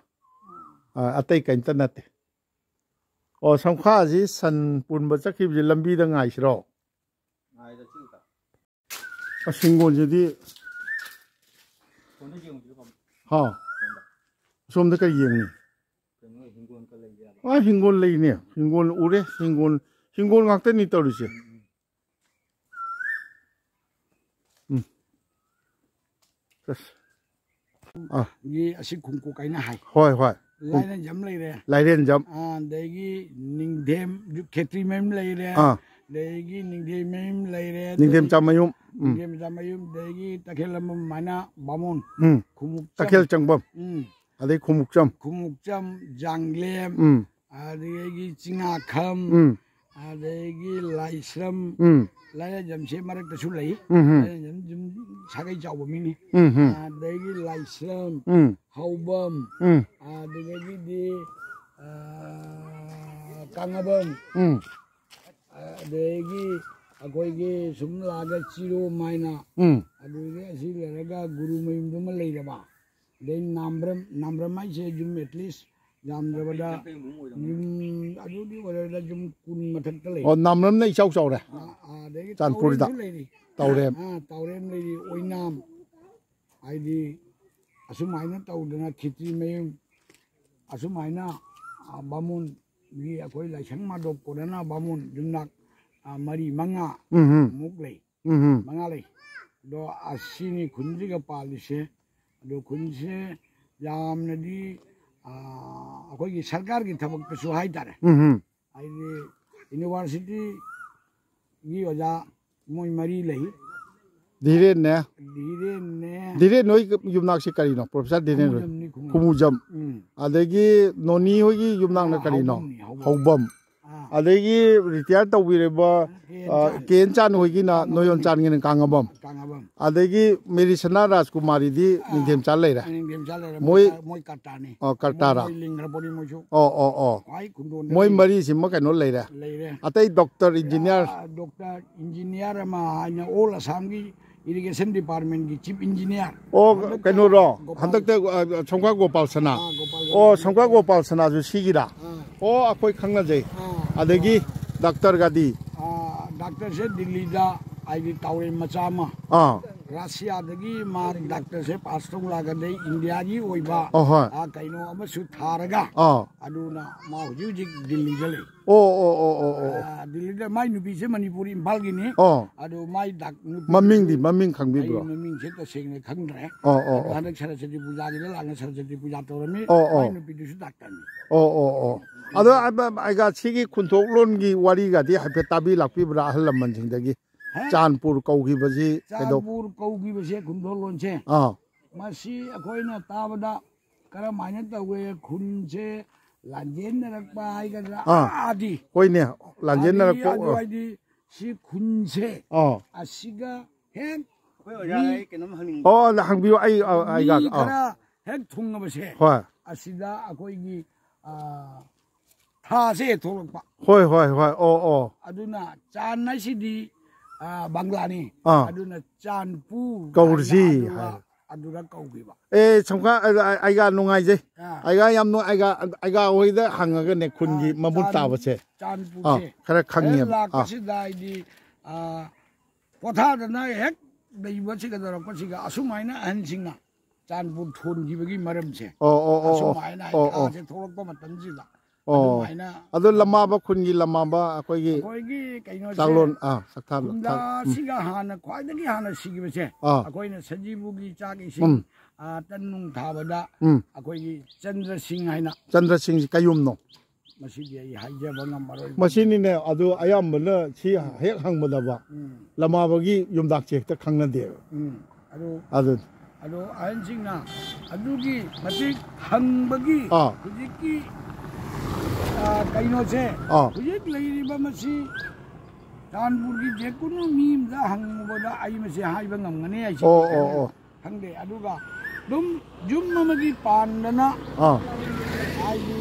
ꯑ, ꯑꯇꯩ ꯀꯩꯝꯇ ꯅꯠꯇꯦ꯫ ꯑꯣ, ꯁꯝꯈꯥꯁꯤ ꯁꯟ ꯄꯨꯟꯕ ꯆꯠꯈꯤꯕꯁꯤ ꯂꯝꯕꯤꯗ ꯉꯥꯏꯁꯤꯔꯣ? ꯉꯥꯏꯔꯁꯤ ꯏꯇꯥꯎ꯫ ꯑꯁ, ꯍꯤꯡꯒꯣꯜꯁꯤꯗꯤ꯫ ꯁꯣꯝꯗ ꯌꯦꯡꯉꯨꯁꯤꯔꯣ ꯀꯃꯥꯏ-, ꯍꯥ꯫ ꯁꯣꯝꯗ꯫ ꯑꯁꯣꯝꯗ ꯀꯔꯤ ꯌꯦꯡꯅꯤ? ꯀꯩꯅꯣ, ꯍꯤꯡꯒꯣꯜ ꯀ ꯂꯩꯕ ꯌꯥꯕ꯫ ꯑꯥ, ꯍꯤꯡꯒꯣꯜ ꯂꯩꯅꯦ꯫ ꯍꯤꯡꯒꯣꯜ ꯎꯔꯦ꯫ ꯍꯤꯡꯒꯣꯜ, ꯍꯤꯡꯒꯣꯜ ꯉꯥꯛꯇꯅꯤ ꯇꯧꯔꯤꯁꯦ꯫ ꯎꯝ, ꯎꯝ꯫ ꯎꯝ꯫ ꯑꯁ꯫ ꯑꯥ꯫ ꯒꯤ ꯑꯁꯤ ꯈꯣꯡꯀꯣꯛ ꯍꯥꯏꯅ ꯍꯥꯏ꯫ ꯍꯣꯏ, ꯍꯣꯏ꯫ ꯂꯥꯏꯔꯦꯟꯖꯝ ꯂꯩꯔꯦ꯫ ꯂꯥꯏꯔꯦꯟꯖꯝ꯫ ꯑꯥ, ꯑꯗꯒꯤ ꯅꯤꯡꯊꯦꯝ, ꯈꯦꯇ꯭ꯔꯤ ꯃꯌꯨꯝ ꯂꯩꯔꯦ꯫ ꯑꯥ꯫ ꯑꯗꯒꯤ ꯅꯤꯡꯊꯦꯝ ꯃꯌꯨꯝ ꯂꯩꯔꯦ꯫ ꯅꯤꯡꯊꯦꯝ ꯑꯗꯒꯤ ꯆꯥꯃꯌꯨꯝ꯫ ꯎꯝ꯫ ꯅꯤꯡꯊꯦꯝ ꯆꯥꯃꯌꯨꯝ, ꯑꯗꯒꯤ ꯇꯈꯦꯜ ꯂꯝꯕꯝ ꯍꯥꯏꯅ ꯕꯥꯃꯣꯟ꯫ ꯎꯝ꯫ ꯈꯨꯃꯨꯛꯆꯝ꯫ ꯇꯈꯦꯜ ꯆꯪꯐꯝ꯫ ꯎꯝ꯫ ꯑꯗꯩ ꯈꯨꯃꯨꯛꯆꯝ꯫ ꯈꯨꯃꯨꯛꯆꯝ, ꯖꯥꯡꯂꯦꯝ, ꯎꯝ꯫ ꯑꯗꯒꯤ ꯆꯤꯡꯉꯥꯈꯝ, ꯎꯝ꯫ ꯑꯗꯒꯤ ꯂꯥꯏꯁ꯭ꯔꯝ, ꯎꯝ꯫ ꯂꯥꯏꯔꯦꯟꯖꯝꯁꯦ ꯃꯔꯛꯇꯁꯨ ꯂꯩ꯫ ꯎꯝ, ꯎꯝ꯫ ꯂꯥꯏꯔꯦꯟꯖꯝ ꯁꯨꯝ ꯁꯥꯒꯩ ꯆꯥꯎꯕ ꯃꯤꯅꯤ꯫ ꯎꯝ, ꯎꯝ꯫ ꯑꯗꯒꯤ ꯂꯥꯏꯁ꯭ꯔꯝ, ꯎꯝ꯫ ꯍꯧꯕꯝ, ꯎꯝ꯫ ꯑꯗꯨꯗꯒꯤꯗꯤ, ꯑ, ꯀꯥꯡꯉꯕꯝ, ꯎꯝ꯫ ꯑꯗꯒꯤ ꯑꯩꯈꯣꯏꯒꯤ ꯁꯨꯝ ꯂꯥꯛꯑꯒ ꯆꯤꯔꯣꯝ ꯍꯥꯏꯅ, ꯎꯝ꯫ ꯑꯗꯨꯗꯒꯤ ꯑꯁꯤ ꯂꯩꯔꯒ ꯒꯨꯔꯨ ꯃꯌꯨꯝꯗꯨꯃ ꯂꯩꯔꯕ, ꯑꯗꯩ ꯅꯥꯝꯕ꯭ꯔꯝ, ꯅꯥꯝꯕ꯭ꯔꯝ ꯍꯥꯏꯁꯦ ꯌꯨꯝ at least ꯌꯥꯝꯗ꯭ꯔꯕꯗ ꯌꯨꯝ ꯑꯗꯨꯗꯤ ꯑꯣꯏꯔꯕꯗ ꯌꯨꯝ ꯀꯨꯟ ꯃꯊꯛꯇ ꯂꯩ꯫ ꯑꯣ, ꯅꯥꯝꯕ꯭ꯔꯝꯅ ꯏꯆꯥꯎ ꯆꯥꯎꯔꯦ꯫ ꯑꯥ, ꯑꯥ, ꯑꯗꯒꯤ ꯆꯥꯟꯄꯨꯔꯗ꯫ ꯇꯥꯎꯔꯦꯝꯁꯨ ꯂꯩꯔꯤ꯫ ꯇꯥꯎꯔꯦꯝ꯫ ꯑꯥ, ꯇꯥꯎꯔꯦꯝ ꯂꯩꯔꯤ, ꯑꯣꯏꯅꯥꯝ꯫ ꯍꯥꯏꯗꯤ ꯑꯁꯨꯃꯥꯏꯅ ꯇꯧꯗꯅ ꯈꯦꯇ꯭ꯔꯤ ꯃꯌꯨꯝ, ꯑꯁꯨꯃꯥꯏꯅ, ꯑꯥ, ꯕꯥꯃꯣꯟꯒꯤ ꯑꯩꯈꯣꯏ ꯂꯥꯏꯁꯪ ꯃꯥꯗꯣꯞ ꯀꯣꯟꯅꯅ ꯕꯥꯃꯣꯟ ꯌꯨꯝꯅꯥꯛ, ꯑꯥ, ꯃꯔꯤ ꯃꯉꯥ ꯎꯝ, ꯎꯝ꯫ ꯃꯨꯛ ꯂꯩ꯫ ꯎꯝ, ꯎꯝ꯫ ꯃꯉꯥ ꯂꯩ꯫ ꯑꯗꯣ ꯑꯁꯤꯅꯤ ꯈꯨꯟꯁꯤꯒ ꯄꯥꯜꯂꯤꯁꯦ꯫ ꯑꯗꯣ ꯈꯨꯟꯁꯦ ꯌꯥꯝꯅꯗꯤ, ꯑꯥ, ꯑꯩꯈꯣꯏꯒꯤ ꯁꯔꯀꯥꯔꯒꯤ ꯊꯕꯛꯇꯁꯨ ꯍꯥꯏꯇꯥꯔꯦ꯫ ꯎꯝ, ꯎꯝ꯫ ꯍꯥꯏꯗꯤ ꯌꯨꯅꯤꯚꯔꯁꯤꯇꯤꯒꯤ ꯑꯣꯖꯥ ꯃꯣꯏ ꯃꯔꯤ ꯂꯩ꯫ ꯙꯤꯔꯦꯟꯅꯦ꯫ ꯙꯤꯔꯦꯟꯅꯦ꯫ ꯙꯤꯔꯦꯟ ꯍꯣꯏ ꯌꯨꯝꯅꯥꯛꯁꯤ ꯀꯔꯤꯅꯣ? ꯄ꯭ꯔꯣꯐꯦꯁꯔ ꯙꯤꯔꯦꯟ ꯍꯣꯏ? ꯈꯨꯃꯨꯖꯝꯅꯤ, ꯈꯨꯃꯨꯖꯝ꯫ ꯈꯨꯃꯨꯖꯝ꯫ ꯎꯝ꯫ ꯑꯗꯒꯤ ꯅꯣꯅꯤ ꯍꯣꯏꯒꯤ ꯌꯨꯝꯅꯥꯛꯅ ꯑꯥ, ꯀꯔꯤꯅꯣ? ꯍꯧꯕꯝꯅꯤ, ꯍꯧꯕꯝ꯫ ꯍꯧꯕꯝ꯫ ꯑꯥ꯫ ꯑꯗꯒꯤ ꯔꯤꯇꯥꯌꯔ ꯇꯧꯕꯤꯔꯕ, ꯀꯦ ꯑꯦꯟ ꯑꯥ, ꯆꯥꯟ꯫ ꯀꯦ ꯑꯦꯟ ꯆꯥꯟ ꯍꯣꯏꯒꯤꯅ ꯀꯥꯡꯉꯕꯝ꯫ ꯅꯣꯏ ꯌꯣꯟꯆꯥꯟꯒꯤꯅ ꯀꯥꯡꯉꯕꯝ꯫ ꯀꯥꯡꯉꯕꯝ꯫ ꯑꯗꯒꯤ ꯃꯦꯔꯤꯁꯅꯥ ꯔꯥꯖꯀꯨꯃꯥꯔꯤꯗꯤ ꯑꯥ, ꯅꯤꯡꯊꯦꯝꯆꯥ ꯂꯩꯔꯦ꯫ ꯅꯤꯡꯊꯦꯝꯆꯥ ꯂꯩꯔꯦ꯫ ꯃꯣꯏ ꯃꯣꯏ ꯀ-, ꯃꯣꯏ ꯀꯔꯇꯥꯔꯅꯤ꯫ ꯑꯣ, ꯀꯔꯇꯥꯔꯥ꯫ ꯃꯣꯏ ꯂꯤꯡꯈ꯭ꯔꯄꯣꯠꯅꯤ ꯃꯣꯏꯁꯨ꯫ ꯑꯣ, ꯑꯣ, ꯑꯣ꯫ ꯈ꯭ꯋꯥꯏ ꯈꯨꯟꯗꯣꯟꯗ ꯃꯣꯏ ꯂꯩ꯫ ꯃꯔꯤꯁꯤꯃ ꯀꯩꯅꯣ ꯂꯩꯔꯦ꯫ ꯂꯩꯔꯦ꯫ ꯑꯇꯩ ꯗꯣꯛꯇꯔ, ꯏꯟꯖꯤꯅꯤꯌꯥꯔ꯫ ꯑꯥ, ꯗꯣꯛꯇꯔ, ꯏꯟꯖꯤꯅꯤꯌꯥꯔ ꯑꯃ ꯍꯥꯏꯅ ꯑꯣꯜ ꯑꯁꯥꯝꯒꯤ ꯏꯔꯤꯒꯦꯁꯟ ꯗꯤꯄꯥꯔꯠꯃꯦꯟꯒꯤ ꯆꯤꯐ ꯏꯟꯖꯤꯅꯤꯌꯥꯔ꯫ ꯑꯣ, ꯍꯟꯗꯛꯇ ꯀꯩꯅꯣꯔꯣ? ꯒꯣꯄꯥꯜ ꯍꯟꯗꯛꯇ, ꯑ, ꯁꯣꯝꯀꯥ ꯒꯣꯄꯥꯜ ꯁꯅꯥ꯫ ꯑꯥ, ꯒꯣꯄꯥꯜ ꯑꯣ, ꯁꯅꯥ꯫ ꯁꯣꯝꯀꯥ ꯒꯣꯄꯥꯜ ꯁꯅꯥꯁꯨ ꯁꯤꯒꯤꯔꯥ? ꯑꯥ꯫ ꯑꯣ, ꯑꯩꯈꯣꯏ ꯈꯪꯅꯖꯩ꯫ ꯑꯥ꯫ ꯑꯗꯒꯤ ꯗꯥꯛꯇꯔꯒꯗꯤ? ꯑꯥ, ꯗꯥꯛꯇꯔꯁꯦ ꯗꯤꯜꯂꯤꯗ ꯍꯥꯏꯗꯤ ꯇꯥꯎꯔꯦꯟ ꯃꯆꯥ ꯑꯃ꯫ ꯑꯥ꯫ ꯔꯁꯤꯌꯥꯗꯒꯤ ꯃꯥ ꯗꯥꯛꯇꯔꯁꯦ ꯄꯥꯁ ꯇꯧꯂꯛꯑꯒꯗꯤ ꯏꯟꯗꯤꯌꯥꯒꯤ ꯑꯣꯏꯕ, ꯑꯣ, ꯍꯣꯏ꯫ ꯑꯥ, ꯀꯩꯅꯣ ꯑꯃꯁꯨ ꯊꯥꯔꯒ ꯑꯥ꯫ ꯑꯗꯨꯅ ꯃꯥ ꯍꯧꯖꯤꯛ ꯍꯧꯖꯤꯛ ꯗꯤꯜꯂꯤꯗ ꯂꯩ꯫ ꯑꯣ, ꯑꯣ, ꯑꯣ, ꯑꯣ, ꯑꯣ꯫ ꯑꯥ, ꯗꯤꯜꯂꯤꯗ ꯃꯥꯏ ꯅꯨꯄꯤꯁꯦ ꯃꯅꯤꯄꯨꯔ ꯏꯝꯐꯥꯜꯒꯤꯅꯤ꯫ ꯑꯣ꯫ ꯑꯗꯨ ꯃꯥꯏ ꯗꯥꯛ-, ꯅꯨꯄꯤꯗꯨꯁꯨ ꯃꯃꯤꯡꯗꯤ, ꯃꯃꯤꯡ ꯈꯪꯕꯤꯕ꯭ꯔꯣ? ꯑꯩ ꯃꯃꯤꯡꯁꯦ ꯇꯁꯦꯡꯅ ꯈꯪꯗ꯭ꯔꯦ꯫ ꯑꯣ, ꯑꯣ, ꯑꯗꯣ ꯑꯣ꯫ ꯍꯟꯗꯛ ꯁꯔꯁꯋꯇꯤ ꯄꯨꯖꯥꯒꯤꯗ ꯂꯥꯛꯅ ꯁꯔꯁꯋꯇꯤ ꯄꯨꯖꯥ ꯇꯧꯔꯝꯃꯤ꯫ ꯑꯣ, ꯑꯣ꯫ ꯃꯥꯏ ꯅꯨꯄꯤꯗꯨꯁꯨ ꯗꯥꯛꯇꯔꯅꯤ꯫ ꯑꯣ, ꯑꯣ, ꯑꯣ꯫ ꯑꯗꯣ ꯑ-, ꯑ-, ꯑꯩꯒ ꯁꯤꯒꯤ ꯈꯨꯟꯊꯣꯛꯂꯣꯟꯒꯤ ꯋꯥꯔꯤꯒꯗꯤ ꯍꯥꯏꯐꯦꯠ ꯇꯥꯕꯤ ꯂꯥꯛꯄꯤꯕ꯭ꯔꯥ ꯑꯍꯜ ꯂꯃꯟꯁꯤꯡꯗꯒꯤ? ꯍꯦ? ꯆꯥꯟꯄꯨꯔ ꯀꯧꯈꯤꯕꯁꯤ ꯀꯩꯗꯧ- ꯆꯥꯟꯄꯨꯔ ꯀꯧꯈꯤꯕꯁꯦ ꯈꯨꯟꯊꯣꯛꯂꯣꯟꯁꯦ꯫ ꯑꯥ꯫ ꯃꯁꯤ ꯑꯩꯈꯣꯏꯅ ꯇꯥꯕꯗ ꯀꯔꯝ ꯍꯥꯏꯅ ꯇꯧꯋꯦ? ꯈꯨꯟꯁꯦ ꯂꯥꯟꯖꯦꯟꯅꯔꯛꯄ ꯍꯥꯏꯒꯗ꯭ꯔꯥ? ꯑꯥ꯫ ꯑꯥꯗꯤ꯫ ꯍꯣꯏꯅꯦ, ꯂꯥꯟꯖꯦꯟꯅꯔꯛꯄ꯫ ꯑꯗꯨ ꯍꯥꯏꯗꯤ ꯁꯤ ꯈꯨꯟꯁꯦ ꯑꯥ꯫ ꯑꯁꯤꯒ ꯍꯦꯛ ꯑꯩꯈꯣꯏ ꯑꯣꯖꯥ, ꯃꯤ ꯑꯩ ꯀꯩꯅꯣꯝ ꯍꯪꯅꯤꯡꯕ꯫ ꯑꯣ, ꯑꯗ ꯍꯪꯕꯤꯌꯨ, ꯑꯩ, ꯑ, ꯑꯩꯒ, ꯃꯤ ꯑꯥ꯫ ꯈꯔ ꯍꯦꯛ ꯊꯨꯡꯉꯕꯁꯦ ꯍꯣꯏ꯫ ꯑꯁꯤꯗ ꯑꯩꯈꯣꯏꯒꯤ, ꯑꯥ, ꯊꯥꯁꯦ ꯍꯦꯛ ꯊꯣꯛꯂꯛꯄ꯫ ꯍꯣꯏ, ꯍꯣꯏ, ꯍꯣꯏ꯫ ꯑꯣ, ꯑꯣ꯫ ꯑꯗꯨꯅ ꯆꯥꯟ ꯍꯥꯏꯁꯤꯗꯤ, ꯑꯥ, ꯕꯪꯒ꯭ꯂꯥꯅꯤ꯫ ꯑꯥ꯫ ꯑꯗꯨꯅ ꯆꯥꯟꯄꯨꯔ ꯀꯧꯔꯁꯤ ꯍꯥꯏꯅ ꯑꯗꯨꯒ ꯍꯥꯏ꯫ ꯑꯗꯨꯗ ꯀꯧꯈꯤꯕ꯫ ꯑꯦ, ꯁꯝꯈꯥ, ꯑ, ꯑ, ꯑꯩꯒ ꯅꯨꯡꯉꯥꯏꯖꯩ꯫ ꯑꯥ꯫ ꯑꯩꯒ ꯌꯥꯝ ꯅꯨꯡ-, ꯑꯩꯒ, ꯑꯩꯒ ꯍꯣꯏꯗ ꯍꯪꯉꯒꯅꯦ, ꯈꯨꯟꯒꯤ ꯑꯥ, ꯃꯃꯨꯠ ꯆꯥꯟ-, ꯇꯥꯕꯁꯦ꯫ ꯆꯥꯟꯄꯨꯔꯁꯦ꯫ ꯑꯥ, ꯈꯔ ꯈꯪꯉꯦꯕ꯫ ꯍꯦꯛ ꯑꯥ꯫ ꯂꯥꯛꯄꯁꯤꯗ ꯍꯥꯏꯗꯤ, ꯑꯥ, ꯄꯣꯊꯥꯗꯅ ꯍꯦꯛ ꯂꯩꯕꯁꯤꯒ ꯇꯧꯔꯛꯄꯁꯤꯒ ꯑꯁꯨꯃꯥꯏꯅ ꯑꯍꯟꯁꯤꯡꯅ ꯆꯥꯟꯄꯨꯔ ꯊꯣꯟꯈꯤꯕꯒꯤ ꯃꯔꯝꯁꯦ꯫ ꯑꯣ, ꯑꯣ, ꯑꯣ, ꯑꯣ꯫ ꯑꯁꯨꯃꯥꯏꯅ ꯑꯣ, ꯑꯣ꯫ ꯊꯥꯁꯦ ꯊꯣꯛꯂꯛꯄ ꯃꯇꯝꯁꯤꯗ ꯑꯣ꯫ ꯑꯗꯨꯃꯥꯏꯅ ꯑꯗꯣ ꯂꯃꯥꯕ ꯈꯨꯟꯒꯤ ꯂꯃꯥꯕ ꯑꯩꯈꯣꯏꯒꯤ ꯑꯩꯈꯣꯏꯒꯤ ꯀꯩꯅꯣꯁꯦ, ꯆꯥꯛꯂꯣꯟ, ꯑꯥ, ꯁꯛꯊꯥꯕ, ꯊꯥ-, ꯎꯝ꯫ ꯈꯨꯟꯗꯥꯁꯤꯒ ꯍꯥꯟꯅ ꯈ꯭ꯋꯥꯏꯗꯒꯤ ꯍꯥꯟꯅ ꯁꯤꯈꯤꯕꯁꯦ, ꯑꯥ꯫ ꯑꯩꯈꯣꯏꯅ ꯁꯖꯤꯕꯨꯒꯤ ꯆꯥꯛ ꯏꯁꯤꯡ, ꯎꯝ꯫ ꯑꯥ, ꯇꯟ ꯅꯨꯡ ꯊꯥꯕꯗ ꯎꯝ꯫ ꯑꯩꯈꯣꯏꯒꯤ ꯆꯟꯗ꯭ꯔ ꯁꯤꯡ ꯍꯥꯏꯅ꯫ ꯆꯟꯗ꯭ꯔ ꯁꯤꯡꯁꯤ ꯀꯌꯨꯝꯅꯣ? ꯃꯁꯤꯗꯤ ꯑꯩ ꯍꯥꯏꯖꯕ ꯉꯝꯃꯔꯣꯏ꯫ ꯃꯁꯤꯅꯤꯅꯦ, ꯑꯗꯨ ꯑꯌꯥꯝꯕꯅ ꯁꯤ ꯍꯦꯛ ꯍꯪꯕꯗꯕ ꯎꯝ꯫ ꯂꯃꯥꯕꯒꯤ ꯌꯨꯝꯗꯥꯛꯁꯦ ꯍꯦꯛꯇ ꯈꯪꯅꯗꯦꯕ꯫ ꯎꯝ꯫ ꯑꯗꯨ ꯑꯗꯨ ꯑꯗꯣ ꯑꯍꯟꯁꯤꯡꯅ ꯑꯗꯨꯒꯤ ꯃꯇꯤꯛ ꯍꯪꯕꯒꯤ ꯑꯥ꯫ ꯍꯧꯖꯤꯛꯀꯤ, ꯑꯥ, ꯀꯩꯅꯣꯁꯦ, ꯑꯥ꯫ ꯍꯧꯖꯤꯛ ꯂꯩꯔꯤꯕ ꯃꯁꯤ ꯆꯥꯟꯄꯨꯔꯒꯤ ꯖꯦꯀꯨꯅꯨ ꯃꯤ ꯑꯃꯗ ꯍꯪꯉꯨꯕꯗ ꯑꯩ ꯃꯁꯤ ꯍꯥꯏꯕ ꯉꯝꯒꯅꯤ ꯍꯥꯏꯁꯦ꯫ ꯑꯣ, ꯑꯣ, ꯑꯣ꯫ ꯈꯪꯗꯦ꯫ ꯑꯗꯨꯒ ꯑꯗꯨꯝ ꯌꯨꯝ ꯑꯃꯒꯤ ꯄꯥꯟꯗꯅ ꯑꯥ꯫ ꯍꯥꯏꯗꯤ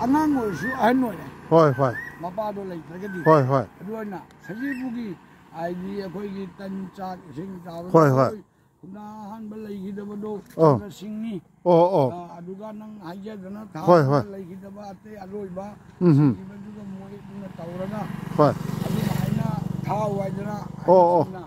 ꯑꯉꯥꯡ ꯑꯣꯏꯔꯁꯨ ꯑꯍꯟ ꯑꯣꯏꯔꯦ꯫ ꯍꯣꯏ, ꯍꯣꯏ꯫ ꯃꯄꯥꯗꯣ ꯂꯩꯇ꯭ꯔꯒꯗꯤ꯫ ꯍꯣꯏ, ꯍꯣꯏ꯫ ꯑꯗꯨ ꯑꯣꯏꯅ ꯁꯖꯤꯕꯨꯒꯤ ꯍꯥꯏꯗꯤ ꯑꯩꯈꯣꯏꯒꯤ ꯇꯟ ꯆꯥꯛ ꯏꯁꯤꯡ ꯆꯥꯕ ꯍꯣꯏ, ꯍꯣꯏ꯫ ꯊꯛꯄ ꯈꯨꯟꯗꯥ ꯑꯍꯥꯟꯕ ꯂꯩꯈꯤꯗꯕꯗꯣ ꯑꯣ꯫ ꯆꯨꯝꯅꯁꯤꯡꯅꯤ꯫ ꯑꯣ, ꯑꯣ꯫ ꯑ, ꯑꯗꯨꯒ ꯅꯪ ꯍꯥꯏꯖꯗꯅ ꯊꯥ ꯍꯣꯏ, ꯑꯃ ꯍꯣꯏ꯫ ꯂꯩꯈꯤꯗꯕ ꯑꯇꯩ ꯑꯔꯣꯏꯕ ꯎꯝ, ꯎꯝ꯫ ꯁꯤꯈꯤꯕꯗꯨꯒ ꯃꯣꯏ ꯑꯗꯨꯅ ꯇꯧꯔꯒ ꯍꯣꯏ꯫ ꯑꯗꯨꯃꯥꯏꯅ ꯊꯥꯎ ꯍꯥꯏꯗꯅ ꯑꯣ, ꯑꯣ꯫ ꯑꯍꯟꯁꯤꯡꯅ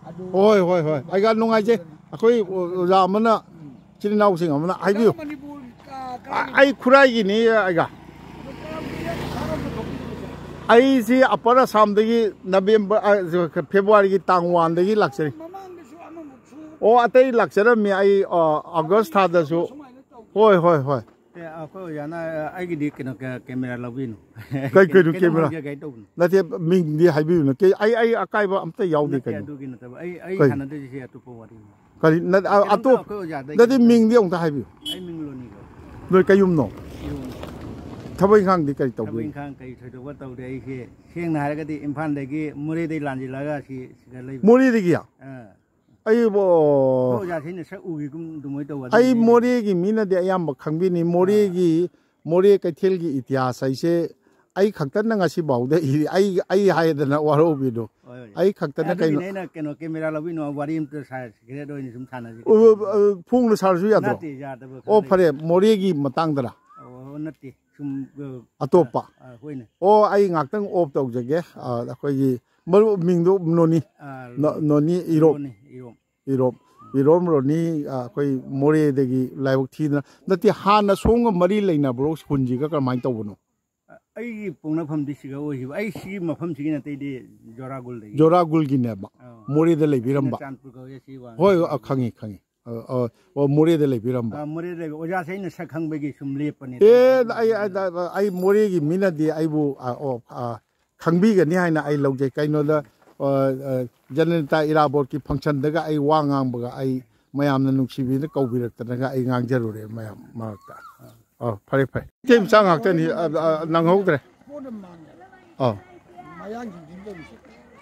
ꯑꯗꯨ ꯍꯣꯏ, ꯍꯣꯏ, ꯍꯣꯏ꯫ ꯑꯩꯒ ꯅꯨꯡꯉꯥꯏꯖꯩ꯫ ꯑꯩꯈꯣꯏ ꯑꯣꯖꯥ ꯑꯃꯅ, ꯎꯝ꯫ ꯏꯆꯤꯟ ꯏꯅꯥꯎꯁꯤꯡ ꯑꯃꯅ ꯍꯥꯏꯕꯤꯌꯨ꯫ ꯅꯪ ꯃꯅꯤꯄꯨꯔ ꯀ-, ꯑ-, ꯀꯔꯥꯏꯒꯤ ꯑꯩ ꯈꯨꯔꯥꯏꯒꯤꯅꯤ ꯑꯩꯒ꯫ ꯑꯗꯨ ꯀꯔꯝ ꯀꯨꯏꯔꯦ ꯊꯥꯔꯝꯕ ꯊꯣꯛꯄꯤꯔꯤꯕꯁꯦ? ꯑꯩꯁꯤ ꯑꯄꯔ ꯑꯁꯥꯝꯗꯒꯤ ꯅꯕꯦꯝꯕꯔ, ꯑ, ꯐꯦꯕ꯭ꯔꯨꯋꯥꯔꯤꯒꯤ ꯇꯥꯡ ꯋꯥꯟꯗꯒꯤ ꯂꯥꯛꯆꯔꯤ꯫ ꯃꯃꯥꯡꯗꯁꯨ ꯑꯃꯃꯨꯛꯁꯨ ꯑꯣ, ꯑꯇꯩ ꯂꯥꯛꯆꯔꯝꯃꯤ꯫ ꯑꯩ, ꯑ, ꯑꯥꯒꯁ ꯊꯥꯗꯁꯨ꯫ ꯁꯨꯃꯥꯏꯅ ꯇꯧ꯫ ꯍꯣꯏ, ꯍꯣꯏ, ꯍꯣꯏ꯫ ꯑꯦ, ꯑꯩꯈꯣꯏ ꯑꯣꯖꯥꯅ, ꯑ, ꯑꯩꯒꯤꯗꯤ ꯀꯩꯅꯣ, ꯀ-, ꯀꯦꯃꯦꯔꯥ ꯂꯧꯕꯤꯅꯨ꯫ ꯀꯩ, ꯀꯩꯅꯣ ꯀꯩꯅꯣꯝ ꯀꯦꯃꯦꯔꯥ? ꯍꯪꯖꯒꯦ ꯇꯧꯕꯅꯤ꯫ ꯅꯠꯇꯦ, ꯃꯤꯡꯗꯤ ꯍꯥꯏꯕꯤꯌꯨꯅ꯫ ꯀꯩ, ꯑꯩ, ꯑꯩ ꯑꯀꯥꯏꯕ ꯑꯝꯇ ꯌꯥꯎꯗꯦ ꯅꯠꯇꯦ, ꯀꯩꯅꯣ꯫ ꯑꯗꯨꯒꯤ ꯅꯠꯇꯕ꯫ ꯑꯩ, ꯑꯩ ꯀꯩ? ꯁꯥꯟꯅꯗꯣꯏꯁꯦ ꯁꯤ ꯑꯇꯣꯞꯄ ꯋꯥꯔꯤꯅꯤ꯫ ꯀꯔꯤ? ꯅꯠ-, ꯑ, ꯀꯩꯅꯣꯝꯇ ꯑꯇꯣꯞ-, ꯑꯩꯈꯣꯏ ꯑꯣꯖꯥꯗꯒꯤ ꯅꯠꯇꯦ, ꯈꯪꯖꯒꯦ꯫ ꯃꯤꯡꯗꯤ ꯑꯃꯨꯛꯇ ꯍꯥꯏꯕꯤꯌꯨ꯫ ꯑꯩ ꯃꯤꯡ ꯂꯣꯅꯤꯀꯣ꯫ ꯅꯣꯏ ꯀꯩꯌꯨꯝꯅꯣ? ꯏꯔꯣꯝ꯫ ꯊꯕꯛ ꯏꯪꯈꯥꯡꯗꯤ ꯀꯔꯤ ꯊꯕꯛ ꯇꯧꯕꯤ? ꯏꯪꯈꯥꯡ ꯀꯔꯤ ꯊꯣꯏꯗꯣꯛꯄ ꯇꯧꯗꯦ꯫ ꯑꯩꯁꯦ ꯁꯦꯡꯅ ꯍꯥꯏꯔꯒꯗꯤ ꯏꯝꯐꯥꯜꯗꯒꯤ ꯃꯣꯔꯦꯗꯒꯤ ꯂꯥꯟꯁꯤꯜꯂꯒ ꯁꯤ, ꯁꯤꯗ ꯂꯩꯕ꯫ ꯃꯣꯔꯦꯗꯒꯤ? ꯑꯥ꯫ ꯑꯩꯕꯣ꯫ ꯑꯩꯈꯣꯏ ꯑꯣꯖꯥꯁꯤꯡꯅ ꯁꯛ ꯎꯈꯤꯒꯨꯝ ꯑꯗꯨꯃꯥꯏꯅ ꯇꯧꯕ ꯑꯩ ꯑꯗꯨꯒꯤꯅꯦ꯫ ꯃꯣꯔꯦꯒꯤ ꯃꯤꯅꯗꯤ ꯑꯌꯥꯝꯕ ꯈꯪꯕꯤꯅꯤ꯫ ꯑꯥ꯫ ꯃꯣꯔꯦꯒꯤ, ꯃꯣꯔꯦ ꯀꯩꯊꯦꯜꯒꯤ ꯏꯇꯤꯍꯥꯁ ꯍꯥꯏꯁꯦ ꯑꯩ ꯈꯛꯇꯅ ꯉꯁꯤ ꯐꯥꯎꯗ ꯏ-, ꯑꯩ, ꯑꯩ ꯍꯥꯏꯗꯅ ꯋꯥꯔꯧꯕꯤꯅꯨ꯫ ꯍꯣꯏ, ꯍꯣꯏ꯫ ꯑꯩ ꯈꯛꯇꯅ ꯑꯗꯨꯒꯤꯅꯦ ꯀꯩꯅꯣ ꯑꯩꯅ ꯀꯩꯅꯣ ꯀꯦꯃꯦꯔꯥ ꯂꯧꯕꯤꯅꯨ, ꯋꯥꯔꯤ ꯑꯝꯇ ꯁꯥ-, ꯁꯤꯀ꯭ꯔꯦꯠ ꯑꯣꯏꯅ ꯁꯨꯝ ꯁꯥꯟꯅꯁꯤ꯫ ꯑꯣ, ꯑ, ꯐꯣꯡꯅ ꯁꯥꯔꯁꯨ ꯌꯥꯗ꯭ꯔꯣ? ꯅꯠꯇꯦ, ꯌꯥꯗꯕ ꯈꯔ ꯑꯣ, ꯂꯩ꯫ ꯐꯔꯦ, ꯃꯣꯔꯦꯒꯤ ꯃꯇꯥꯡꯗꯔ? ꯑꯣ, ꯅꯠꯇꯦ, ꯁꯨꯝ, ꯑ, ꯑꯇꯣꯞꯄ? ꯑ, ꯑ, ꯍꯣꯏꯅꯦ꯫ ꯑꯣ, ꯑꯩ ꯉꯥꯛꯇꯪ ꯑꯣꯐ ꯇꯧꯖꯒꯦ꯫ ꯑ, ꯑꯩꯈꯣꯏꯒꯤ ꯃꯔꯨꯞ ꯃꯤꯡꯗꯣ ꯅꯣꯅꯤ꯫ ꯑ, ꯅꯣ-, ꯅꯣꯅꯤ ꯏꯔꯣꯝ꯫ ꯅꯣꯅꯤ ꯏꯔꯣꯝ꯫ ꯏꯔꯣꯝ꯫ ꯏꯔꯣꯝ ꯔꯣꯅꯤ, ꯑ, ꯑꯩꯈꯣꯏ ꯃꯣꯔꯦꯗꯒꯤ ꯂꯥꯏꯕꯛ ꯊꯤꯗꯅ, ꯅꯠꯇꯦ, ꯍꯥꯟꯅ ꯁꯣꯝꯒ ꯃꯔꯤ ꯂꯩꯅꯕ꯭ꯔꯣ, ꯈꯨꯟꯁꯤꯒ ꯀꯔꯝꯍꯥꯏꯅ ꯇꯧꯕꯅꯣ? ꯑ-, ꯑꯩꯒꯤ ꯄꯣꯛꯅꯐꯝꯗꯤ ꯁꯤꯒ ꯑꯣꯏꯈꯤꯕ꯫ ꯑꯩ ꯁꯤꯒꯤ ꯃꯐꯝꯁꯤꯒꯤ ꯅꯠꯇꯦ, ꯑꯩꯗꯤ ꯖꯣꯔꯥꯒꯨꯜꯗꯒꯤ꯫ ꯖꯣꯔꯥꯒꯨꯜꯒꯤꯅꯦꯕ꯫ ꯑꯥ꯫ ꯃꯣꯔꯦꯗ ꯂꯩꯕꯤꯔꯝꯕ꯫ ꯑꯩꯅ ꯆꯥꯟꯄꯨꯔ ꯀꯧꯋꯦ, ꯁꯤ ꯋꯥꯡ-, ꯍꯣꯏ, ꯍꯣꯏ, ꯑ, ꯈꯪꯉꯤ, ꯈꯪꯉꯤ꯫ ꯑ, ꯑ, ꯑꯣ, ꯃꯣꯔꯦꯗ ꯂꯩꯕꯤꯔꯝꯕ? ꯑ, ꯃꯣꯔꯦꯗ ꯂꯩꯕ꯫ ꯑꯣꯖꯥꯁꯦ ꯑꯩꯅ ꯁꯛ ꯈꯪꯕꯒꯤ ꯁꯨꯝ ꯂꯦꯞꯄꯅꯤ꯫ ꯑꯦ, ꯑꯩ, ꯑꯩ, ꯑꯩ ꯃꯣꯔꯦꯒꯤ ꯃꯤꯅꯗꯤ ꯑꯩꯕꯨ, ꯑ, ꯑꯣ, ꯑ, ꯈꯪꯕꯤꯒꯅꯤ ꯍꯥꯏꯅ ꯑꯩ ꯂꯧꯖꯩ꯫ ꯀꯩꯅꯣꯗ, ꯑ, ꯑ, ꯖꯅꯅꯤꯇꯥ ꯏꯔꯥꯕꯣꯠꯀꯤ functionꯗꯒ ꯑꯩ ꯋꯥ ꯉꯥꯡꯕꯒ ꯑꯩ ꯃꯌꯥꯝꯅ ꯅꯨꯡꯁꯤꯕꯤꯅ ꯀꯧꯕꯤꯔꯛꯇꯅꯒ ꯑꯩ ꯉꯥꯡꯖꯔꯨꯔꯦ ꯃꯌꯥꯝ ꯃꯔꯛꯇ꯫ ꯑ, ꯐꯔꯦ, ꯐꯔꯦ꯫ ꯏꯆꯦ ꯃꯆꯥ ꯉꯥꯛꯇꯅꯤ, ꯑ, ꯑ, ꯅꯪꯍꯧꯗ꯭ꯔꯦ꯫ ꯑ꯫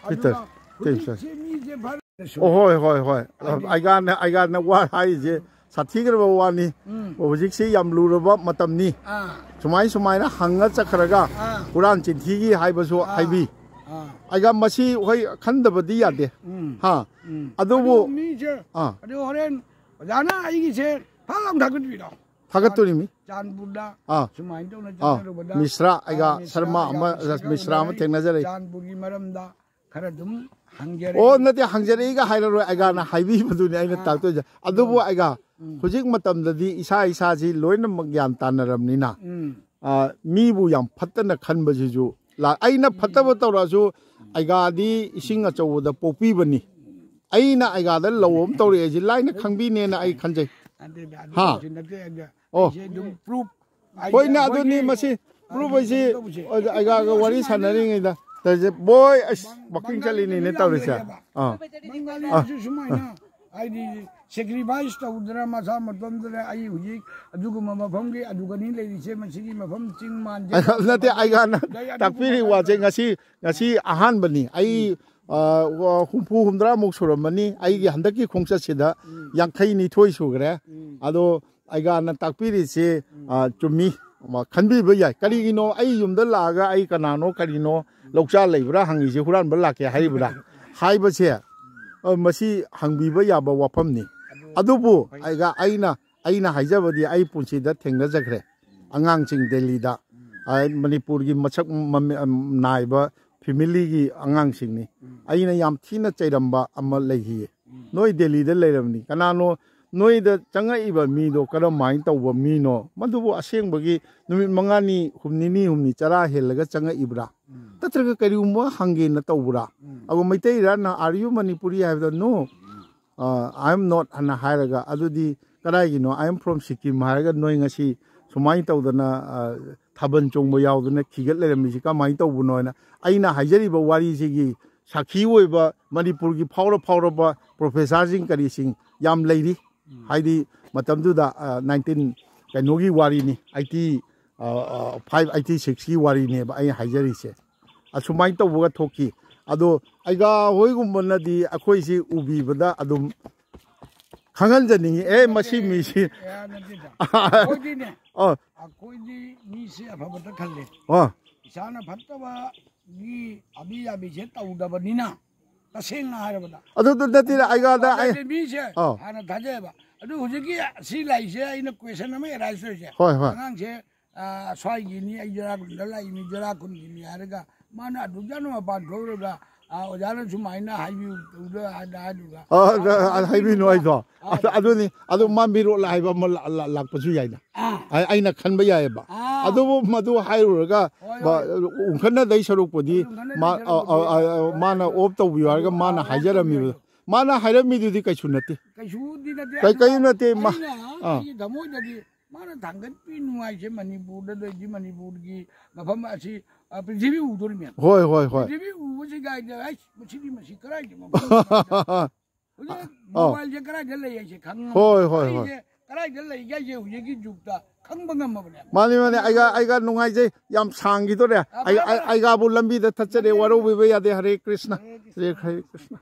ꯄꯤꯇꯔ, ꯏꯆꯦ ꯃꯆꯥ꯫ ꯑꯣ, ꯍꯣꯏ, ꯍꯣꯏ, ꯍꯣꯏ꯫ ꯑ, ꯑꯩꯒꯥꯅ, ꯑꯩꯒꯥꯅ ꯋꯥ ꯍꯥꯏꯔꯤꯁꯦ ꯁꯥꯊꯤꯈ꯭ꯔꯕ ꯋꯥꯅꯤ꯫ ꯎꯝ꯫ ꯍꯧꯖꯤꯛꯁꯤ ꯌꯥꯝ ꯂꯨꯔꯕ ꯃꯇꯝꯅꯤ꯫ ꯑꯥ꯫ ꯁꯨꯃꯥꯏ ꯁꯨꯃꯥꯏꯅ ꯍꯪꯉ ꯆꯠꯈ꯭ꯔꯒ ꯑꯥ꯫ ꯍꯨꯔꯥꯟ ꯆꯤꯟꯊꯤꯒꯤ ꯍꯥꯏꯕꯁꯨ ꯑꯥ꯫ ꯍꯥꯏꯕꯤ꯫ ꯑꯥ꯫ ꯑꯩꯒ ꯃꯁꯤ ꯍꯣꯏ ꯈꯟꯗꯕꯗꯤ ꯌꯥꯗꯦ꯫ ꯎꯝ꯫ ꯍꯥ꯫ ꯎꯝ꯫ ꯑꯗꯨꯕꯨ ꯑꯗꯨ ꯃꯤꯁꯦ, ꯑꯥ꯫ ꯑꯗꯨ ꯍꯣꯔꯦꯟ ꯑꯣꯖꯥꯅ ꯑꯩꯒꯤꯁꯦ ꯐꯠ ꯂꯥꯎ ꯊꯥꯒꯠꯄꯤꯔꯣ꯫ ꯊꯥꯒꯠꯇꯣꯔꯤꯃꯤ꯫ ꯆꯥꯟꯄꯨꯔꯗ ꯑꯥ꯫ ꯁꯨꯃꯥꯏꯅ ꯇꯧꯅ ꯑꯥ꯫ ꯆꯠꯆꯔꯨꯕꯗ ꯃꯤꯁ꯭ꯔꯥ, ꯑꯩꯒ ꯑꯥ, ꯃꯤꯁ꯭ꯔꯥ, ꯁꯔꯃ ꯑꯃ, ꯑꯩꯒ ꯃꯤꯁ꯭ꯔꯥ ꯑꯃ ꯎꯅꯔꯦ꯫ ꯊꯦꯡꯅꯖꯔꯦ꯫ ꯆꯥꯟꯄꯨꯔꯒꯤ ꯃꯔꯝꯗ ꯈꯔ ꯑꯗꯨꯝ ꯍꯪꯖꯔꯦ꯫ ꯑꯣ, ꯅꯠꯇꯦ, ꯍꯪꯖꯔꯛꯏꯒ ꯍꯥꯏꯔꯔꯣꯏ, ꯑꯩꯒꯥꯅ ꯍꯥꯏꯕꯤꯕꯗꯨꯅꯤ ꯑꯩꯅ ꯑꯥ꯫ ꯇꯥꯛꯇꯣꯏꯁꯦ꯫ ꯑꯗꯨꯕꯨ ꯑꯣ꯫ ꯑꯩꯒ ꯎꯝ꯫ ꯍꯧꯖꯤꯛ ꯃꯇꯝꯗꯗꯤ ꯏꯁꯥ ꯏꯁꯥꯁꯤ ꯂꯣꯏꯅꯃꯛ ꯒ꯭ꯌꯥꯟ ꯇꯥꯅꯔꯕꯅꯤꯅ, ꯎꯝ꯫ ꯑꯥ, ꯃꯤꯕꯨ ꯌꯥꯝ ꯐꯠꯇꯅ ꯈꯟꯕꯁꯤꯁꯨ ꯂꯥ-, ꯑꯩꯅ ꯐꯠꯇꯕ ꯇꯧꯔꯛꯑꯁꯨ ꯑꯩꯒꯥꯗꯤ ꯏꯁꯤꯡ ꯑꯆꯧꯕꯗ ꯄꯣꯛꯄꯤꯕꯅꯤ꯫ ꯑꯩꯅ ꯑꯩꯒꯥꯗ ꯂꯧ ꯑꯃ ꯇꯧꯔꯛꯑꯦꯁꯤ ꯂꯥꯏꯅ ꯈꯪꯕꯤꯅꯦꯅ ꯑꯩ ꯈꯟꯖꯩ꯫ ꯑꯗꯨꯗꯤ, ꯑꯗꯨ ꯍꯥ? ꯇꯧꯁꯤ ꯅꯠꯇꯦ, ꯑꯗ ꯑꯣ꯫ ꯑꯩꯁꯦ ꯑꯗꯨꯝ proof ꯍꯥꯏꯗꯤ ꯍꯣꯏꯅꯦ, ꯑꯗꯨꯅꯤ ꯑꯩꯈꯣꯏꯒꯤ ꯃꯁꯤ proof ꯍꯥꯏꯁꯤ ꯇꯧꯕꯁꯦ꯫ ꯑꯩꯒꯥꯒ ꯋꯥꯔꯤ ꯁꯥꯟꯅꯔꯤꯉꯩꯗ ꯇꯧꯔꯤꯁꯦ꯫ ꯕꯣꯏ, ꯑꯁ, ꯕꯪ-, walking ꯆꯠꯂꯤꯅꯤꯅꯦ ꯕꯪꯒꯥꯂꯤꯗꯁꯨ ꯇꯧꯔꯤꯁꯦ꯫ ꯌꯥꯝ ꯂꯩꯌꯦꯕ꯫ ꯑꯥ꯫ ꯕꯪꯒꯥꯂꯤꯗꯁꯨ ꯑꯥ꯫ ꯁꯨꯃꯥꯏꯅ ꯍꯥꯏꯗꯤ sacrifice ꯇꯧꯗꯅ ꯃꯁꯥ ꯃꯇꯣꯝꯗꯅ ꯑꯩ ꯍꯧꯖꯤꯛ ꯑꯗꯨꯒꯨꯝꯕ ꯃꯐꯝꯒꯤ ꯑꯗꯨꯒꯅꯤ ꯂꯩꯔꯤꯁꯦ, ꯃꯁꯤꯒꯤ ꯃꯐꯝ ꯆꯤꯡ ꯃꯥꯟꯁꯦ ꯑꯩ ꯑꯗꯨꯒꯨꯝꯕ ꯅꯠꯇꯦ, ꯑꯩꯒꯥꯅ ꯂꯩ, ꯑꯗꯨꯒꯨꯝꯕ ꯇꯥꯛꯄꯤꯔꯤ ꯋꯥꯁꯦ ꯉꯁꯤ, ꯉꯁꯤ ꯑꯍꯥꯟꯕꯅꯤ꯫ ꯑꯩ, ꯎꯝ꯫ ꯑ, ꯋꯥ-, ꯍꯨꯝꯐꯨ, ꯍꯨꯝꯗ꯭ꯔꯥꯃꯨꯛ ꯁꯨꯔꯝꯃꯅꯤ꯫ ꯑꯩꯒꯤ ꯍꯟꯗꯛꯀꯤ ꯈꯣꯡꯆꯠꯁꯤꯗ ꯎꯝ꯫ ꯌꯥꯡꯈꯩ ꯅꯤꯊꯣꯏ ꯁꯨꯈ꯭ꯔꯦ꯫ ꯎꯝ꯫ ꯑꯗꯣ ꯑꯩꯒꯥꯅ ꯇꯥꯛꯄꯤꯔꯤꯁꯤ, ꯎꯝ꯫ ꯑ, ꯆꯨꯝꯃꯤ꯫ ꯃ-, ꯈꯟꯕꯤꯕ ꯌꯥꯏ꯫ ꯀꯔꯤꯒꯤꯅꯣ ꯑꯩ ꯌꯨꯝꯗ ꯂꯥꯛꯑꯒ ꯑꯩ ꯀꯅꯥꯅꯣ ꯀꯔꯤꯅꯣ ꯂꯧꯆꯥ ꯂꯩꯕ꯭ꯔꯥ ꯍꯪꯉꯤꯁꯦ, ꯍꯨꯔꯥꯟꯕ ꯂꯥꯛꯀꯦ ꯍꯥꯏꯔꯤꯕ꯭ꯔꯥ ꯍꯥꯏꯕꯁꯦ, ꯑ, ꯃꯁꯤ ꯍꯪꯕꯤꯕ ꯌꯥꯕ ꯋꯥꯐꯝꯅꯤ꯫ ꯑꯗꯨꯕꯨ ꯑꯩꯒ ꯑꯩꯅ, ꯑꯩꯅ ꯍꯥꯏꯖꯕꯗꯤ ꯑꯩ ꯄꯨꯟꯁꯤꯗ ꯊꯦꯡꯅꯖꯈ꯭ꯔꯦ꯫ ꯑꯉꯥꯡꯁꯤꯡ ꯗꯦꯜꯂꯤꯗ, ꯑ, ꯃꯅꯤꯄꯨꯔꯒꯤ ꯃꯁꯛ ꯃꯃꯤ-, ꯑ, ꯅꯥꯏꯕ familyꯒꯤ ꯑꯉꯥꯡꯁꯤꯡꯅꯤ꯫ ꯑꯩꯅ ꯌꯥꯝ ꯊꯤꯅ ꯆꯩꯔꯝꯕ ꯑꯃ ꯂꯩꯈꯤꯌꯦ꯫ ꯅꯣꯏ ꯗꯦꯜꯂꯤꯗ ꯂꯩꯔꯕꯅꯤ, ꯀꯅꯥꯅꯣ ꯅꯣꯏꯗ ꯆꯪꯉꯛꯏꯕ ꯃꯤꯗꯣ ꯀꯔꯝꯍꯥꯏꯅ ꯇꯧꯕ ꯃꯤꯅꯣ? ꯃꯗꯨꯕꯨ ꯑꯁꯦꯡꯕꯒꯤ ꯅꯨꯃꯤꯠ ꯃꯉꯥꯅꯤ, ꯍꯨꯝ-, ꯅꯤꯅꯤ ꯍꯨꯝꯅꯤ ꯆꯔꯥ ꯍꯦꯜꯂꯒ ꯆꯪꯉꯛꯏꯕ꯭ꯔꯥ? ꯎꯝ꯫ ꯅꯠꯇ꯭ꯔꯒ ꯀꯔꯤꯒꯨꯝꯕ ꯍꯪꯒꯦꯅ ꯇꯧꯕ꯭ꯔꯥ? ꯎꯝ꯫ ꯑꯗꯨꯒ ꯃꯩꯇꯩꯔꯥ, ꯅꯪ are you Manipuri ꯍꯥꯏꯕꯗ, "No, ꯎꯝ꯫ "ꯑ, I am not" ꯑꯅ ꯍꯥꯏꯔꯒ, "ꯑꯗꯨꯗꯤ ꯀꯗꯥꯏꯒꯤꯅꯣ, "I am from Sikkim" ꯍꯥꯏꯔꯒ ꯅꯣꯏ ꯉꯁꯤ ꯁꯨꯃꯥꯏꯅ ꯇꯧꯗꯅ, ꯑ, ꯊꯥꯕꯜ ꯆꯣꯡꯕ ꯌꯥꯎꯗꯅ ꯈꯤꯒꯠ ꯂꯩꯔꯝꯃꯤꯁꯤ ꯀꯃꯥꯏꯅ ꯇꯧꯕꯅꯣ?" ꯍꯥꯏꯅ ꯑꯩꯅ ꯍꯥꯏꯖꯔꯤꯕ ꯋꯥꯔꯤꯁꯤꯒꯤ ꯁꯥꯈꯤ ꯑꯣꯏꯕ ꯃꯅꯤꯄꯨꯔꯒꯤ ꯐꯥꯎꯔ ꯐꯥꯎꯔꯕ ꯄ꯭ꯔꯣꯐꯦꯁꯔꯁꯤꯡ ꯀꯔꯤꯁꯤꯡ ꯌꯥꯝ ꯂꯩꯔꯤ꯫ ꯍꯥꯏꯗꯤ ꯃꯇꯝꯗꯨꯗ, ꯑ, ꯅꯥꯏꯟꯇꯤꯟ ꯀꯩꯅꯣꯒꯤ ꯋꯥꯔꯤꯅꯤ, ꯑꯩꯠꯇꯤ, ꯑ, ꯑ, ꯐꯥꯏꯚ, ꯑꯩꯠꯇꯤ ꯁꯤꯛꯁꯀꯤ ꯋꯥꯔꯤꯅꯦꯕ ꯑꯩꯅ ꯍꯥꯏꯖꯔꯤꯁꯦ꯫ ꯑꯁꯨꯃꯥꯏꯅ ꯇꯧꯕꯒ ꯊꯣꯛꯈꯤ꯫ ꯑꯗꯣ ꯑꯩꯒꯥ ꯍꯣꯏꯒꯨꯝꯕꯅꯗꯤ ꯑꯩꯈꯣꯏꯁꯤ ꯎꯕꯤꯕꯗ ꯑꯗꯨꯝ ꯈꯪꯍꯟꯖꯅꯤꯡꯉꯤ, "ꯑꯦ, ꯃꯁꯤ ꯃꯤꯁꯤ"꯫ ꯑꯦ, ꯅꯠꯇꯦꯗ꯫ ꯑꯩꯈꯣꯏꯗꯤꯅꯦ, ꯑ, ꯑꯩꯈꯣꯏꯗꯤ ꯃꯤꯁꯦ ꯑꯐꯕꯇ ꯈꯜꯂꯦ꯫ ꯑ꯫ ꯏꯁꯥꯅ ꯐꯠꯇꯕꯒꯤ ꯍꯥꯕꯤ ꯖꯥꯕꯤꯁꯦ ꯇꯧꯗꯕꯅꯤꯅ, ꯇꯁꯦꯡꯅ ꯍꯥꯏꯔꯕꯗ꯫ ꯑꯗꯨ, ꯑꯗꯨ ꯅꯠꯇꯦꯗ, ꯑꯩꯒꯥꯗ ꯑꯩ ꯑꯗꯩꯗꯤ ꯃꯤꯁꯦ ꯑ꯫ ꯍꯥꯟꯅ ꯊꯥꯖꯩꯑꯕ꯫ ꯑꯗꯨ ꯍꯧꯖꯤꯛꯀꯤ ꯁꯤ ꯂꯥꯛꯏꯁꯦ, ꯑꯩꯅ ꯀꯣꯏꯁꯟ ꯑꯃ ꯑꯦꯔꯥꯏꯁ ꯇꯧꯔꯤꯁꯦ꯫ ꯍꯣꯏ, ꯍꯣꯏ꯫ ꯑꯉꯥꯡꯁꯦ, ꯑ, ꯁ꯭ꯋꯥꯏꯒꯤꯅꯤ, ꯑꯩ ꯖꯨꯔꯥꯈꯨꯟꯗ ꯂꯥꯛꯏꯅꯤ, ꯖꯨꯔꯥꯈꯨꯟꯒꯤꯅꯤ ꯍꯥꯏꯔꯒ ꯃꯥꯅ ꯑꯗꯨꯛ ꯌꯥꯝꯅ ꯃꯄꯥꯟ ꯊꯣꯛꯎꯔꯒ, ꯑ, "ꯑꯣꯖꯥꯅ ꯁꯨꯃꯥꯏꯅ ꯍꯥꯏꯕꯤꯌꯨ" ꯇꯧꯗ ꯍꯥꯏꯗ ꯍꯥꯏꯗꯨꯒ꯫ ꯑ, ꯑ, ꯑ, ꯍꯥꯏꯕꯤꯅꯨ ꯍꯥꯏꯗꯣ꯫ ꯑ, ꯑꯗꯨ, ꯑꯗꯨꯅꯤ꯫ ꯑꯗꯨ ꯃꯥ ꯃꯤꯔꯣꯠꯂ ꯍꯥꯏꯕ ꯑꯃ ꯂꯥ-, ꯂꯥ-, ꯂꯥꯛꯄꯁꯨ ꯌꯥꯏꯅ꯫ ꯑ꯫ ꯑꯩ-, ꯑꯩꯅ ꯈꯟꯕ ꯌꯥꯏꯑꯕ꯫ ꯑ꯫ ꯑꯗꯨꯕꯨ ꯃꯗꯨ ꯍꯥꯏꯔꯨꯔꯒ ꯍꯣꯏ, ꯍꯣꯏ꯫ ꯕ-, ꯎꯪꯈꯠꯅꯗꯩ ꯁꯔꯨꯛꯄꯨꯗꯤ ꯑꯗꯨ ꯎꯪꯈꯠꯅꯗꯩ ꯃꯥ-, ꯑ, ꯑ, ꯁꯔꯨꯛꯄꯨꯗꯤ ꯑ, ꯑ, ꯃꯥꯅ ꯑꯣꯞ ꯇꯧꯕꯤꯌꯨ ꯍꯥꯏꯔꯒ ꯑꯗꯨ ꯃꯥꯅ ꯑ, ꯍꯥꯏꯖꯔꯝꯃꯤꯕ꯫ ꯇꯧꯕꯤꯌꯨ꯫ ꯃꯥꯅ ꯍꯥꯏꯔꯝꯃꯤꯗꯨꯗꯤ ꯀꯩꯁꯨ ꯅꯠꯇꯦ꯫ ꯀꯩꯁꯨꯗꯤ ꯅꯠꯇꯦ꯫ ꯀꯩ-, ꯑꯗꯨꯅ ꯀꯩꯁꯨ ꯅꯠꯇꯦ꯫ ꯃꯥ-, ꯑꯩꯅ ꯑ꯫ ꯑꯩꯒꯤ ꯊꯃꯣꯏꯗꯗꯤ ꯃꯥꯅ ꯊꯥꯡꯒꯠꯄꯤ ꯅꯨꯡꯉꯥꯏꯁꯦ ꯃꯅꯤꯄꯨꯔꯗ ꯂꯩꯔꯗꯤ ꯃꯅꯤꯄꯨꯔꯒꯤ ꯃꯐꯝ ꯑꯁꯤ, ꯑ, ꯄ꯭ꯔꯤꯊꯤꯕꯤ ꯎꯗꯣꯔꯤꯃꯦ꯫ ꯍꯣꯏ, ꯍꯣꯏ, ꯍꯣꯏ꯫ ꯄ꯭ꯔꯤꯊꯤꯕꯤ ꯎꯕꯁꯤꯗ ꯑꯩꯗꯤ, "ꯑꯩꯁ, ꯃꯁꯤꯗꯤ ꯃꯁꯤ ꯀꯗꯥꯏꯗ ꯃꯐꯝ ꯀꯗꯥꯏꯗ?" ꯍꯧꯖꯤꯛ ꯑ꯫ ꯃꯣꯕꯥꯏꯜꯁꯦ ꯀꯗꯥꯏꯗ ꯂꯩ ꯍꯥꯏꯁꯦ ꯈꯪꯉꯝꯃꯣꯏ꯫ ꯍꯣꯏ, ꯍꯣꯏ, ꯍꯣꯏ꯫ ꯑꯩꯁꯦ ꯀꯗꯥꯏꯗ ꯂꯩꯒꯦ ꯍꯥꯏꯁꯦ ꯍꯧꯖꯤꯛꯀꯤ ꯖꯨꯛꯇ ꯈꯪꯕ ꯉꯝꯃꯕꯅꯦ꯫ ꯃꯥꯅꯤ, ꯃꯥꯅꯤ꯫ ꯑꯩꯒꯥ, ꯑꯩꯒꯥ ꯅꯨꯡꯉꯥꯏꯖꯩ꯫ ꯌꯥꯝ ꯁꯥꯡꯈꯤꯗꯣꯔꯦ꯫ ꯑ, ꯑꯩ, ꯐꯔꯦ, ꯑꯩ, ꯐꯔꯦ꯫ ꯑꯩꯒꯥꯕꯨ ꯂꯝꯕꯤꯗ ꯊꯠꯆꯔꯦ꯫ ꯂꯝꯕꯤꯗ ꯋꯥꯔꯧꯕꯤꯕ ꯌꯥꯗꯦ꯫ ꯍꯔꯦ ꯀ꯭ꯔꯤꯁꯅ꯫ ꯍꯔꯦ ꯀ꯭ꯔꯤꯁꯅ꯫ ꯍꯔꯦ, ꯍꯔꯦ ꯀ꯭ꯔꯤꯁꯅ꯫